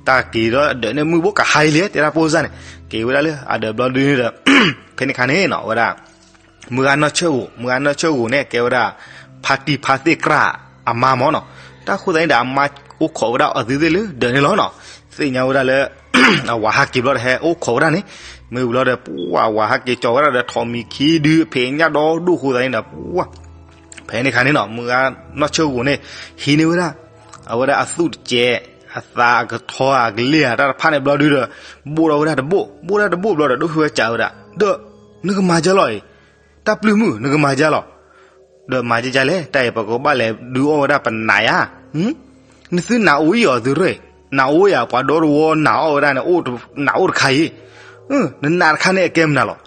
တၢ်က့ၤဒီးဒၢးန့ၣ် မုၢ်ဘိကဟါအံၤလံ တဲဒၣ်ဖိစၢ်န့ၣ် က့ၤဝဲဒၣ်လၢအဒၢးဘျီဒုန့ၣ်ဒီး ဖဲန့ၣ်ခါန့ၣ်နီၤ အဝဲဒၣ် မုၢ်ဂၤနီၢ်ဆၢဂိာ် မုၢ်ဂၤနီၢ်ဆၢဂိာ်န့ၣ် ကဲဝဲဒၣ် ဖါတံၢ်ဖါသ့ၣ်ကြၢ်အမါမ့ၢ်နီၤ. တၢ်ဃိသတးန့ၣ်ဒီး အမါအိၣ်ခိးဝဲဒၣ်အသုသ့ၣ်လၢဒၢးန့ၣ်လီၤနီၤ. သ့ၣ်ညါဝဲဒၣ်လၢ အဝၤဟးက့ၤဘျီဒီး ဟဲအိၣ်ခိးဝဲဒၣ်န့ၣ် မ့ၢ်ဝံၤလီၤဒီး ပှၢ်အဝၤဟးက့ၤကၠီဝဲဒၣ်ဒီး ထိးမံၤခံဒု အဖံးညၣ်ဒီဒိၣ်ဃိသတးန့ၣ်ဒီး ပှၢ် ဖဲန့ၣ်ခါန့ၣ်နီၤ မုၢ်ဂၤနီၢ်ဆၢဂိာ်န့ၣ် ဟံးန့ၢ်ဝဲဒၣ် အဝဲဒၣ်အသူၣ်တစဲး အသးအကထီအကလ့ၢ်ဧါ တၢ်တဖၣ်န့ၣ်ဘျီဒုဒီး ဘိၣ်ထီၣ်ဝဲဒၣ်တဘိၣ် ဘိၣ်ဒၣ်တဘိၣ်ဘျီဒီး ဒိၣ်ဖုဝဲစံးဝဲဒၣ် ဒီး နကမၤကၢလီၤအံၤ တၢ်ပျုၢ်မုၣ် နကမၤကၢလီၤ. ဒီးမၤကၢကၢလဲၣ် တၢ်အံၤပကဘၣ်လဲၤဒုးအီၣ်ဝဲဒၣ်ပနးယါ နသုနးအိၣ်အံၤအီၤသုရဲၣ် နးအိၣ်ယၤ ပှၤဒီတဝီနးအီၣ်ဝဲဒၣ်န့ၣ် အိၣ်တနးအိၣ်တခါအံၤ နနးတခါန့ၣ်အကဲမနုၤလီၤ.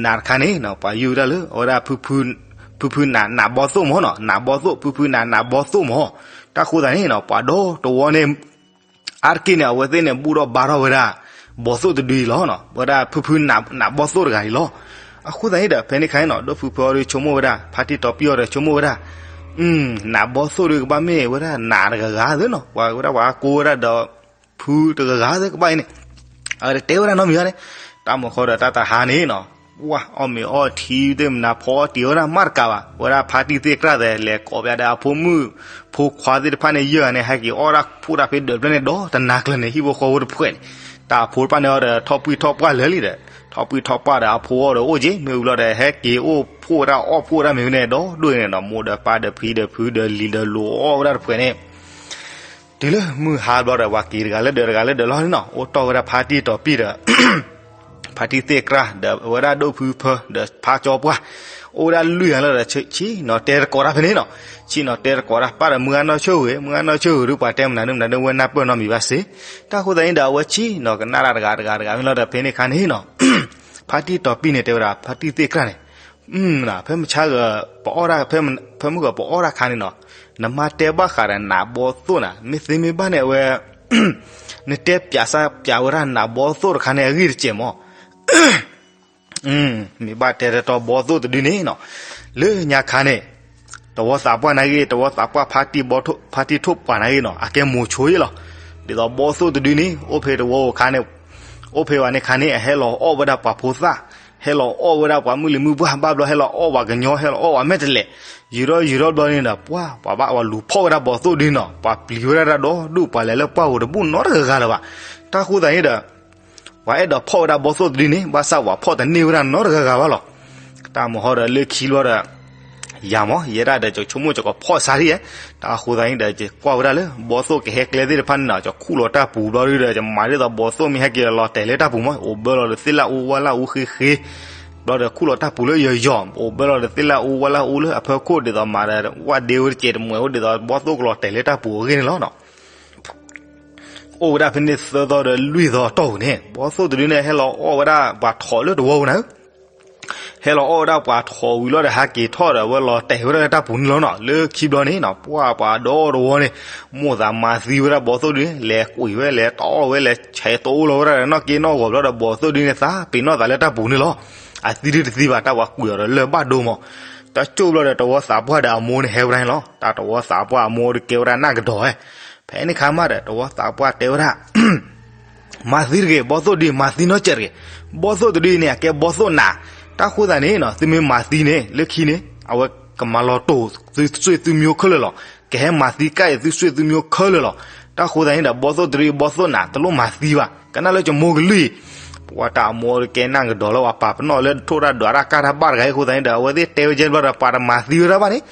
နနးတခါန့ၣ် ပှၤယုၢ်ဝဲဒၣ်လၢ အဝဲဒၣ် ဖုဖုနး နးဘီသိၣ်မ့ၢ်နီၤ နးဘီသိၣ် ဖုဖုနးနးဘီသိၣ်မ့ၢ် တၢ်ဃိသတးန့ၣ်နီၤ ပှၤဒီတဝီန့ၣ် အါတက့ၢ်န့ၣ် အဝဲသ့ၣ်န့ၣ် ဘူၣ်ထီၣ်ဘါထီၣ်ဝဲဒၣ် ဘီသိၣ်တဒုအံၤလီၤ. ဝဲဒၣ်ဖုဖုနး နးဘီသိၣ်တဂၤအံၤလီၤ. အဃိသတးန့ၣ်ဒီး ဖဲန့ၣ်ခါန့ၣ်နီၤ ဒီးဖုဖုအီၤဒီးဆိကမိၣ်ဝဲဒၣ် ဖါတံၢ်တီၤပံၢ်အီၤဒီးဆိကမိၣ်ဝဲဒၣ် နးဘီသိၣ်ဒုကဘၣ်မ့ၢ်ဝဲဒၣ်နးတဂၤဂၤသ့နီၤ ပှၤဝဲဒၣ်ပှၤကိးဝဲဒၣ်ဒီး ဖုတဂၤဂၤသ့ကဘၣ်အံၤန့ၣ် အဝဲတတဲဝဲဒၣ်နီတမံၤဘၣ်န့ၣ် တၢ်မၤဃီဒီးတၢ်တဟါန့ၣ်နီၤ ဝဲအီၣ်မ့ၤအီထံသ့ၣ်မနၤဖီအီၣ်တံၢ်ဝဲဒၣ်မးတကးဘၣ် ဝဲဒၣ်ဖါတံၢ်သ့ၣ်ကြၢ်သဲး လဲၤကိးပၠးဒီးအဖိမုၣ် ဖိခွါသ့ၣ်တဖၣ်န့ၣ် ယဲၢ်ဂၤန့ၣ် ဟဲက့ၤအီၣ်ဒၣ်ဖိတၢ်ဖဲဒၢးဖျၢၣ်န့ၣ်ဒီးတနၤကျၢၤန့ၣ် ဟံၣ်ဖိဃီဖိတဖှဲးန့ၣ် တၢ်အဖိတဖၣ်န့ၣ်အီၤဒီးထီၣ်ပှံၢ်ထီၣ်ပှၢ်လၢာ်လံဒီး ထီၣ်ပှံၢ်ထီၣ်ပှၢ်ဒီးအဖိအီၣ်ဒီးအိၣ်က့ၤ မ့ၢ်ဝံၤလီၤဒီး ဟဲက့ၤအိၣ်ဖှိၣ်ဝဲဒၣ်အီၣ်ဖှိၣ်ဝဲဒၣ်မ့ၢ်ဝံၤန့ၣ် ဒီဒိၣ်န့ၣ်ဒီး မိၢ်ဒီးပၢ်ဒီးဖံဒီးဖုဒီးလံၤဒီးလိၤအီၣ်ဝဲဒၣ်တဖှဲးန့ၣ် တုၤလၢမုၢ်ဟါဘျီဒီး ပှၤက့ၤတဂၤလၢဒၢးတဂၤလၢဒၢးလီၤန့ၣ်နီၤ အိၣ်တီၢ်ဝဲဒၣ်ဖါတံၢ်တီၤပံၢ်ဒီး ဖါတံၢ်သ့ၣ်ကြၢ် ဒီးဝဲဒၣ်ဒိၣ်ဖုဖၢ ဒီးဖါကၠီပှၢ် အိၣ်ဝဲဒၣ်လွံၢ်ဂၤလၢဒီး ဆ့ၣ်နီၤတဲသကိးတၢ်ဖဲန့ၣ်နီၤ ဆ့ၣ်နီၤတဲသကိးတၢ် ပၢ်ဒီးမုၢ်ဂၤနီၢ်ဆၢဂ့ၤ မုၢ်ဂၤနီၢ်ဆၢဂ့ၤဒီး ပှၤတဲမနုၤဒုမနုၤဒု ဝဲနၢ်ပၢၢ်နီတမံၤဘၣ်စ့ၢ် တၢ်ဃိသတးန့ၣ်ဒီး အဝဲဆ့ၣ်နီၤကနၣ်တၢ်တဂၤတဂၤတဂၤမ့ၢ်လီၤဒီး ဖဲန့ၣ်ခါန့ၣ်နီၤ ဖါတံၢ်တီၤပံၢ်န့ၣ်တဲဝဲဒၣ် ဖါတံၢ်သ့ၣ်ကြၢ်န့ၣ် ဖဲမဆါဂၤ ပအီၣ်ဒၣ် ဖဲမုၢ်ဂၤပအီၣ်ဒၣ်ခါန့ၣ်နီၤ နမါတဲဘၣ်ဃးဒီးနးဘီသိၣ်နၤ မ့ၢ်သ့မ့ၢ်ဘၣ်န့ၣ် အဝဲ နတဲပၠးစၢ်ပၠးဝဲဒၣ်နးဘီသိၣ်တခါန့ၣ် အဂ့ၢ်တစဲးမး. မ့ၢ်ဘၣ်တဲတတီ ဘီသိၣ်တဒုန့ၣ်နီၤ, လၢညါခါန့ၣ် တဝီသးပှၢ်နာ်ဂ့ၤ, တဝီသးပှၢ်ဖါတံၢ်ထိၣ်ပှၢ်နာ်ဂ့ၤနီၤ, အကဲမိၤဆိယ့ၣ်လီၤ. ဒ်သိးဘီသိၣ်တဒုန့ၣ် အိၣ်ဖဲတဝီအိၣ်ခါန့ၣ်, အိၣ်ဖဲဝဲန့ၣ်ခါန့ၣ် အဟဲလီၤအီၣ်ဝဲဒၣ်ပှၤဖိသၣ်, ဟဲလီၤအီၣ်ဝဲဒၣ်ပှၤမုၢ်လံၤမုၢ်ပှၢ်, ဘၣ်ဘျီဟဲလီၤအီၣ်ပှၤကညီ, ဟဲလီၤအီၣ်ပှၤမဲာ်တဲးလဲး, ယံာ်ထီၣ်ယံာ်ထီၣ်ဘျီန့ၣ်ဒီး ပှၤ ပှၤဘၣ်ပှၤလူၤဖီၣ်ဝဲဒၣ်ဘီသိၣ်ဒုနီၤ, ပှၤပျံၤဝဲဒၣ်တၢ်ဒီဒူၣ်, ပှၤလဲၤလၢပှၢ်ပူၤတဘူၣ်နီတဂၤဂၤလၢၤဘၣ်. တၢ်ဃိသတးန့ၣ်ဒီး ပှၤအဲၣ်ဒိးဖီၣ်ဝဲဒၣ်ဘီသိၣ်တဒုန့ၣ် ဘၣ်ဆၣ်ပှၤဖီၣ်တန့ၢ်ဝဲဒၣ်နီတဂၤဂၤဘၣ်လီၤ. တၢ်မုၢ်ဟီဒီးလၢခံဘျီဒီး ယၤမး ယဲဒၣ်ဒီး ယဆိကမိၣ်ယကဖီၣ်စါထံၣ်ဧါ. တၢ်အဃိသတးန့ၣ်ဒီး ယကွၢ်ဝဲဒၣ်လၢ ဘီသိၣ်ကဟဲကျဲသ့ၣ်တဖၣ်န့ၣ်နီၤ, ယခူၣ်လီၤတၢ်ပူၤဘျီဒုဒီး ယမၤဒ်သိးဘီသိၣ်မ့ၢ်ဟဲက့ၤလီၤတဲာ်လၢတၢ်ပူၤမး, အိၣ်ဘၢလီၤဒီးသ့ၣ်လၣ်အူ ဝၣ်လၣ်အူဃ့ဃ့, ဘျီဒီးခူၣ်လီၤတၢ်ပူၤလၢယီၤယီၤ, အိၣ်ဘၢလီၤဒီးသ့ၣ်လၣ်အူ ဝၣ်လၣ်အူလၢအဖီခိၣ် ဒ်သိးမၤဒီး ဝၣ်ဒ့ဝဲတစဲးတမှဲးဝဲ ဒ်သိးဘီသိၣ်ကလီၤတဲာ်လၢတၢ်ပူၤအဂ့ၢ်န့ၣ်လီၤနီၤ. အိၣ်ဝဲဒၣ်ဖဲန့ၣ်သၢသီဒီးလွံၢ်သီတီၢ်ပူၤန့ၣ် ဘီသိၣ်တဒုန့ၣ် ဟဲလီၤအီၣ်ဝဲဒၣ်ပှၤထိးလၢတဝီပူၤနၤဧၢ. ဟဲလီၤအီၣ်ဝဲဒၣ်ပှၤထိးဝံၤလီၤဒီး ဟးက့ၤထီၣ်ဒီး အဝဲလီၤတဲာ်ဝဲဒၣ်လၢတၢ်ပူၤန့ၣ်လီၤနီၤ. လၢခံဘျီန့ၣ်နီၤ ပှၤ ပှၤဒီတဝီန့ၣ် မိၣ်သးမၤသံဝဲဒၣ်ဘီသိၣ်ဒုန့ၣ် လဲၤကွံာ်ဝဲ လဲၤတီၢ်ဝဲ လဲၤဆဲးတအိၣ်လီၤဝဲဒၣ်ဒီး နီၢ်က့နီၢ်ဂီၤဘျီဒီး ဘီသိၣ်ဒုန့ၣ် သးပ့ၤနီၣ်သးလၢတၢ်ပူၤန့ၣ်လီၤ. အသံဒုတသံဘၣ် တၢ်ပှၤကွံာ်အီၤဒီးလၢၢ်ဘၣ်ဒိမး. တၢ်ကၠိၣ်ဘျီဒီး တဝီသးပှၢ်ဒီးအမိၢ်န့ၣ်ဟဲဝဲဒၣ်န့ၣ်လီၤ. တၢ်တဝီသးပှၢ်အမိၢ်ဒုးကဲဝဲဒၣ်နၢ်ကဒီးဝဲ ဖဲန့ၣ်ခါမးဒီး တဝီသးပှၢ်တဲဝဲဒၣ် မၤသံတဂ့ၤ, ဘီသိၣ်ဒု မၤသံနီတစဲးတဂ့ၤ. ဘီသိၣ်တဒုအံၤန့ၣ် အကဲဘီသိၣ်နး. တၢ်ဃိသတးန့ၣ်နီၤ သုမ့ၢ်မၤသံန့ၣ် လၢခံန့ၣ် အဝဲကမၤလီၤတိာ်သုစွ့သုမျိုးခဲလၢာ်လီၤ. ကဟဲမၤသံကၣ်အံၤသုစွ့သုမျိုးခဲလၢာ်လီၤ. တၢ်ဃိသတးန့ၣ်ဒီး ဘီသိၣ်တဒုအံၤ ဘီသိၣ်နး တလိၣ်မၤသံဘၣ်. ကနၣ်လၢယမိၢ်ကလုၢ်အံၤ ပှၤတၢ်အမိၢ်ကဲနၢ်ကဒီးလၢပှၤပာ်ပနီၣ်လၢထိၣ်တၢ်ဒွးတၢ်ကၢ်တၢ်ဘၣ်တဂၤအံၤအဃိသတးန့ၣ်ဒီး အဝဲသ့ၣ်တဲဝဲကဲဘျီဒီး ပှၤတမၤသံဝဲဒၣ်ဘၣ်န့ၣ်.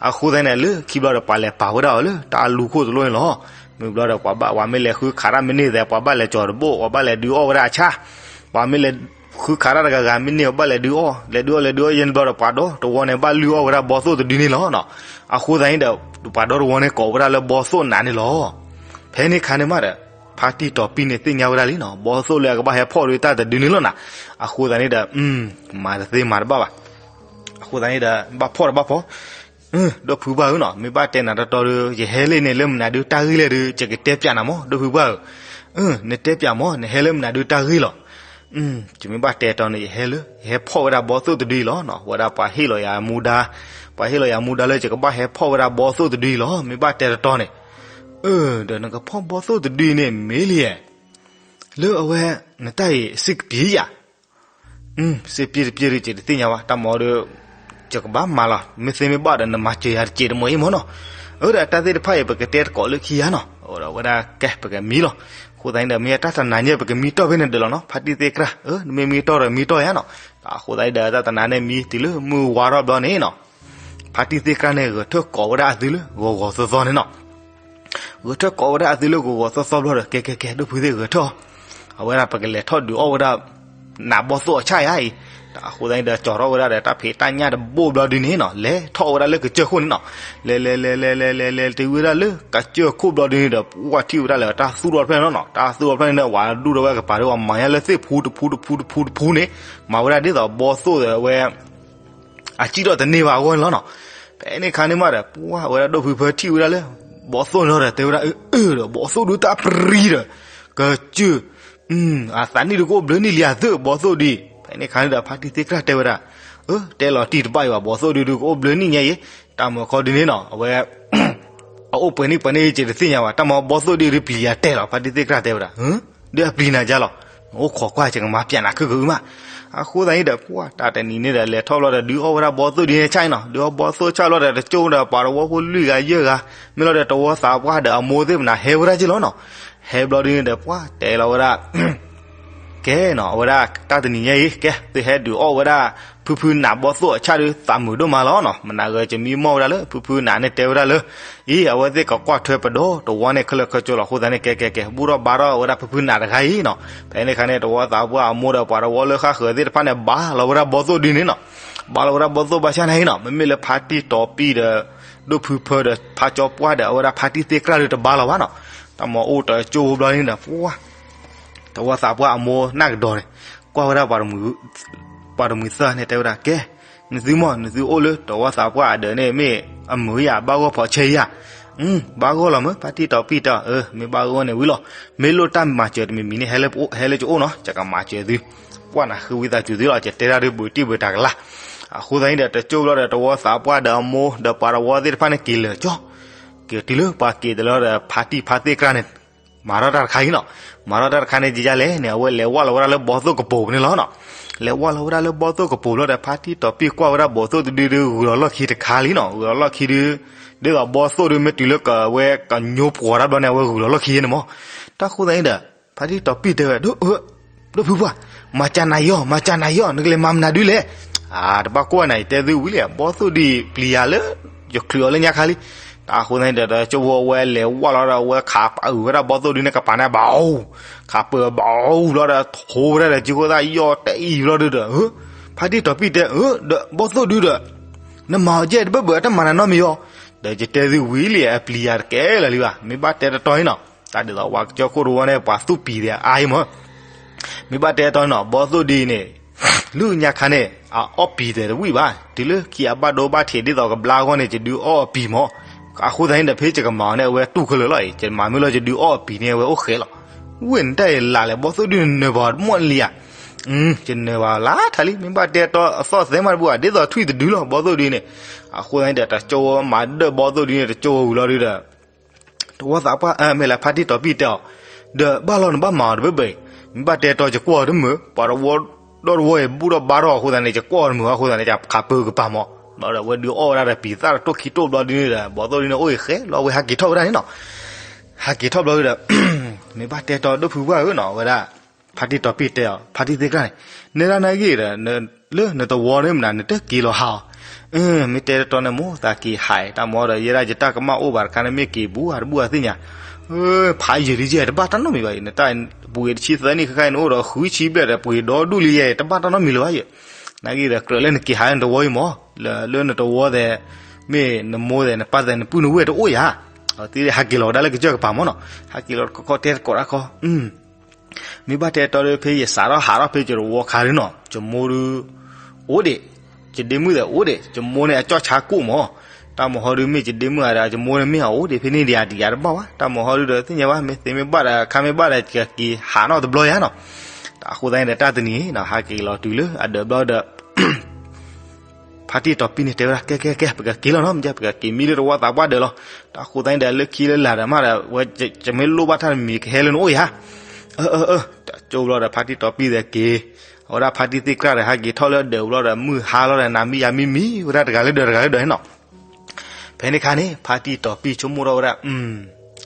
အဃိသတးန့ၣ် လၢခံဘျီဒီး ပှၤလဲၤပာ်ဝဲဒၣ်အီၤလၢတၢ်လူၤခိၣ်တလိၣ်န့ၣ်လီၤ. မ့ၢ်ဘျီဒီး ပှၤဘၣ် ပှၤမ့ၢ်လဲၤဃုခးတၢ်မ့ၢ်န့ၢ်သဲး ပှၤဘၣ်လဲၤကၠီၤတဘိၣ် ပှၤဘၣ်လဲၤဒုးအီၣ်ဝဲဒၣ်အဆၣ်, ပှၤမ့ၢ်လဲၤဃုခးတၢ်တဂၤဂၤမ့ၢ်န့ၢ် ပှၤဘၣ်လဲၤဒုးအီၣ် လဲၤဒုးအီၣ်လဲၤဒုးအီၣ်ယဲၢ်ဘျီဒီး ပှၤဒီတဝီန့ၣ် ဘၣ်လုၢ်အီၣ်ဝဲဒၣ်ဘီသိၣ်တဒုန့ၣ်လီၤနီၤ. အဃိသတးန့ၣ်ဒီး ပှၤဒီတဝီန့ၣ်ကိးဝဲဒၣ်လၢဘီသိၣ်နးန့ၣ်လီၤ. ဖဲန့ၣ်ခါန့ၣ်မးဒီး ဖါတံၢ်တီၤပံန့ၣ်သ့ၣ်ညါဝဲဒၣ်လံနီၤ ဘီသိၣ်လၢအကဘၣ်ဟဲဖီၣ်ဒုတၢ်တဒုန့ၣ်လီၤနၤ. အဃိသတးန့ၣ်ဒီး မၤတသ့မၤတဘၣ်ဘၣ်. အဃိသတးန့ၣ်ဒီး ဘၣ်ဖီၣ်ဒီးဘၣ်ဖီၣ် ဒိၣ်ဖုဘၣ်ဧၢနီၤ မ့ၢ်ဘၣ်တဲနၤတတီဒီး ယဟဲလၢန့ၣ်လၢမနုၤဒုတၢ်ဂ့ၢ်လဲၣ်ဒီး ယကတဲပၠးနၤမး ဒိၣ်ဖုဘၣ်ဧၢ. နတဲပၠးမး နဟဲလၢမနုၤဒုတၢ်ဂ့ၢ်လီၤ. ယမ့ၢ်ဘၣ်တဲတီန့ၣ် ယဟဲလၢ ယဟဲဖီၣ်ဝဲဒၣ်ဘီသိၣ်တဒုအံၤလီၤနီၤ ဝဲဒၣ်ပှၤဟ့ၣ်လီၤယၤမူဒါ, ပှၤဟ့ၣ်လီၤယၤမူဒါလၢယကဘၣ်ဟဲဖီၣ်ဝဲဒၣ်ဘီသိၣ်တဒုအံၤလီၤ မ့ၢ်ဘၣ်တဲတတီန့ၣ်. ဒီးနကဖီၣ်ဘီသိၣ်တဒုအံၤန့ၣ် မ့ၢ်လံဧါ လၢအဝဲ နတၢ်အံၤစ့ၢ်ကပံၤယၤ စ့ၢ်ပံၤတပံၤဒီး ယတသ့ၣ်ညါဘၣ် တၢ်မၤဒီး ယကဘၣ်မၤလီၤ မ့ၢ်သ့မ့ၢ်ဘၣ်ဒီး နမၤစၢၤယၤတစဲးတမှဲၤအံၤမးနီၤ. အၢ ဒီးတၢ်သ့ၣ်တဖၣ်အံၤ ပကတဲတကိးလၢခံယၤနီၤ ဒီးဝဲဒၣ်ကဲ ပကမံလီၤ. အဃိသတးန့ၣ်ဒီး မ့ၢ်တၢ်တနၤညါ ပကမံတီၢ်ဖဲန့ၣ်ဒီးလီၤနီၤ ဖါတံၢ်သ့ၣ်ကြၢ် နမ့ၢ်မံတီၢ်ဒီးမံတီၢ်ယၤနီၤ. အဃိသတးန့ၣ်ဒီး တၢ်တနၤန့ၣ်မံတုၤလၢမုၢ်ဝါထီၣ်ဘျီန့ၣ်နီၤ ဖါတံၢ်သ့ၣ်ကြၢ်န့ၣ် ဂဲၤထၢၣ်ကိးဝဲဒၣ်အသုလၢဂီၤဂီၤသီသီန့ၣ်နီၤ ဂဲၤထၢၣ်ကိးဝဲဒၣ်အသုလၢဂီၤဂီၤသီသီဘျီဒီး ကဲကဲကဲ ဒိၣ်ဖုသ့ၣ်ဂဲၤထၢၣ်အီၤ, အဝဲဒၣ်ပကလဲၤထီၣ်ဒုးအီၣ်ဝဲဒၣ် နးဘီၣ်သိၣ်အဆၣ်ယၤအံၤ. အဃိသတးန့ၣ်ဒီး ကၠီၤထီၣ်ဝဲဒၣ်ဒီးတၢ်ဖံးတၢ်ညၣ်တဘိဘျီဒုန့ၣ်နီၤ လဲၤထီၣ်ဝဲဒၣ်လၢကစၢၢ်ခိၣ်န့ၣ်နီၤ လဲၤလဲၤလဲၤလဲၤလဲၤလဲၤလဲၤတုၤဝဲဒၣ်လၢကစၢၢ်ခိၣ်ဘျီဒုန့ၣ်ဒီး ပှၤထံၣ်ဝဲဒၣ်လၢတၢ်သူၣ်ထီၣ်ဖျၢၣ်န့ၣ်နီၤ တၢ်သူၣ်ထီၣ်ဖျၢၣ်န့ၣ်ဒီး ဝၤဒူၣ်ထီၣ်ဝဲကပၤဒီး ပှၤမၤညါလၢသ့ၣ်ဖူတဖူတဖူတဖူတဖူန့ၣ် မၤဝဲဒၣ်ဒ်သိးဘီၣ်သိၣ်ဒီးအဝဲ အစံၣ်ထီၣ်တန့ၢ်ဘၣ်အဂီၢ်န့ၣ်လီၤနီၤ. ဖဲန့ၣ်ခါန့ၣ်မးဒီး ပှၤဝဲဒၣ်ဒိၣ်ဖုဖၢထံၣ်ဝဲဒၣ်လၢ ဘီၣ်သိၣ်န့ၣ်ဒီး တဲဝဲဒၣ် အၢ အၢ ဒီးဘီၣ်သိၣ်ဒုတၢ်ပြံဒီး ကစၢၢ် အသးနံၣ်ဒုကအိၣ်ဘျၢနံၣ်လံအသၢၣ် ဘီၣ်သိၣ်ဒံး. ဖဲန့ၣ်ခါန့ၣ်ဒီး ဖါတံၢ်သ့ၣ်ကြၢ်တဲဝဲဒၣ် အၢ တဲလီၤတံၢ်တဘၣ်အံၤဘၣ် ဘီၣ်သိၣ်ဒုဒုကအိၣ်ဘျၢနံၣ်ညါအံၤ တၢ်မၤခီဒုန့ၣ်နီၤ အဝဲ အအိၣ်ပှဲၤနံၣ်ပှဲၤနံၣ်အံၤ ကတသ့ၣ်ညါဘၣ် တၢ်မၤဘီၣ်သိၣ်ဒုဒုပျံၤယၤတဲလီၤ ဖါတံၢ်သ့ၣ်ကြၢ်တဲဝဲဒၣ် ဒုအပျံၤနၤယါလီၤ အိၣ်ခိးကွၢ် ယကမၤပျးနၤခုကဟုမး. အဃိသတးန့ၣ်ဒီး ပှၤတၢ်တနံၤန့ၣ်ဒီး လဲၤထီၣ်ဘျီဒီး ဒုးအီၣ်ဝဲဒၣ်ဘီၣ်သိၣ်ဒုန့ၣ်ဆၣ်အံၤနီၤ ဒုးအီၣ်ဘီၣ်သိၣ်ဆၣ်ဘျီဒီး တကၠိၣ်ဒီး ပှၤတဝီဖိလွံၢ်ဂၤယဲၢ်ဂၤ မ့ၢ်လီၤဒီး တဝီသးပှၢ်ဒီးအမိၢ်သ့ၣ်မနၤဟဲဝဲဒၣ်က့လီၤနီၤ. ဟဲဘျီဒုန့ၣ်ဒီး ပှၤတဲလီၤဝဲဒၣ် ကဲနီၤ အဝဲဒၣ်တၢ်တနံၤညါအံၤ ကဲ သုဟဲဒုးအီၣ်ဝဲဒၣ် ဖုဖုနးဘီၣ်သိၣ်အဆၣ်ဒု သးမုာ်ဒိၣ်မးလီၤနီၤ မနၤဂၤကမံမီၢ်ဝဲဒၣ်လၢ ဖုဖုနးန့ၣ်တဲဝဲဒၣ်လၢ အံၤ အဝဲသ့ၣ်ကကွၢ်ထွဲပဒီတဝီန့ၣ် ခဲလၢာ်ခဲဆ့လီၤ အဃိသတးန့ၣ် ကဲကဲကဲ ဘူၣ်ထီၣ်ဘါထီၣ်ဝဲဒၣ်ဖုဖုနးတဂၤအံၤနီၤ. ဖဲန့ၣ်ခါန့ၣ် တဝီသးပှၢ်အမိၢ်ဒီးပှၤတဝီလၢဃၣ်ဃၢၤသ့ၣ်တဖၣ်န့ၣ် ဘၣ်လီၤဝဲဒၣ်ဘီၣ်သိၣ်ဒုန့ၣ်နီၤ ဘၣ်လီၤဝဲဒၣ်ဘီၣ်သိၣ်ဘၣ်ဆၣ်န့ၣ်နီၤ မ့မ့ၢ်လၢဖါတံၢ်တီၤပံၢ်ဒီး ဒိၣ်ဖုဖၢဒီး ဖါကၠီပှၢ်ဒီး အဝဲဒၣ်ဖါတံၢ်သ့ၣ်ကြၢ်ဒီးတဘၣ်လီၤဘၣ်နီၤ. တၢ်မၤအိၣ်တကၠိၣ်ဘျီန့ၣ်ဒီး ပှၤ တဝီသးပှၢ်အမိၢ်နၢ်ကဒီးန့ၣ် ကွၢ်ဝဲဒၣ် ပှၤတမှံၤသၢန့ၣ် တဲဝဲဒၣ် ကဲ နသုမီၢ် နသုအိၣ်လၢတဝီသးပှၢ်အဒၢးန့ၣ် မ့ၢ်အမုာ်ယၤ ဘၣ်ဂီၢ်ဖီးဆဲးယၤ ဘၣ်ဂီၢ်လီၤမ့ၢ် ဖါတံၢ်တီပံၢ်တဲအီၤ, မ့ၢ်ဘၣ်ဂီၢ်န့ၣ်ဝံၤလီၤ. မ့ၢ်လိၣ်တၢ်မၤစၢၤတမံၤမံၤန့ၣ် ဟဲလၢယအိၣ်နီၤ, ယကမၤစၢၤသု. ပှၢ်နၤဃုဝံသးစူၤသုလီၤ, ယတဲတၢ်ဒုးဘူးတံၢ်ဘူးတၢ်ကလၢ်. အဃိသတးန့ၣ်ဒီး တကၠိဘျီဒီး တဝီသးပှၢ်ဒီးအမိၢ်ဒီးပှၤတဝီသ့ၣ်တဖၣ်န့ၣ်က့ၤလၢာ်ကၠီ, က့ၤတုၤလၢပှၤက့ၤတလီၤဒီး ဖါတံၢ်ဖါသ့ၣ်ကြၢ်န့ၣ် မၤထီၣ်တၢ်တခါအံၤနီၤ. မၤထီၣ်တၢ်တခါန့ၣ် ကယါလဲၣ်န့ၣ် အဝဲလဲၤဝၢ်လီၤဝဲဒၣ်လၢဘီသိၣ်ကပိၤန့ၣ်လီၤနီၤ. လဲၤဝၢ်လီၤဝဲဒၣ်လၢဘီသိၣ်ကပိၤဘျီဒီး ဖါတံၢ်တီပံၢ်ကွၢ်ဝဲဒၣ်ဘီသိၣ်တဒုဒုး ဂုၤလီၤလီၢ်ခံတခါလံနီၤ. ဂုၤလီၤလီၢ်ခံဒုး ဒ်သိးဘီသိၣ်ဒုးမ့ၢ်တုၤလၢကဝဲကညိပှီၤတၢ်ဘျီန့ၣ် အဝဲဂုၤလီၤလီၢ်ခံန့ၣ်မး. တၢ်ဃိသတးန့ၣ်ဒီး ဖါတံၢ်တီပံၢ်တဲဝဲ ဒိၣ်ဖုပှၢ်, မၤကၢနၤယီၤ, မၤကၢနၤယီၤ, နကလဲၤမၤမနုၤဒုလဲၣ်. အတဘၣ်ကွၢ်နၤ ယတဲသုဝံၤလံ, ဘီသိၣ်ဒုးပျံၤယၤလၢ ယချုးအီၤလၢညါခါလံ. တၢ်ဃိသတးန့ၣ်ဒီး တကၠိဖိဝဲလဲၤဝၢ်လီၤဒီး အဝဲခးပာ်အုးဝဲဒၣ်ဘီသိၣ်ဒုန့ၣ် ကပၤန့ၣ် ဘၣ်အူ, ခးပာ်အုးဘၣ်အူလီၤဒီး ထိဝဲဒၣ်ဒီး ကၠိခိၣ်သၣ်ယီၣ်တအံၤဘျီဒုဒီး ဖါတံၢ်တီပံၢ်တဲ ဒီးဘီသိၣ်ဒုဒီး နမၤအီၤကဲတဘၢၣ်ဘၢၣ် အတမၤနၤနီတမံၤအီၤ, ဒီးယတဲသုဝံၤလံ အပျံၤယၤတကဲလၢာ်လံဘၣ်. မ့ၢ်ဘၣ်တဲတတီၤအံၤနီၤ, တၢ်ဒ်သိးပှၤကစၢၢ်ခိၣ်တဝီန့ၣ် ပှၤသူၣ်ပျံၤသဲးအါအံၤမး. မ့ၢ်ဘၣ်တဲတတီၤအံၤနီၤ, ဘီသိၣ်ဒုန့ၣ် လၢညါခါန့ၣ် အအီၣ်ပံၤသဲးတဝံၣ်ဘၣ်, တုၤလၢခံအဘၣ်ဒိဘၣ်ထံးဒ်သိးကဘျါအဂီၢ်န့ၣ် ယဒုးအီၣ်အပံၤမး. အဃိသတးန့ၣ်ဒီး ဖဲယကမၤအီၤန့ၣ် အဝဲတူၢ်ခဲလၢာ်လီၤအံၤ, ယမၤမ့ၢ်လီၤယဒုးအီၣ်အပံၤန့ၣ် အဝဲအိၣ်ဃဲးလီၤ. ဝ့ၢ်နတၢ်အံၤလၢ်လဲၣ်, ဘီသိၣ်ဒုန့ၣ်နၢၤပှၤတမီၢ်လံဧါ. ယနၢၤပှၤလၢထးလံ, မ့ၢ်ဘၣ်တဲတီၤအသီၣ်သဲမးတဘူၣ်ဧါ, ဒ်သိးထွံၣ်တဒုလီၤ ဘီသိၣ်ဒုန့ၣ်. အဃိသတးန့ၣ်ဒီး တကၠိဖိမၤဒၢၣ်ဘီသိၣ်ဒုန့ၣ် တကၠိဖိဝံၤလီၤဒုဒီး တဝီသးပှၢ် မ့ၢ်လၢဖါတံၢ်တီပံၢ်တဲအီၤ, ဒီးဘၣ်လီၤနဘၣ်မၤအီၤတဘၢၣ်ဘၢၣ်အံၤ, မ့ၢ်ဘၣ်တဲတီၤယကွၢ်အီၤတမုာ်, ပှၤတဝီဒီတဝီအံၤ ဘူၣ်ထီၣ်ဘါထီၣ်အဃိသတးန့ၣ် ယကွၢ်အီၤတမုာ်အဃိသတးန့ၣ် ယခးပၢၤကပၤမး. ဘျီဒီး အဝဲဒုးအီၣ်ဝဲဒၣ်ဒီးပံၤသၣ်တတိၢ်ခံတိၢ်ဘျီဒုန့ၣ်ဒီး ဘီသိၣ်ဒုန့ၣ် အိၣ်အံၤဃဲးလီၤ, အဝဲဟးက့ၤထီၣ်ဝဲဒၣ်န့ၣ်နီၤ. ဟးက့ၤထီၣ်ဘျီဒုဒီး မ့ၢ်ဘၣ်တဲတီၤဒိၣ်ဖုပှၢ်ဧၢနီၤ, ဝဲဒၣ် ဖါတံၢ်တီပံၢ်တဲအီၤ, ဖါတံၢ်သ့ၣ်ကြၢ်န့ၣ်, နဲဒၣ်နဂ့ၢ်ဒီး လၢနတဝီန့ၣ်မနုၤ နတက့ၤလီၤဟးအီၤ. မ့ၢ်တဲတတီၤန့ၣ်မိၢ်သးက့ၤဟးအံၤ, တၢ်မၤဒီး ယဲဒၣ်ယတၢ်ကမၣ်အိၣ်ဘၣ်တခါန့ၣ် မ့ၢ်က့ၤဘူးဧါတဘူၣ်ဧါသ့ၣ်ညါ. ဖးယံာ်လံယဲ တဘၣ်တၢ်နီတမံၤဘၣ်အံၤ, နတၢ်ပှ့ၤတဆံသၢနံၣ်ခဲခါအံၤ နအိၣ်ဒီးဃုဆံဘျဲၣ်ဒီး ပှ့ၤဒီဒူၣ်လံယဲ တဘၣ်တၢ်နီတမံၤလၢၤဘၣ်ယဲ. နဂ့ၢ်ဒီး ကြၢးလၢနက့ၤဟးနတဝီအံၤမး, လၢနတဝီသဲး, မ့ၢ်နမိၢ်သဲး နပၢ်သဲး နပုၢ်နဝဲၢ်တအိၣ်ယၤ. သုဟးက့ၤလီၤဝဲဒၣ်လၢကစၢၢ်ကပၤမးနီၤ, ဟးက့ၤလီၤတခီခီတဲသကိးတၢ်ခီ မ့ၢ်ဘၣ်တဲတီၤဒီး ဖဲယစးထီၣ်ဟးထီၣ်ဖဲယတဝီခါဒုနီၤ, ယမိၢ်ဒု အိၣ်ဒံး, ယဒ့မုၣ်သဲးအိၣ်ဒံး, ယမိၢ်န့ၣ်အကၠီၣ်ဆါကိၣ်မး. တၢ်မဟီဒု မ့ၢ်ယဒ့မုၣ်ဧါဒီး ယမိၢ်န့ၣ်မ့ၢ်အအိၣ်ဒံးဖဲန့ၣ်ဒီး ယၤတဘၣ်ဘၣ်. တၢ်မဟီဒုဒီး သ့ၣ်ညါဘၣ် မ့ၢ်သ့မ့ၢ်ဘၣ်ဒီး ခါမ့ၢ်ဘၣ်ဒီး ယကက့ၤဟးနီတဘျီယၤနီၤ. တၢ်အဃိသတးန့ၣ်ဒီး တၢ်တနံၤအံၤနီၤ ဟးက့ၤလီၤတုၤလၢအဒၢးဘျီဒီး ဖါတံၢ်တီၤပံၢ်န့ၣ် တဲဝဲဒၣ် ကဲ ကဲ ကဲ ပကက့ၤလီၤနီၤ, မ့ၢ်ကဲ ပကက့ၤမံလၢတဝီသးပှၢ်ဒၢးလီၤ. တၢ်အဃိသတးန့ၣ်ဒီး လၢခံလၢလာ်ဒီးမးဒီး ဝဲ ယမ့ၢ်လိၣ်ဘၣ်တၢ်တမံၤ ကဟဲလၢနအိၣ်ယၤ. အၢ အၢ အၢ တကၠိဘျီဒီး ဖါတံၢ်တီၤပံၢ်သဲးက့ၤ, အဝဲဒၣ်ဖါတံၢ်သ့ၣ်ကြၢ်ဒီး ဟးက့ၤထီၣ်လၢဒၢးဘျီဒီး မုၢ်ဟါလီၤဒီး နၤမံယၤမံမံ ဝဲဒၣ်တဂၤလၢဒၢး တဂၤလၢဒၢးန့ၣ်နီၤ. ဖဲန့ၣ်ခါန့ၣ် ဖါတံၢ်တီၤပံၢ်ဆိကမိၣ်ထီၣ်ဝဲဒၣ်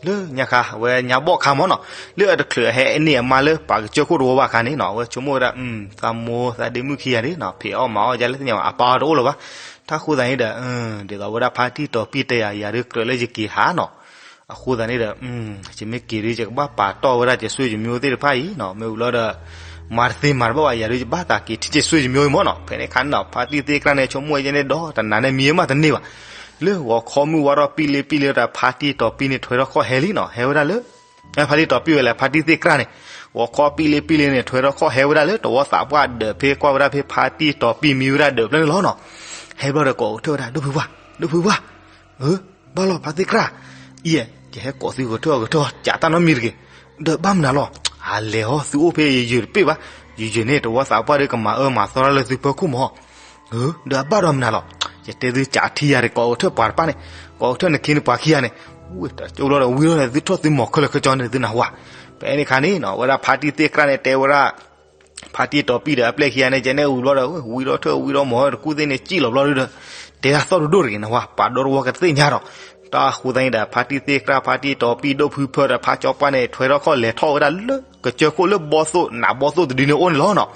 လၢညါခါ အဝဲညါဘီၣ်ခါမးနီၤ, လၢအတချုးအဟဲန့ၢ်အမါလၢပှၤကစၢၢ်ခိၣ်တဝီဘၣ်ခါန့ၣ်နီၤ, အဝဲဆိကမိၣ်ဝဲဒၣ် သးမိၢ်သးဒ့မုၣ်ခံဂၤန့ၣ်နီၤ ဖံးအီၣ်မၤအီၣ်ဒ်လဲၣ်သ့ၣ်ညါဘၣ် အပၢ်အီၤတအိၣ်လၢၤဘၣ်. တၢ်အဃိသတးန့ၣ်ဒီး ဒ်သိးဝဲဒၣ်ဖါတံၢ်တီၤပံၢ်တဲယၤ ယၤဒုးကြၢးလၢယက့ၤဟးနီၤ. အဃိသတးန့ၣ်ဒီး ယမ့ၢ်က့ၤဒုး ယကဘၣ်ပာ်တီၢ်ဝဲဒၣ်ယဆွေယမျိုးသ့ၣ်တဖၣ်အံၤနီၤ, မ့ၢ်ဝံၤလီၤဒီး မၤတသ့မၤတဘၣ်ဘၣ် ယၤဒုးယဘၣ်သးက့ၤထံၣ်ယဆွေယမျိုးအံၤမးနီၤ. ဖဲန့ၣ်ခါန့ၣ်နီၤ ဖါတံၢ်သ့ၣ်ကြၢ်န့ၣ် ဆိကမိၣ်ဝဲဒ်န့ၣ်ဒီး တနၤန့ၣ်မံမးတန့ၢ်ဘၣ်. လၢဂီၤခီမုၢ်ဝါထီၣ်ပံၣ်လ့ပံၣ်လ့ဒီး ဖါတံၢ်တီၤပံၢ်န့ၣ် ထွဲထီၣ်ခီၣ်ဟဲလံနီၤ, ဟဲဝဲဒၣ်လၢ ဖါတံၢ်တီၤပံၢ်ဝဲလဲၣ် ဖါတံၢ်သ့ၣ်ကြၢ်န့ၣ် ဂီၤခီပံၣ်လ့ပံၣ်လ့န့ၣ် ထွဲထီၣ်ခီၣ်ဟဲဝဲဒၣ်လၢတဝီသးပှၢ်ဒၢး ဖဲကွၢ်ဝဲဒၣ်ဖဲဖါတံၢ်တီၤပံၢ်မံဝဲဒၣ်ဒၢးဖျၢၣ်န့ၣ်လီၤနီၤ. ဟဲဘျီဒီးကိးကထၢၣ်ဝဲဒၣ် ဒိၣ်ဖုပှၢ်, ဒိၣ်ဖုပှၢ်, ဘၣ်လီၤဖါတံၢ်သ့ၣ်ကြၢ်, အံၤ ယဟဲကိးသုကထၢၣ်ကထၢၣ် ကးတၢ်နီတမံၤတဂ့ၤ, ဒီးဘၣ်မနုၤလီၤ, အလဲၤဟီ သုအိၣ်ဖဲယယုၢ်တပ့ၢ်ဘၣ်, ယယုၢ်န့ၣ် တဝီသးပှၢ်ဒီးကမၤအၢမၤသီတၢ်လၢသုဖီခိၣ်မး ဒီးအဘၣ်ဒီးမနုၤလီၤ, ယတဲသုကးထံယၤတဂ့ၤ ကိးကထၢၣ်ပှၤတဖၣ်န့ၣ်, ကိးကထၢၣ်နခ့နပှၤခံဂၤန့ၣ်, ဝ့ၢ်တကၠိလီၤဒီးဝံၤလီၤန့ၣ် သုထီၣ်သုမီၤခဲလၢာ်ခဲဆ့န့ၣ် သုနၢ်ဟူဧါ. ဖဲန့ၣ်ခါန့ၣ်နီၤ ဝဲဒၣ်ဖါတံၢ်သ့ၣ်ကြၢ်န့ၣ် တဲဝဲဒၣ် ဖါတံၢ်တီၤပံၢ်ဒီးအပျဲၢ်ခံဂၤန့ၣ် ကဲန့ၣ်ဝံၤလီၤဒီး ဝံၤလီၤထၢၣ်ဝံၤလီၤမီၤတကူၣ်သ့ၣ်န့ၣ် စံၣ်လီၤဘျီဒုဒီး တဲဒၣ်သီၣ်ဒိၣ်ဒိၣ်တဂ့ၤနၢ်ဟူဧါ, ပှၤဒီတဝီကတသ့ၣ်ညါဒီး တၢ်ဃိသတးန့ၣ်ဒီး ဖါတံၢ်သ့ၣ်ကြၢ် ဖါတံၢ်တီၤပံၢ်ဒိၣ်ဖုဖၢဒီးဖါကၠီပှၢ်န့ၣ် ထွဲထီၣ်ခီၣ်လဲၤထီၣ်ဝဲဒၣ်လၢ ကစၢၢ်ခိၣ်လၢဘီသိၣ် နးဘီသိၣ်တဒုန့ၣ်အိၣ်န့ၣ်လီၤနီၤ.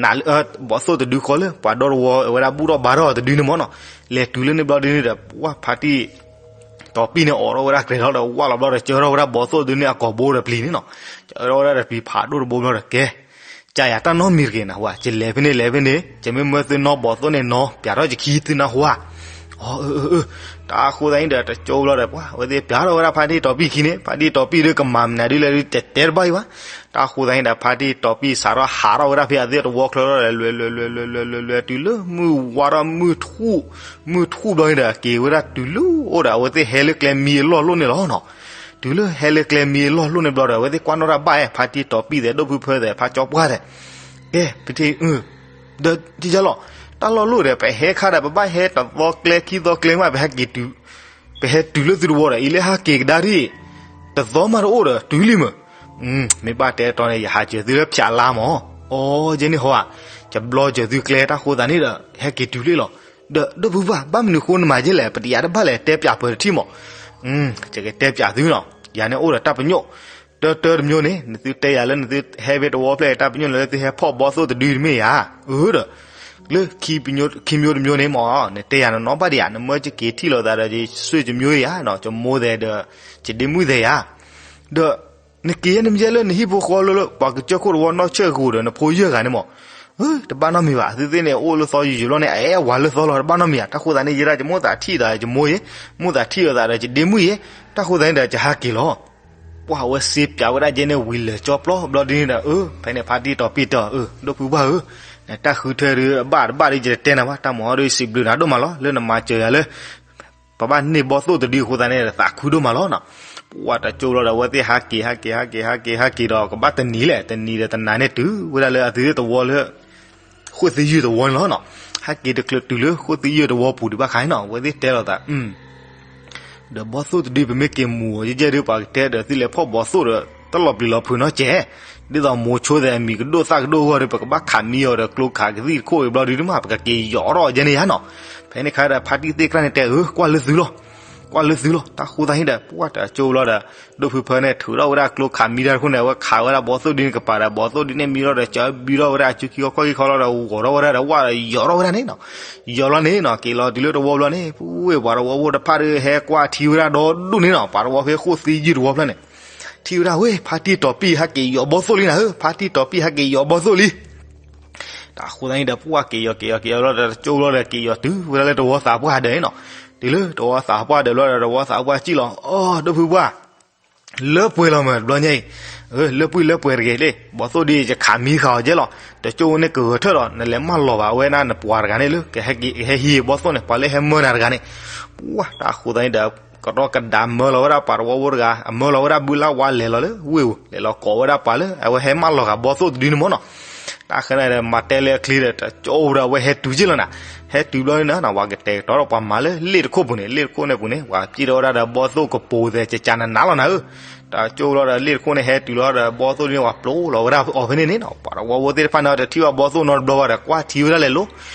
နးလၢ ဘီသိၣ်တဒုဃီလၢ ပှၤဒီတဝီဝဲဒၣ်ဘူၣ်ထီၣ်ဘါထီၣ်တဒုန့ၣ်မးနီၤ. လဲၤတုၤလၢန့ၣ်ဘျီဒုန့ၣ်ဒီး ပှၢ်ဖါတံၢ် တီၤပံၢ်န့ၣ် အိးထီၣ်ဝဲဒၣ်ကြဲၤထီၣ်ဒီးဝၢ်လီၤဘျီဒီး ကၢထီၣ်ဝဲဒၣ်ဘီသိၣ်တဒုန့ၣ်အကိာ်ဘိဒီးပျံၤန့ၣ်နီၤ. ကၢထီၣ်ဝဲဒၣ်ဒီးပျံၤဖးဒိၣ်တဘိဘျီဒီးကဲ ကးယၤတၢ်နီတမံၤတဂ့ၤနၢ်ဟူဧါ, ယလဲၤဖဲန့ၣ်လဲၤဖဲန့ၣ် ယမ့ၢ်မၢသုနီၢ်ဘီသိၣ်န့ၣ်နီၢ် ပျးထီၣ်ယခံသုနၢ်ဟူဧါ. အၢ အၢ အၢ တၢ်ဃိသတးန့ၣ်ဒီး တကၠိဘျီဒီး ပှၤအဝဲသ့ၣ်ပျးထီၣ်ဝဲဒၣ်ဖါတံၢ်တီၤပံၢ်ခံန့ၣ် ဖါတံၢ်တီၤပံၢ်ဒီးကမၤမနုၤဒ်လဲၣ်ဒုး တဲတဲတဘၣ်အံၤဘၣ်. တၢ်ဃိသတးန့ၣ်ဒီး ဖါတံၢ်တီၤပံၢ်စးထီၣ်ဟးထီၣ်ဝဲဒၣ်ဖဲအဝဲသ့ၣ်တဝီချၢထီၣ်ဒီး လဲၤလဲၤလဲၤလဲၤလဲၤလဲၤလဲၤ တုၤလၢမုၢ်ဝါထီၣ်မုၢ်ထူၣ်, မုၢ်ထူၣ်ဘျီန့ၣ်ဒီး က့ၤဝဲဒၣ်တုၤလၢအိၣ်ဒီးအဝဲသ့ၣ်ဟဲလၢကျဲမံအလီၢ်လိၣ်န့ၣ်လီၤနီၤ. တုၤလၢဟဲလၢကျဲမံအလီၢ်လိၣ်န့ၣ်ဘျီဒီး အဝဲသ့ၣ်ကွၢ်နီၣ်တၢ်ဘၣ်ဧါ, ဖါတံၢ်တီၤပံၢ်သဲး ဒိၣ်ဖုဖၢသဲး ဖါကၠီပှၢ်သဲး, ကဲ ပထံၣ် ဒီး ထံၣ်ကလီၤ, တၢ်လီၢ်လိၣ်ဒီး ပဟဲခါဒီး ပဘၣ်ဟဲတသီကျဲခံသီကျဲမး ပဟဲက့ၤတုၤ, ပဟဲတုၤလၢသုတဝီဒီး အံၤလၢဟးက့ၤကဒါဒ်အံၤ, တသီမးတအိၣ်ဒီး တုၤလံမး. မ့ၢ်ဘၣ်တဲတီန့ၣ် ယဟးစၢၤသုလၢဖၠးလါမး. အိ ယဲန့ၣ်ဟီဧါ, ယဘျီစၢၤသုကျဲ တၢ်ဃိသတးန့ၣ်ဒီး ဟဲက့ၤတုၤလံလီၤ. ဒီးဒိၣ်ဖုပှၢ် ဘၣ်မနုၤဃိနမၤယဲလဲၣ်, ပတယၤတဘၣ်လဲၣ် တဲပၠးပၢၤတထံၣ်မး. ယကတဲပၠးသုနီၤ, ယၤန့ၣ်အိၣ်ဒီးတၢ်ပညိၣ် တၢတၢတမျိုးန့ၣ် နသုတဲယၤလၢနသုဟဲဖဲတဝီဖျဲၣ် တၢ်ပညိၣ်လၢသုဟဲဖီၣ်ဘီသိၣ်တဒုတမ့ၢ်ဧါ. အၢဒီး လၢ ခံမျိုးတမျိုးန့ၣ်မး နတဲယၤနီၢ်နီၢ်ဘၣ်ဒံးဧါ, နမၢယက့ၤထံၣ်လိာ်သးဒီး ယဆွေမျိုးဧါ, ယမိၢ်သဲးဒီး ယဒ့မုၣ်သဲးဧါ. ဒီး နက့ၤယဲနမ့ၢ်ယဲလၢနဟံၣ်ဖိဃီလၢ ပှၤကစၢၢ်ခိၣ်တဝီနီၢ်ဆၢၣ်ဂိၤဒီး နဖိယဲၢ်ဂၤန့ၣ်မး. တဘၣ်နီတမံၤဘၣ်, သုသ့ၣ်န့ၣ် အိၣ်လၢသီယုာ်ယုာ်လီၤန့ၣ် အအဲၣ်ဝၤလၢသီလီၤ, တဘၣ်နီတမံၤဧါ. တၢ်ဃိသတးန့ၣ် ယဲဒၣ်ယမိၢ်သးထံၣ်သးဒီးယမိၢ်ယဲ, မိၢ်သးထံၣ်လိာ်သးဒီးယဒ့မုၣ်ယဲ, တၢ်ဃိသတးန့ၣ်ဒီးယဟးက့ၤလီၤ. ပှၢ်ဝဲစ့ပၠးဝဲဒၣ်ယဲန့ၣ်ဝံၤလၢာ်ကၠီပျီဘျီဒ်န့ၣ်ဒီး အၢ ဖဲန့ၣ်ဖါတံၢ်တီၤပံၢ်တဲအီၤ အၢ ဒိၣ်ဖုပှၢ်ဧၢ, နတၢ်ဃုထၢဒုးအဘၣ်တဘၣ်ဒီး ယတတဲနၤဘၣ်, တၢ်မၤဟီဒုးစံးဘျုးနၤဒိၣ်မးလီၤ လၢနမၤစၢၤယၤလၢ ပဘၣ်န့ၢ်ဘီသိၣ်တဒုအဃိသတးန့ၣ် သးခုဒိၣ်မးလီၤနီၤ. ပှၢ်တကၠိဘျီဒီး အဝဲသ့ၣ်ဟးက့ၤ ဟးက့ၤ ဟးက့ၤ ဟးက့ၤ ဟးက့ၤဒီး ကဘၣ်တနံၤလဲၣ်, တနံၤဒီးတနၤန့ၣ်တုၤဝဲဒၣ်လၢအသုး တဝီလၢ ဃိၣ်သံယုၢ်တဝီန့ၣ်လီၤနီၤ. ဟဲက့ၤတချုးတုၤလၢဃိၣ်သံယုၢ်တဝီပူၤဒံးဘၣ်ခါန့ၣ်နီၤ, အဝဲသ့ၣ်တဲလိာ်သး ဒီးဘီသိၣ်တဒု ပမ့ၢ်က့ၤမူၤအီၤယဲၢ်ဒုး ပှၤကတဲဒီးသုလဲၤဖီၣ်ဘီသိၣ်ဒီး တလီၤပျံၤလီၤဖုးနီတစဲး, ဒ်သိးမိၤဆိသဲးအမံၤကဒိၣ်သၣ်ကဒိၣ်အဂီၢ်ဒီး ပကဘၣ်ခးမံအီၤဒီးကျိခးကသံၣ်တခိၣ်အံၤဘျီဒုးမး ပကက့ၤယီၤထီၣ်ယဲန့ၣ်ယါနီၤ. ဖဲန့ၣ်ခါဒီး ဖါတံၢ်သ့ၣ်ကြၢ်န့ၣ်တဲ အၢ ကွၢ်လၢသုလီၤ, ကွၢ်လၢသုလီၤ. တၢ်ဃိသတးန့ၣ်ဒီး ပှၢ်တကၠိဘျီဒီး ဒိၣ်ဖုဖၢန့ၣ် ထုးထီၣ်ဝဲဒၣ်ကျိခးမံတၢ်တခိၣ်န့ၣ် အဝဲခးဝဲဒၣ်ဘီသိၣ်ဒုန့ၣ်ကပၤဒီး ဘီသိၣ်ဒုန့ၣ်မံထီၣ်ဒီး ကၢဘံထီၣ်ဝဲဒၣ်အစုခံခီခီၣ်ခံခီလီၤဒီး ဂီၤထီၣ်ဝဲဒၣ်ဒီး ဝၢ်ဒီးယီၤထီၣ်ဝဲဒၣ်န့ၣ်နီၤ. ယီၤလီၤန့ၣ်နီၤ, က့ၤလီၤတုၤလၢတဝီဘျီန့ၣ် ပှၢ်ဝဲပှၤတဝီဖိတဖၣ်ဒီး ဟဲကွၢ်ထံဝဲဒၣ်ဒီဒူၣ်န့ၣ်နီၤ, ပှၤတဝီဖဲဃိၣ်သံယုၢ်တဝီဖျၢၣ်န့ၣ် ထံၣ်ဝဲဒၣ်ဝဲ ဖါတံၢ်တီၤပံၢ်ဟဲက့ၤယီၤဘီသိၣ်လံနၤဧၢ, ဖါတံၢ်တီၤပံၢ်ဟဲက့ၤယီၤဘီသိၣ်လံ. တၢ်ဃိသတးန့ၣ်ဒီး ပှၢ်က့ၤယီၤက့ၤယီၤက့ၤယီၤလီၤဒီး တကၠိဘျီဒီး က့ၤယီၤတုၤဝဲဒၣ်လၢတဝီသးပှၢ်ဒၢးန့ၣ်နီၤ. တုၤလၢတဝီသးပှၢ်ဒၢးဘျီဒီး တဝီသးပှၢ်စံၣ်လီၤ, အိ ဒိၣ်ဖုပှၢ် လၢပှဲၤလီၤမးတဘျီညါအံၤ, လၢပှဲၤလၢပှဲၤတဂ့ၤလံ, ဘီသိၣ်ဒုယခးမံဃာ်အီၤကဲလီၤ, တကၠိန့ၣ်ကဂဲၤထၢၣ်ဒီး နလဲၤမၢလီၤဘၣ်ဝဲဒၣ်နပှၤတဂၤန့ၣ်လၢ ကဟဲဟံးဘီသိၣ်န့ၣ် ပှၤလၢဟဲမၢနၤတဂၤန့ၣ်. ပှၢ်တၢ်ဃိသတးန့ၣ်ဒီး ကရီကဒါမၢလီၤဝဲဒၣ်ပှၤတဝီဖိတဂၤ, အမၢလီၤဝဲဒၣ်ဘုလၢဝါလဲၤလီၤလၢဝ့ၢ်ဧိၤ လဲၤလီၤကိးဝဲဒၣ်ပှၤလၢ အဝဲဟဲမၢလီၤဃာ်ဘီသိၣ်တဒုန့ၣ်မးနီၤ. တၢ်ဃိသတးန့ၣ်ဒီး မၤတဲလၢအချံဒီး တကၠိဒီးအဝဲဟဲတုၤကဲလီၤနၤ, ဟဲတုၤဘျီန့ၣ်နီၤ ပှၤကတဲာ်ကတီၤထီၣ်ပှၤမၤလၢလ့ၣ်တခိၣ်ပူၤန့ၣ်, လ့ၣ်တခိၣ်န့ၣ်ပူၤန့ၣ် ပှၤပျံၢ်ထီၣ်ဝဲဒၣ်ဒီးဘီသိၣ်ကပိၤသဲးကကနးနးလီၤနၤဧၢ. တကၠိဘျီဒီးလ့ၣ်တခိၣ်န့ၣ်ဟဲတုၤလီၤဒီး ဘီသိၣ်ဒုန့ၣ် ပှၤပျိလီၤဝဲဒၣ်အီၤဖဲန့ၣ်န့ၣ်နီၤ, ပှၤတဝီဖိသ့ၣ်တဖၣ်န့ၣ် တထံၣ်ဘၣ်ဘီသိၣ်နီတဘျီဘၣ်ဒီး ကွၢ်ထံဝဲဒၣ်လဲၤလိၤ.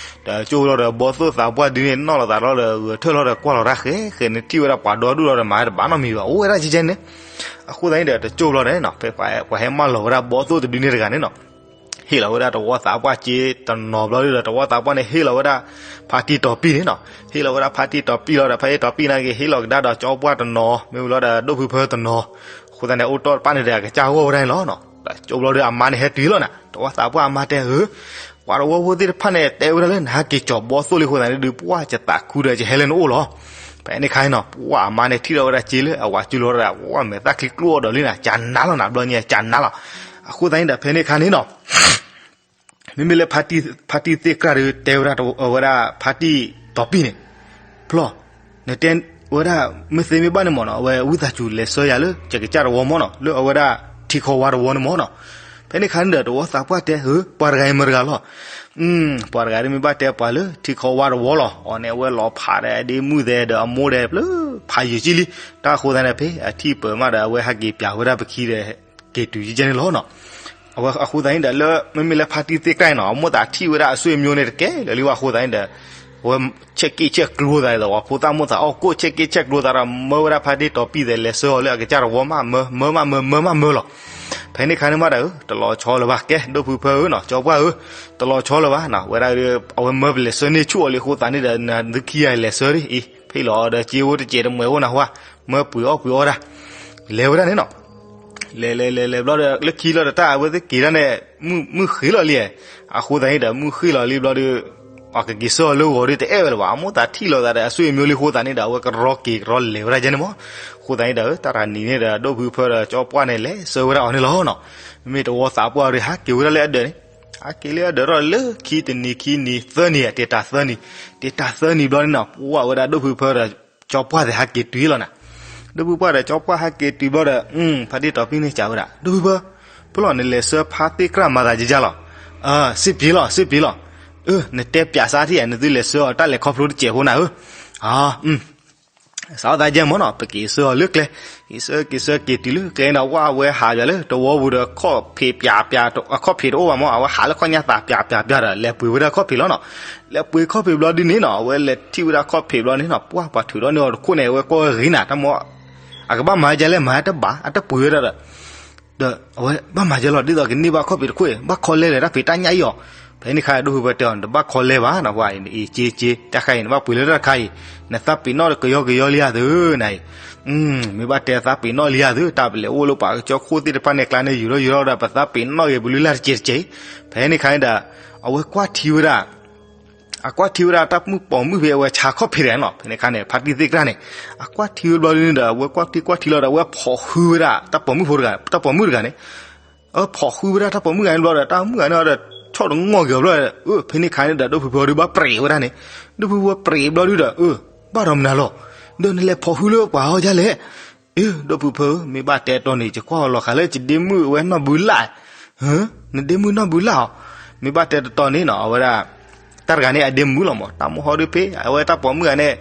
တကၠိဘျီဒီး ဘီသိၣ်သးပှၢ်ဒုန့ၣ် နီၣ်လီၤသးလီၤဒီး ဂဲၤထၢၣ်လီၤဒီး ကွၢ်လီၤတၢ်ဃဲဃဲန့ၣ် ထံၣ်ဝဲဒၣ်ပှၤဒီဒူၣ်လီၤဒီး မၤတဘၣ်နီတမံၤဘၣ် အိၣ်ဝဲဒၣ်ကဲကဲန့ၣ်. အဃိသတးန့ၣ်ဒီး တကၠိဘျီန့ၣ်နီၤ ဖဲပှၤဟဲမၢလီၤဝဲဒၣ်ဘီသိၣ်တဒုန့ၣ်တဂၤန့ၣ်နီၤ ဟ့ၣ်လီၤဝဲဒၣ်တဝီသးပှၢ်စ့တနီၤဘျီဒီး တဝီသးပှၢ်န့ၣ် ဟ့ၣ်လီၤဝဲဒၣ်ဖါတံၢ်တီၤပံၢ်န့ၣ်နီၤ, ဟ့ၣ်လီၤဝဲဒၣ်ဖါတံၢ်တီၤပံၢ်လီၤဒီး ဖါတံၢ်တီၤပံၢ်နာ်က့ ဟ့ၣ်လီၤကဒါဒီးကၠီပှၢ်တနီၤ မ့ၢ်ဝံၤလီၤဒီး ဒိၣ်ဖုဖၢတနီၤ. အဃိသတးန့ၣ် အိၣ်တီၢ်တပၣ်န့ၣ်ဒီး အကစၢ်ဂီၢ်ဝဲဒၣ်န့ၣ်လီၤ. တကၠိဘျီဒီး အမါန့ၣ်ဟဲတုၤလီၤနၤ, တဝီသးပှၢ်အမါတဲ ဧၢ ပှၤတဝီဖိသ့ၣ်တဖၣ်န့ၣ် တဲဝဲဒၣ်လၢနဟဲက့ၤကၠီၤဘီသိၣ်လံအဃိသတးန့ၣ်ဒုး ပှၢ်ယသးခုဒီး ယဟဲလၢနအိၣ်လီၤ. ဖဲန့ၣ်ခါန့ၣ်နီၤ ပှၢ်အမါန့ၣ်ထံၣ်ထီၣ်ဝဲဒၣ်စ့လၢအဝၤစုလီၤဒီး ပှၢ်မဲာ်သၣ်ချံကျိအီၤဒီးလံနၤ ကနးလီၤနၤ ဘျီညါ ကနးလီၤ. အဃိသတးန့ၣ်ဒီး ဖဲန့ၣ်ခါန့ၣ်နီၤ မ့မ့ၢ်လၢ ဖါတံၢ်သ့ၣ်ကြၢ်ဒီး တဲဝဲဒၣ်ဝဲဒၣ်ဖါတံၢ်တီၤပံၢ်န့ၣ် ဖျီၣ် နတဲဝဲဒၣ် မ့ၢ်သ့မ့ၢ်ဘၣ်န့ၣ်မ့ၢ်နီၤ အဝဲဝံသးစူၤလဲၤဆှၢယၤလၢ ယကစၢ်တဝီမ့ၢ်နီၤ လၢအဝဲဒၣ်ထံခီဝါတဝီန့ၣ်မ့ၢ်နီၤ. ဖဲန့ၣ်ခါန့ၣ်ဒီး တဝီသးပှၢ်တဲ ဧၢ ပှၤတဂၤအံၤမတၤတဂၤလီၤ. ပှၤတဂၤဒ်မ့ၢ်ဘၣ်တဲပှၤလၢထံခီဝါတဝီလီၤ. အီၤန့ၣ် အဝဲလီၤဖးဒီးအဒ့မုၣ်သဲးဒီးအမိၢ်ဒီး ဖျၢၣ်ဖးယံာ်ကံလံ. တၢ်ဃိသတးန့ၣ် ဖဲအထံၣ်ပၢၤမးဒီး အဝဲဟဲက့ၤပၠးဝဲဒၣ်ပခံဒီး က့ၤတုၤယကဲန့ၣ်လီၤနီၤ. အဝဲအဃိသတးန့ၣ်ဒီး လၢမ့မ့ၢ်လၢဖါတံၢ်သ့ၣ်ကြၢ်နီၤ အမိၢ်သးထံၣ်ဝဲဒၣ်အဆွေမျိုးန့ၣ်တကဲလၢာ်လံဝဲအဃိသတးန့ၣ်ဒီး အဝဲဆဲးက့ၣ်ဆဲးကျိသးဒီး ပှၤဖိသၣ်မိၢ်သးအီၣ်ကိၣ် ဆဲးက့ၣ်ဆဲးကျိသးဒီး မၢဝဲဒၣ်ဖါတံၢ်တီၤပံၢ်သဲး လဲၤဆှၢအီၤလၢအကစၢ်တဝီမး မၢ မၢမးမၢ မၢမးမၢလီၤ. ဖဲန့ၣ်ခါန့ၣ်မးဒီး တလီၤဆီလၢၤဘၣ် ကဲ ဒိၣ်ဖုဖၢဧၢနီၤ ကၠီပှၢ်ဧၢ တလီၤဆီလၢၤဘၣ်နီၤ ဝဲဒၣ် အဝဲမၢပလဲၤဆှၢန့ၢ်ဆူၣ်အီၤလံအဃိသတးန့ၣ်ဒီး နသုခံဂၤလဲၤဆှၢဒၣ်အံၤ ဖဲလီၤဒီးစ့အိၣ်တစဲးတမှဲၤအိၣ်နၢ်ဟူဧါ မၢပှ့ၤအီၣ်ပှ့ၤအီၣ်ဒၣ် လဲၤဝဲဒၣ်န့ၣ်နီၤ. လဲၤလဲၤလဲၤလဲၤဘျီဒီး လၢခံလီၤဒီးတၢ်အဝဲသ့ၣ်က့ၤဒၣ်န့ၣ် မုၢ်ဃ့လီၤလံ. အဃိသတးန့ၣ်ဒီး မုၢ်ဃ့လီၤလံဘျီဒီး အကက့ၤဆှၢအီၤလၢဂီၤဒီးတအဲၣ်ဝဲလၢၤဘၣ်. အမိၣ်သးထံၣ်လိာ်သးဒီးအဆွေမျိုးလံအဃိသတးန့ၣ်ဒီး အဝဲကရီက့ၤကရီလဲၤဝဲဒၣ်ကဲန့ၣ်မး. အဃိသတးန့ၣ်ဒီး တၢ်တနံၤန့ၣ်ဒီး ဒိၣ်ဖုဖၢဒီးကၠီပှၢ်န့ၣ်လဲၤဆှၢဝဲဒၣ်အီၤန့ၣ်လီၤနီၤ. မ့မ့ၢ်တဝီသးပှၢ်ဒီးဟးက့ၤဝဲဒၣ်လၢအဒၢးန့ၣ်, ဟးက့ၤလၢအဒၢးထီၣ်လၢခံတနံၤခံနံၤသၢနံၤ တ့ၤတၢ်သၢနံၤ, တ့ၤတၢ်သၢနံၤဘျီန့ၣ်နီၤ ပှၢ်ဝဲဒၣ်ဒိၣ်ဖုဖၢဒီးကၠီပှၢ်သ့ၣ်ဟးက့ၤတုၤလီၤနီၤ. ဒိၣ်ဖုပှၢ်ဒီးကၠီပှၢ်ဟးက့ၤတုၤဘျီဒီး ဖါတံၢ်တီၤပံၢ်န့ၣ်စံးဝဲဒၣ်, ဒိၣ်ဖုဖၢ, ဖဲလီၤနလဲၤဆှၢဖါသ့ၣ်ကြၢ်မၤသးကကၢ်လီၤ. စ့ပှ့ၤလီၤ စ့ပှ့ၤလီၤ. နတဲပၠးစးထံၣ်ဧါ နသုလဲၤဆှၢအီၤတၢ်လဲၤခီဖျိတစဲးဖိနၤဧၢ. စးထီၣ်သးယဲၢ်မးနီၤ ပက့ၤဆှၢအီၤလၢကျဲ, က့ၤဆှၢက့ၤဆှၢက့ၤတုၤလၢကျဲဒီး ဝဲအဝဲဟးပၠးလၢတဝီပူၤဒီး ခီၣ်ဖံးပၠးပၠး, အခီၣ်ဖံးတအိၣ်ဘၣ်မး အဝဲဟးလၢခီၣ်ညါသးပၠးပၠးပၠးဒီး လဲၤပှ့ၤဝဲဒၣ်ခီၣ်ဖံးလီၤနီၤ. လဲၤပှ့ၤခီၣ်ဖံးဘျီဒ်န့ၣ်နီၤ အဝဲလဲၤထံၣ်ဝဲဒၣ်ခီၣ်ဖံးဘျီန့ၣ်နီၤ ပှၢ်ပှၤထုးထီၣ်န့ၢ်အီၤတခိၣ်န့ၣ် အဝဲကွၢ်ဝဲဂ့ၤနၤ တၢ်မ့ၢ် အကဘၣ်မၤဒ်လဲၣ် မၤတဘၣ် အတပှ့ၤဝဲဒၣ်ဒီး ဒီးအဝဲဘၣ်မၤဒ်လဲၣ် ဒ်သိးကန့ၢ်ဘၣ်ခီၣ်ဖံးတခိၣ်အံၤ ဘၣ်ခီလဲလၢတၢ်ဖံးတၢ်ညၣ်အံၤအီၤ. ဖဲန့ၣ်ခါဒိၣ်ဖုဖၢတဲအီၤ နတဘၣ်ခီလဲဘၣ်နီၤ ပှၤအံၤ က့က့ တၢ်ခါအံၤ နဘၣ်ပှ့ၤလၢတၢ်တခါအံၤ နသးပ့ၤနီၣ်ကယီကယီလံဧါသုနၤအံၤ. မ့ၢ်ဘၣ်တဲသးပ့ၤနီၣ်လံဧါသု တၢ်ပလဲၤအိၣ်လၢပှၤကစၢၢ်ခိၣ်သ့ၣ်တဖၣ်န့ၣ် ကျါန့ၣ်ယူၤထီၣ်ယူၤထီၣ်ဒီး ပသးပ့ၤနီၣ်ဂ့ၤ ပလုၢ်လၢ်တစဲးတစဲးအံၤ. ဖဲန့ၣ်ခါန့ၣ်ဒီး အဝဲကွၢ်ထံဝဲဒၣ် အကွၢ်ထံဝဲဒၣ်တၢ်မုၣ်ပိာ်မုၣ်ဖဲအဝဲဆါခီၣ်ဖံးတဂၤန့ၣ်လီၤ. ဖဲန့ၣ်ခါန့ၣ် ဖါတံၢ်သ့ၣ်ကြၢ်န့ၣ် အကွၢ်ထံဝဲဘျီဒ်န့ၣ်ဒီး အဝဲကွၢ်ထံကွၢ်ထံလီၤဒီး အဝဲဖိးဟုဝဲဒၣ်တၢ်ပိာ်မုၣ်ဖိတဂၤ တၢ်ပိာ်မုၣ်တဂၤန့ၣ် အဖိးဟုဝဲဒၣ်တၢ်ပိာ်မုၣ်တဂၤန့ၣ်ဘျီဒီး တၢ်မုၣ်ဂၤန့ၣ်ဒီး ဆီၣ်တငီၢ်က့ၤအီၤဘျီဒီး ဖဲန့ၣ်ခါန့ၣ်ဒီး ဒိၣ်ဖုဖၢဒုးဘၣ်ပြဲးဝဲဒၣ်န့ၣ်, ဒိၣ်ဖုဖၢပြဲးဘျီဒုးဒီး ဘၣ်ဒီးမနုၤလီၤ, ဒီးနလဲၤဖိးဟုလၢပှၤအီၤဒ်လဲၣ်. အၢ ဒိၣ်ဖုဖၢဧၢ မ့ၢ်ဘၣ်တဲတီၤန့ၣ် ယကွၢ်အီၤလီၤဃာ်လၢယဒ့မုၣ်ဝဲနီၢ်ဘုလၢ်, နဒ့မုၣ်နီၢ်ဘုလၢ်အီၤ, မ့ၢ်ဘၣ်တဲတတီၤန့ၣ်နီၤ အဝဲဒၣ် တၢ်တဂၤန့ၣ် အဒ့မုၣ်လီၤမး တၢ်မုၢ်ဟီဒုးဖဲ အဝဲတၢ်ပိာ်မုၣ်ဂၤန့ၣ်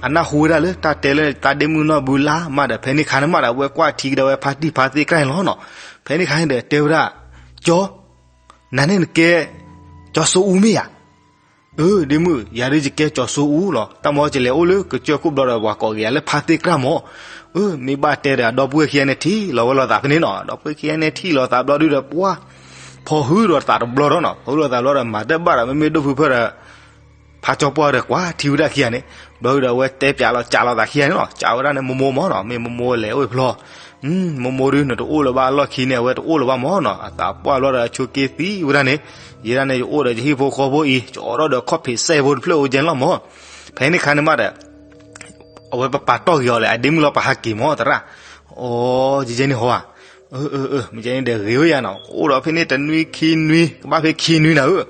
အနၢ်ဟူဝဲဒၣ်လၢတၢ်တဲလၢသးဒ့မုၣ်နီၢ်ဘုလၢ်မးဒီး ဖဲန့ၣ်ခါန့ၣ်မးဒီး အဝဲကွၢ်ထံကဒီးဝဲဖါတံၢ်ဖါသ့ၣ်ကြၢ်န့ၣ်လီၤနီၤ. ဖဲန့ၣ်ခါန့ၣ်ဒီးတဲဝဲဒၣ် ကၠီ နၤန့ၣ်နကဲ ကၠီစိအူမ့ၢ်ဧါ. အၢ ဒ့မုၣ် ယၤဒုးယကဲကၠီစိအူလီၤ. တၢ်မ့ၢ်ဟီကလဲၤအိၣ်လၢကစၢၢ်ခိၣ်ဘျီဒီး ပှၤကိးက့ၤယၤလၢဖါသ့ၣ်ကြၢ်မး. အၢ မ့ၢ်ဘၣ်တဲဒီး အဒီပုၢ်ဝဲၢ်ခံဂၤန့ၣ်ထံၣ်လီၤဝဲလိာ်သးဖဲန့ၣ်နီၤ. ဒီပုၢ်ဝဲၢ်ခံဂၤန့ၣ်ထံၣ်လီၤသးဘျီဒုးဒီး ပှၢ် ဖိးဟုဒီးသးတဘျီဒီးနီၤ. ဖိးဟုလိာ်သးဘျီဒီး မၤတဘၣ်ဒီး မ့မ့ၢ်ဒိၣ်ဖုဖၢဒီး ဖါကၠီပှၢ်ဒီးကွၢ်ထံဝဲဒၣ်ခံဂၤန့ၣ်, ဘျီဒုးဒီးအဝဲတဲပၠးလီၤကးလီၤသးခံဂၤန့ၣ်လီၤ. ကးဝဲဒၣ်န့ၣ်မိၢ်မိၢ်မးနီၤ, မ့ၢ်မိၢ်မိၢ်လဲၤအိၣ်ဖျီ မိၢ်မိၢ်ဒုး နတအိၣ်လၢၤဘၣ်အလီၢ်ခံန့ၣ် အဝဲတအိၣ်လၢၤဘၣ်မးနီၤ. အသးပှၢ်ဘျီဒီးအဆိးက့သံဝဲဒၣ်န့ၣ်, ယဲဒၣ်န့ၣ် ယအိၣ်ဒီးယဟံၣ်ဖိဃီဖိအံၤ ကအိးထီၣ်ဒီးခီၣ်ဖံးစဲဖိတဖျၢၣ်အိၣ်ကဲန့ၣ်လီၤမး. ဖဲန့ၣ်ခါန့ၣ်မးဒီး အဝဲပပာ်တီၢ်က့ၤအီၤလၢအဒ့မုၣ်လီၤ ပဟးက့ၤမးသရၣ်. အိ ကဲကဲန့ၣ်ဟီဧါ. မ့ၢ်ကဲန့ၣ်ဒီးဂ့ၤဝဲယၤနီၤ, အိၣ်ဒီးဖဲန့ၣ်တနွံခံနွံ, ကဘၣ်ဖဲခံနွံနၤဧၢ.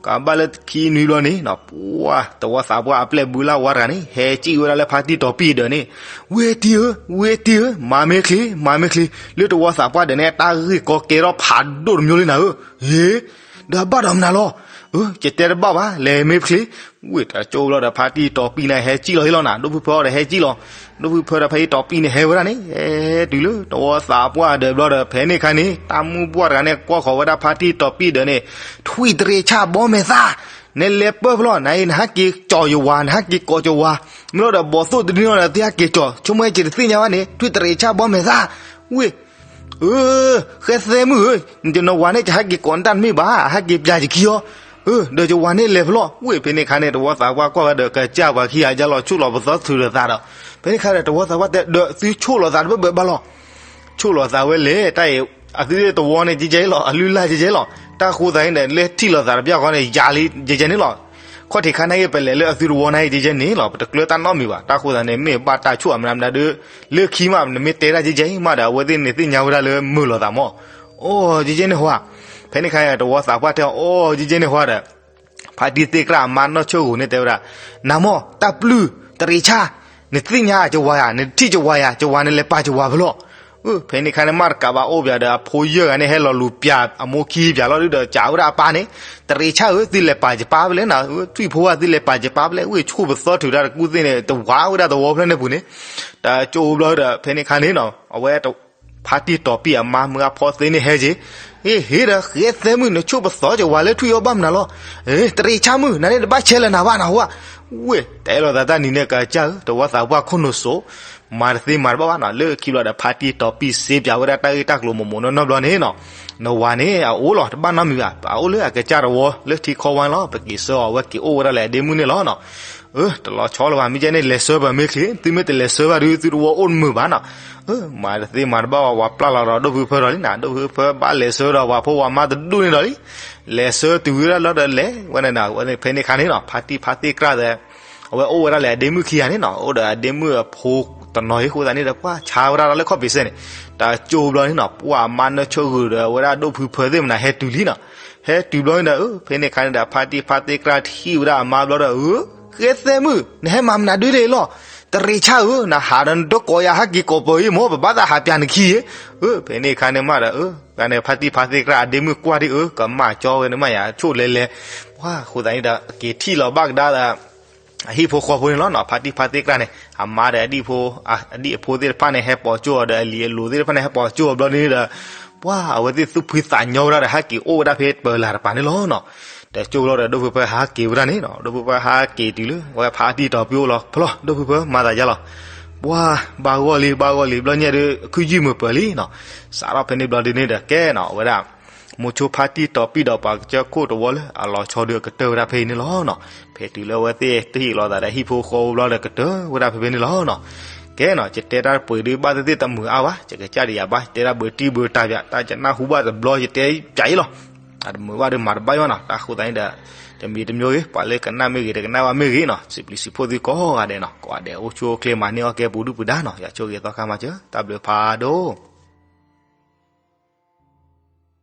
ကဘၣ်လၢခံနွံဘျီန့ၣ်နီၤ, ပှၢ် တဝီသးပှၢ်အပျဲၢ်ဘုလၢ်ဝါတဂၤန့ၣ် ဟဲစံၣ်ဝဲဒၣ်လၢဖါတံၢ်တီၤပံၢ်ဒၢးန့ၣ်, ဝ့ၢ်တံၢ်ဧၢ, ဝ့ၢ်တံၢ်ဧၢ, မၤမ့ၢ်ချ့, မၤမ့ၢ်ချ့, လၢတဝီသးပှၢ်ဒၢးန့ၣ် တၢ်ဂ့ၢ်ကီကဲထီၣ်ဖးဒိၣ်တမျိုးလံနၤဧၢ. ဟ့ ဒီးဘၣ်ဒီးမနုၤလီၤ. အၢ ယတဲတဘၣ်ဘၣ်, လဲၤမ့ၢ်ချ့. ဝ့ၢ်တကၠိဘျီဒီး ဖါတံၢ်တီၤပံၢ်န့ၣ်ဟဲစံၣ်လီၤဟ့လီၤနၤ, ဒိၣ်ဖုဖၢဒီးဟဲစံၣ်လီၤ. ဒိၣ်ဖုဖၢဒီးဖါတံၢ်တီၤပံၢ်န့ၣ်ဟဲဝဲဒၣ်န့ၣ်, ဟဲတုၤလၢတဝီသးပှၢ်ဒၢးဘျီဒီး ဖဲန့ၣ်ခါန့ၣ် တၢ်မုၢ်ပှၢ်တဂၤန့ၣ် ကွၢ်ဃီၤဝဲဒၣ်ဖါတံၢ်တီၤပံၢ်ဒၢးန့ၣ်, ထွံၣ်တရံးဆၣ်ဘီမဲာ်သၣ်, နလဲၤပၢၢ်ဖျီ နအံၤ နဟဲက့ၤကၠီၤယဝၤ, နဟဲက့ၤကိးကၠီၤဝၤ, မ့ၢ်လီၤဒီးဘီၣ်သိၣ်တဒုနီၤဒီး သုဟဲက့ၤကၠီၤ, ဆိကမိၣ်ယတသ့ၣ်ညါဘၣ်န့ၣ် ထွံၣ်တရံးဆၣ်ဘီမဲာ်သၣ်. ဝ့ၢ် အၢ ဃဲသဲမုၣ်ဧၢ, နဝၤန့ၣ် ယဟဲက့ၤကိးနတၢ်တမ့ၢ်ဘၣ်, ဟဲက့ၤပျၢ်ယခံအီၤ. အၢ ဒီးယဝၤန့ၣ်လဲၤဖျီ, ဝ့ၢ် ဖဲန့ၣ်ခါန့ၣ် တဝီသးပှၢ်ကွၢ်ဝဲဒီး ကစၢ်ပှၤခံဂၤယါလီၤ ဆိၣ်လီၤပသီထုးလိာ်သးဒီး, ဖဲန့ၣ်ခါဒီး တဝီသးပှၢ်တဲ ဒီးသုဆိၣ်လိာ်သးတဘၢၣ်ဘၢၣ်ဘၣ်လီၤ. ဆိၣ်လိာ်သးဝဲလဲၣ်, တၢ်အံၤ အသုတဝီန့ၣ် ကဲကဲလီၤ, အလုၢ်အလၢ်ကဲကဲလီၤ. တၢ်ဃိသးန့ၣ် လဲၤထံၣ်လိာ်သးတပျၢ်ဃီန့ၣ် ယၤလံ ကဲကဲန့ၣ်လီၤ. ခီၣ်ထံးခါန့ၣ် ပလဲၤလၢအသုတဝီန့ၣ် ကဲကဲန့ၣ်လီၤ. ပတကျၢၤတၢ်နီတမံၤဘၣ်. တၢ်ဃိသးန့ၣ် မ့ၢ်ဘၣ်တၢ်ဆိၣ်အမနၤမနၤဒီး လၢခံမး နမ့ၢ်တဲဒၣ်ကဲကဲမးဒီး အဝဲသ့ၣ်န့ၣ်သ့ၣ်ညါဝဲဒၣ်လၢမုာ်လိာ်သးမး. အိ ကဲကဲန့ၣ်ဟီဧါ. ဖဲန့ၣ်ခါ တဝီသးပှၢ်တဲအီၤ အိ ကဲကဲန့ၣ်ဟီဒီး ဖါတံၢ်သ့ၣ်ကြၢ်အမါနီၢ်ဆၢၣ်ဂိၤန့ၣ်တဲဝဲဒၣ်, နၤမ့ၢ်တၢ်ပျုၢ်တရံးဆၣ်, နသ့ၣ်ညါယဝၤဧါ, နထံၣ်ယဝၤဧါ, ယဝၤန့ၣ်လဲၤပာ်ယဝၤဖဲလဲၣ်. ဖဲန့ၣ်ခါန့ၣ် မ့ၢ်တကးဘၣ်အိၣ်ပၠးဒီး အဖိယဲၢ်ဂၤန့ၣ် ဟဲလီၤလူၤပၠးအမိၢ်ခံပၠးလီၤဒုးဒီး ကးဝဲဒၣ်အပၢ်န့ၣ်, တရံးဆၣ်ဧၢ, သုလဲၤပာ်ယပၢ်ဖဲလဲၣ်နၤ, ထွံၣ်ဖိဧါ, သုလဲၤပာ်ယပၢ်ဖဲလဲၣ်. ဝ့ၢ်ဆိၣ်ပသီထုးတၢ်တကူၣ်သ့ၣ်န့ၣ် တဝါဝဲဒၣ်သဝီဖျၢၣ်န့ၣ်ပူၤန့ၣ်, တကၠိဘျီဒီး ဖဲန့ၣ်ခါန့ၣ်နီၤ အဝဲ ဖါတံၢ်တီၤပံၢ်အမါမုၢ်အဖီသ့န့ၣ်ဟဲက့ၤ, ဟ့ၣ် ဟ့ၣ်ဒီး ဃဲသဲမုၣ် နဆိၣ်ပသီကဝၤလၢထွံၣ်အီၣ်ဘၣ်မနုၤလီၤ. တရံးဆၣ်မုၣ် နန့ၣ်တဘၣ်ဆဲးလၢနၤဘၣ်နဟူဧါ. ဝ့ၢ် တဲလိာ်သးတၢ်နံၤန့ၣ်ကစၢ်ဧၢ, တဝီသးပှၢ်ခိၣ်နူာ်စိး, မၤတသ့မၤတဘၣ်ဘၣ်နီၤ. လၢခံဘျီဒီး ဖါတံၢ်တီၤပံၢ်စ့ပၠးဝဲဒၣ်တၢ်ဂ့ၢ်တၢ်ကျိၤမိၢ်မိၢ်နီၢ်နီၢ်ဘျီန့ၣ်နီၤ, နဝၤန့ၣ် အအိၣ်လီၤ တဘၣ်နီတမံၤဘၣ်, အအိၣ်လၢအကစၢ်တဝီ လၢထံခီဝါန့ၣ်လီၤ. ပက့ၤဆှၢအီၤ အဝဲက့ၤအိၣ်ဝဲဒၣ်လၢအဒ့မုၣ်န့ၣ်လီၤနီၤ. အၢ တလီၤဆီလၢၤဘၣ်, မ့ၢ်ကဲန့ၣ် လဲၤဆှၢပမ့ၢ်ချ့, သုမ့ၢ်တလဲၤဆှၢဘၣ်ဒီး သုတဝီအိၣ်တမုာ်ဘၣ်နီၤ. မၤတသ့မၤတဘၣ်ဝဲ ဝၤပျၢ်လီၤဒီးဒိၣ်ဖုဖၢဒီးလံနီၤ, ဒိၣ်ဖုဖၢဘၣ်လဲၤဆှၢဒီးပှၤဖိဝၤမါတဒူၣ်န့ၣ်ဒီးလံ, လဲၤဆှၢတုၤဝဲဒၣ်လီၤဒီးလဲၤဝဲန့ၣ်နီၤ, ဖဲန့ၣ်အခါန့ၣ်နီၤ ဖါတံၢ်ဖါသ့ၣ်ကြၢ်ဒီး အဝဲအိၣ်ဝဲဒၣ်လၢအဒ့မုၣ်ခံဂၤန့ၣ်နီၤ, အိၣ်ဒီးအဒ့မုၣ်အဖိတနီၤအံၤအဃိသတးန့ၣ်ဒီး ပှၢ်ဆါဝဲဒၣ်ဒီးလၢခီၣ်ဖံးစဲန့ၣ်, တၢ်ကၠိဘျီန့ၣ်နီၤ ပှၢ်အမါနၢဆိၣ်ဂုာ်ဒီးအဝဲဒၣ်ဒိၣ်ဖုဖၢသ့ၣ်မနၤဟဲတုၤလံနီၤ, ဟဲတုၤဘျီန့ၣ်ဒီး ဖဲန့ၣ်အခါန့ၣ်ဒီး ဖါတံၢ်ဖါသ့ၣ်ကြၢ်ထံၣ်ဝဲဒၣ်အမါဘျီဒီး ဧၢ, ဃဲသဲမုၣ် နဟဲမၤမနုၤဒ်လဲၣ်လီၤ, တရံးဆၣ်ဧၢ, နဟးဒီးနဒိၣ်ကိးယၤဟဲက့ၤကိးပၢၤအံၤ မ့ၢ်ပဘၣ်သးဟးပၠးနခံဧၢ, ဧၢ, ဖဲန့ၣ်အခါန့ၣ်မးဒီး ဧၢ, ကန့ၣ်ဖါတံၢ်ဖါသ့ၣ်ကြၢ်အဒ့မုၣ်ကွၢ်ဒ်အၢ ကမၣ်ကၠီဝဲန့ၣ်မးယၤဆိၣ်လဲၤလဲၤ, ပှၢ်အဃိသတးန့ၣ်ဒီး က့ၤထံၣ်လီၤဘၣ်ကဒါဒီး အဟံၣ်ဖိဃီဖိန့ၣ်လီၤနီၤ, ဖါတံၢ်ဖါသ့ၣ်ကြၢ်န့ၣ် အမါဒီးအဒံၣ်ဖိသ့ၣ်တဖၣ်န့ၣ် ဟဲပိာ်ကၠိအီၤဒီးအလံၤအလိၤသ့ၣ်တဖၣ်န့ၣ် ဟဲပိာ်ကၠိအီၤဘျီန့ၣ်ဒီး ပှၢ်အဝဲသ့ၣ်သူၣ်ဖှံသးညီဝဲဒၣ်ဒီး ဟဲက့ၤအိၣ်ဝဲဒၣ်ဖဲပၢၤလၢ်တပၤန့ၣ်လီၤနီၤ, ဒီးကၠိလီၤဒီးဒိၣ်ဖုဖၢဟးက့ၤဝဲဒၣ်န့ၣ်နီၤ, ဒိၣ်ဖုဖၢဟးက့ၤတုၤလၢ ဝဲဖါတံၢ်တီၤပံၤအိၣ်လီၤဖဲလီၤ, ဒိၣ်ဖုဖၢမၤသးယါလီၤ, ပှၢ် ဘၣ်ဂီၢ်လံဘၣ်ဂီၢ်လံ ဘျီညါဒီး ခုယုၢ်မုာ်ပၢၤလံနီၤ, စးထီၣ်ဖဲန့ၣ်ဘျီဒုန့ၣ်ဒီးကဲနီၤ အဝဲဒၣ် မိၤဆိဖါတံၢ်တီၤပံၤဒီးပှၤကစၢၢ်ခိၣ်တဝီလၢအလီၤဆီဒီးကတၢၢ်ဝဲဒၣ်ဖဲအံၤန့ၣ်လီၤနီၤ, ဖဲတုၤလၢအဝဲသ့ၣ်တဟ့ၣ်လီၤသးဒီးဟံၣ်ဖိဃီဖိဘျီဒီးကတၢၢ်ဝဲဒၣ်ဖဲဖဲန့ၣ်လီၤနီၤ, ကဲနီၤ ယတဲတၢ်ပှဲၤဒုဘၣ်သ့ၣ်သ့ၣ်တမုာ်အါဘၣ်, ယကစၢ်ဒံးယၤဘၣ်, ယတဲတၢ်ပှဲၤတံၢ်ပှဲၤတၢ်ပၠး တၢ်ယနၢ်ဟူဘၣ်တဘျီ ယတဲပၠးအံၤလီၤ, အတမုာ်ဘၣ်ဒီးမၤတဘၣ်ယီၤနီၤ, တၢ်ဃိသတးန့ၣ်ဒီး တမံၤတမံၤဂ့ၤ ပှၤလၢကနၣ်မ့ၢ်ဂ့ၤ တကနၣ်ဘၣ်မ့ၢ်ဂ့ၤနီၤ စံးဘျုးစံးဖှိၣ်သုကိးဂၤဒဲးနီၤ, ကိးဂၤဒဲးအိၣ်ဆူၣ်အိၣ်ချ့မၤန့ၢ်အီၣ်ကဲပူၤဒုၣ်ပူၤဒါနီၤ, ယဆိၣ်ဂ့ၤသီခါမၤစၢၤ တၢ်ဘျုးဖးဒိၣ်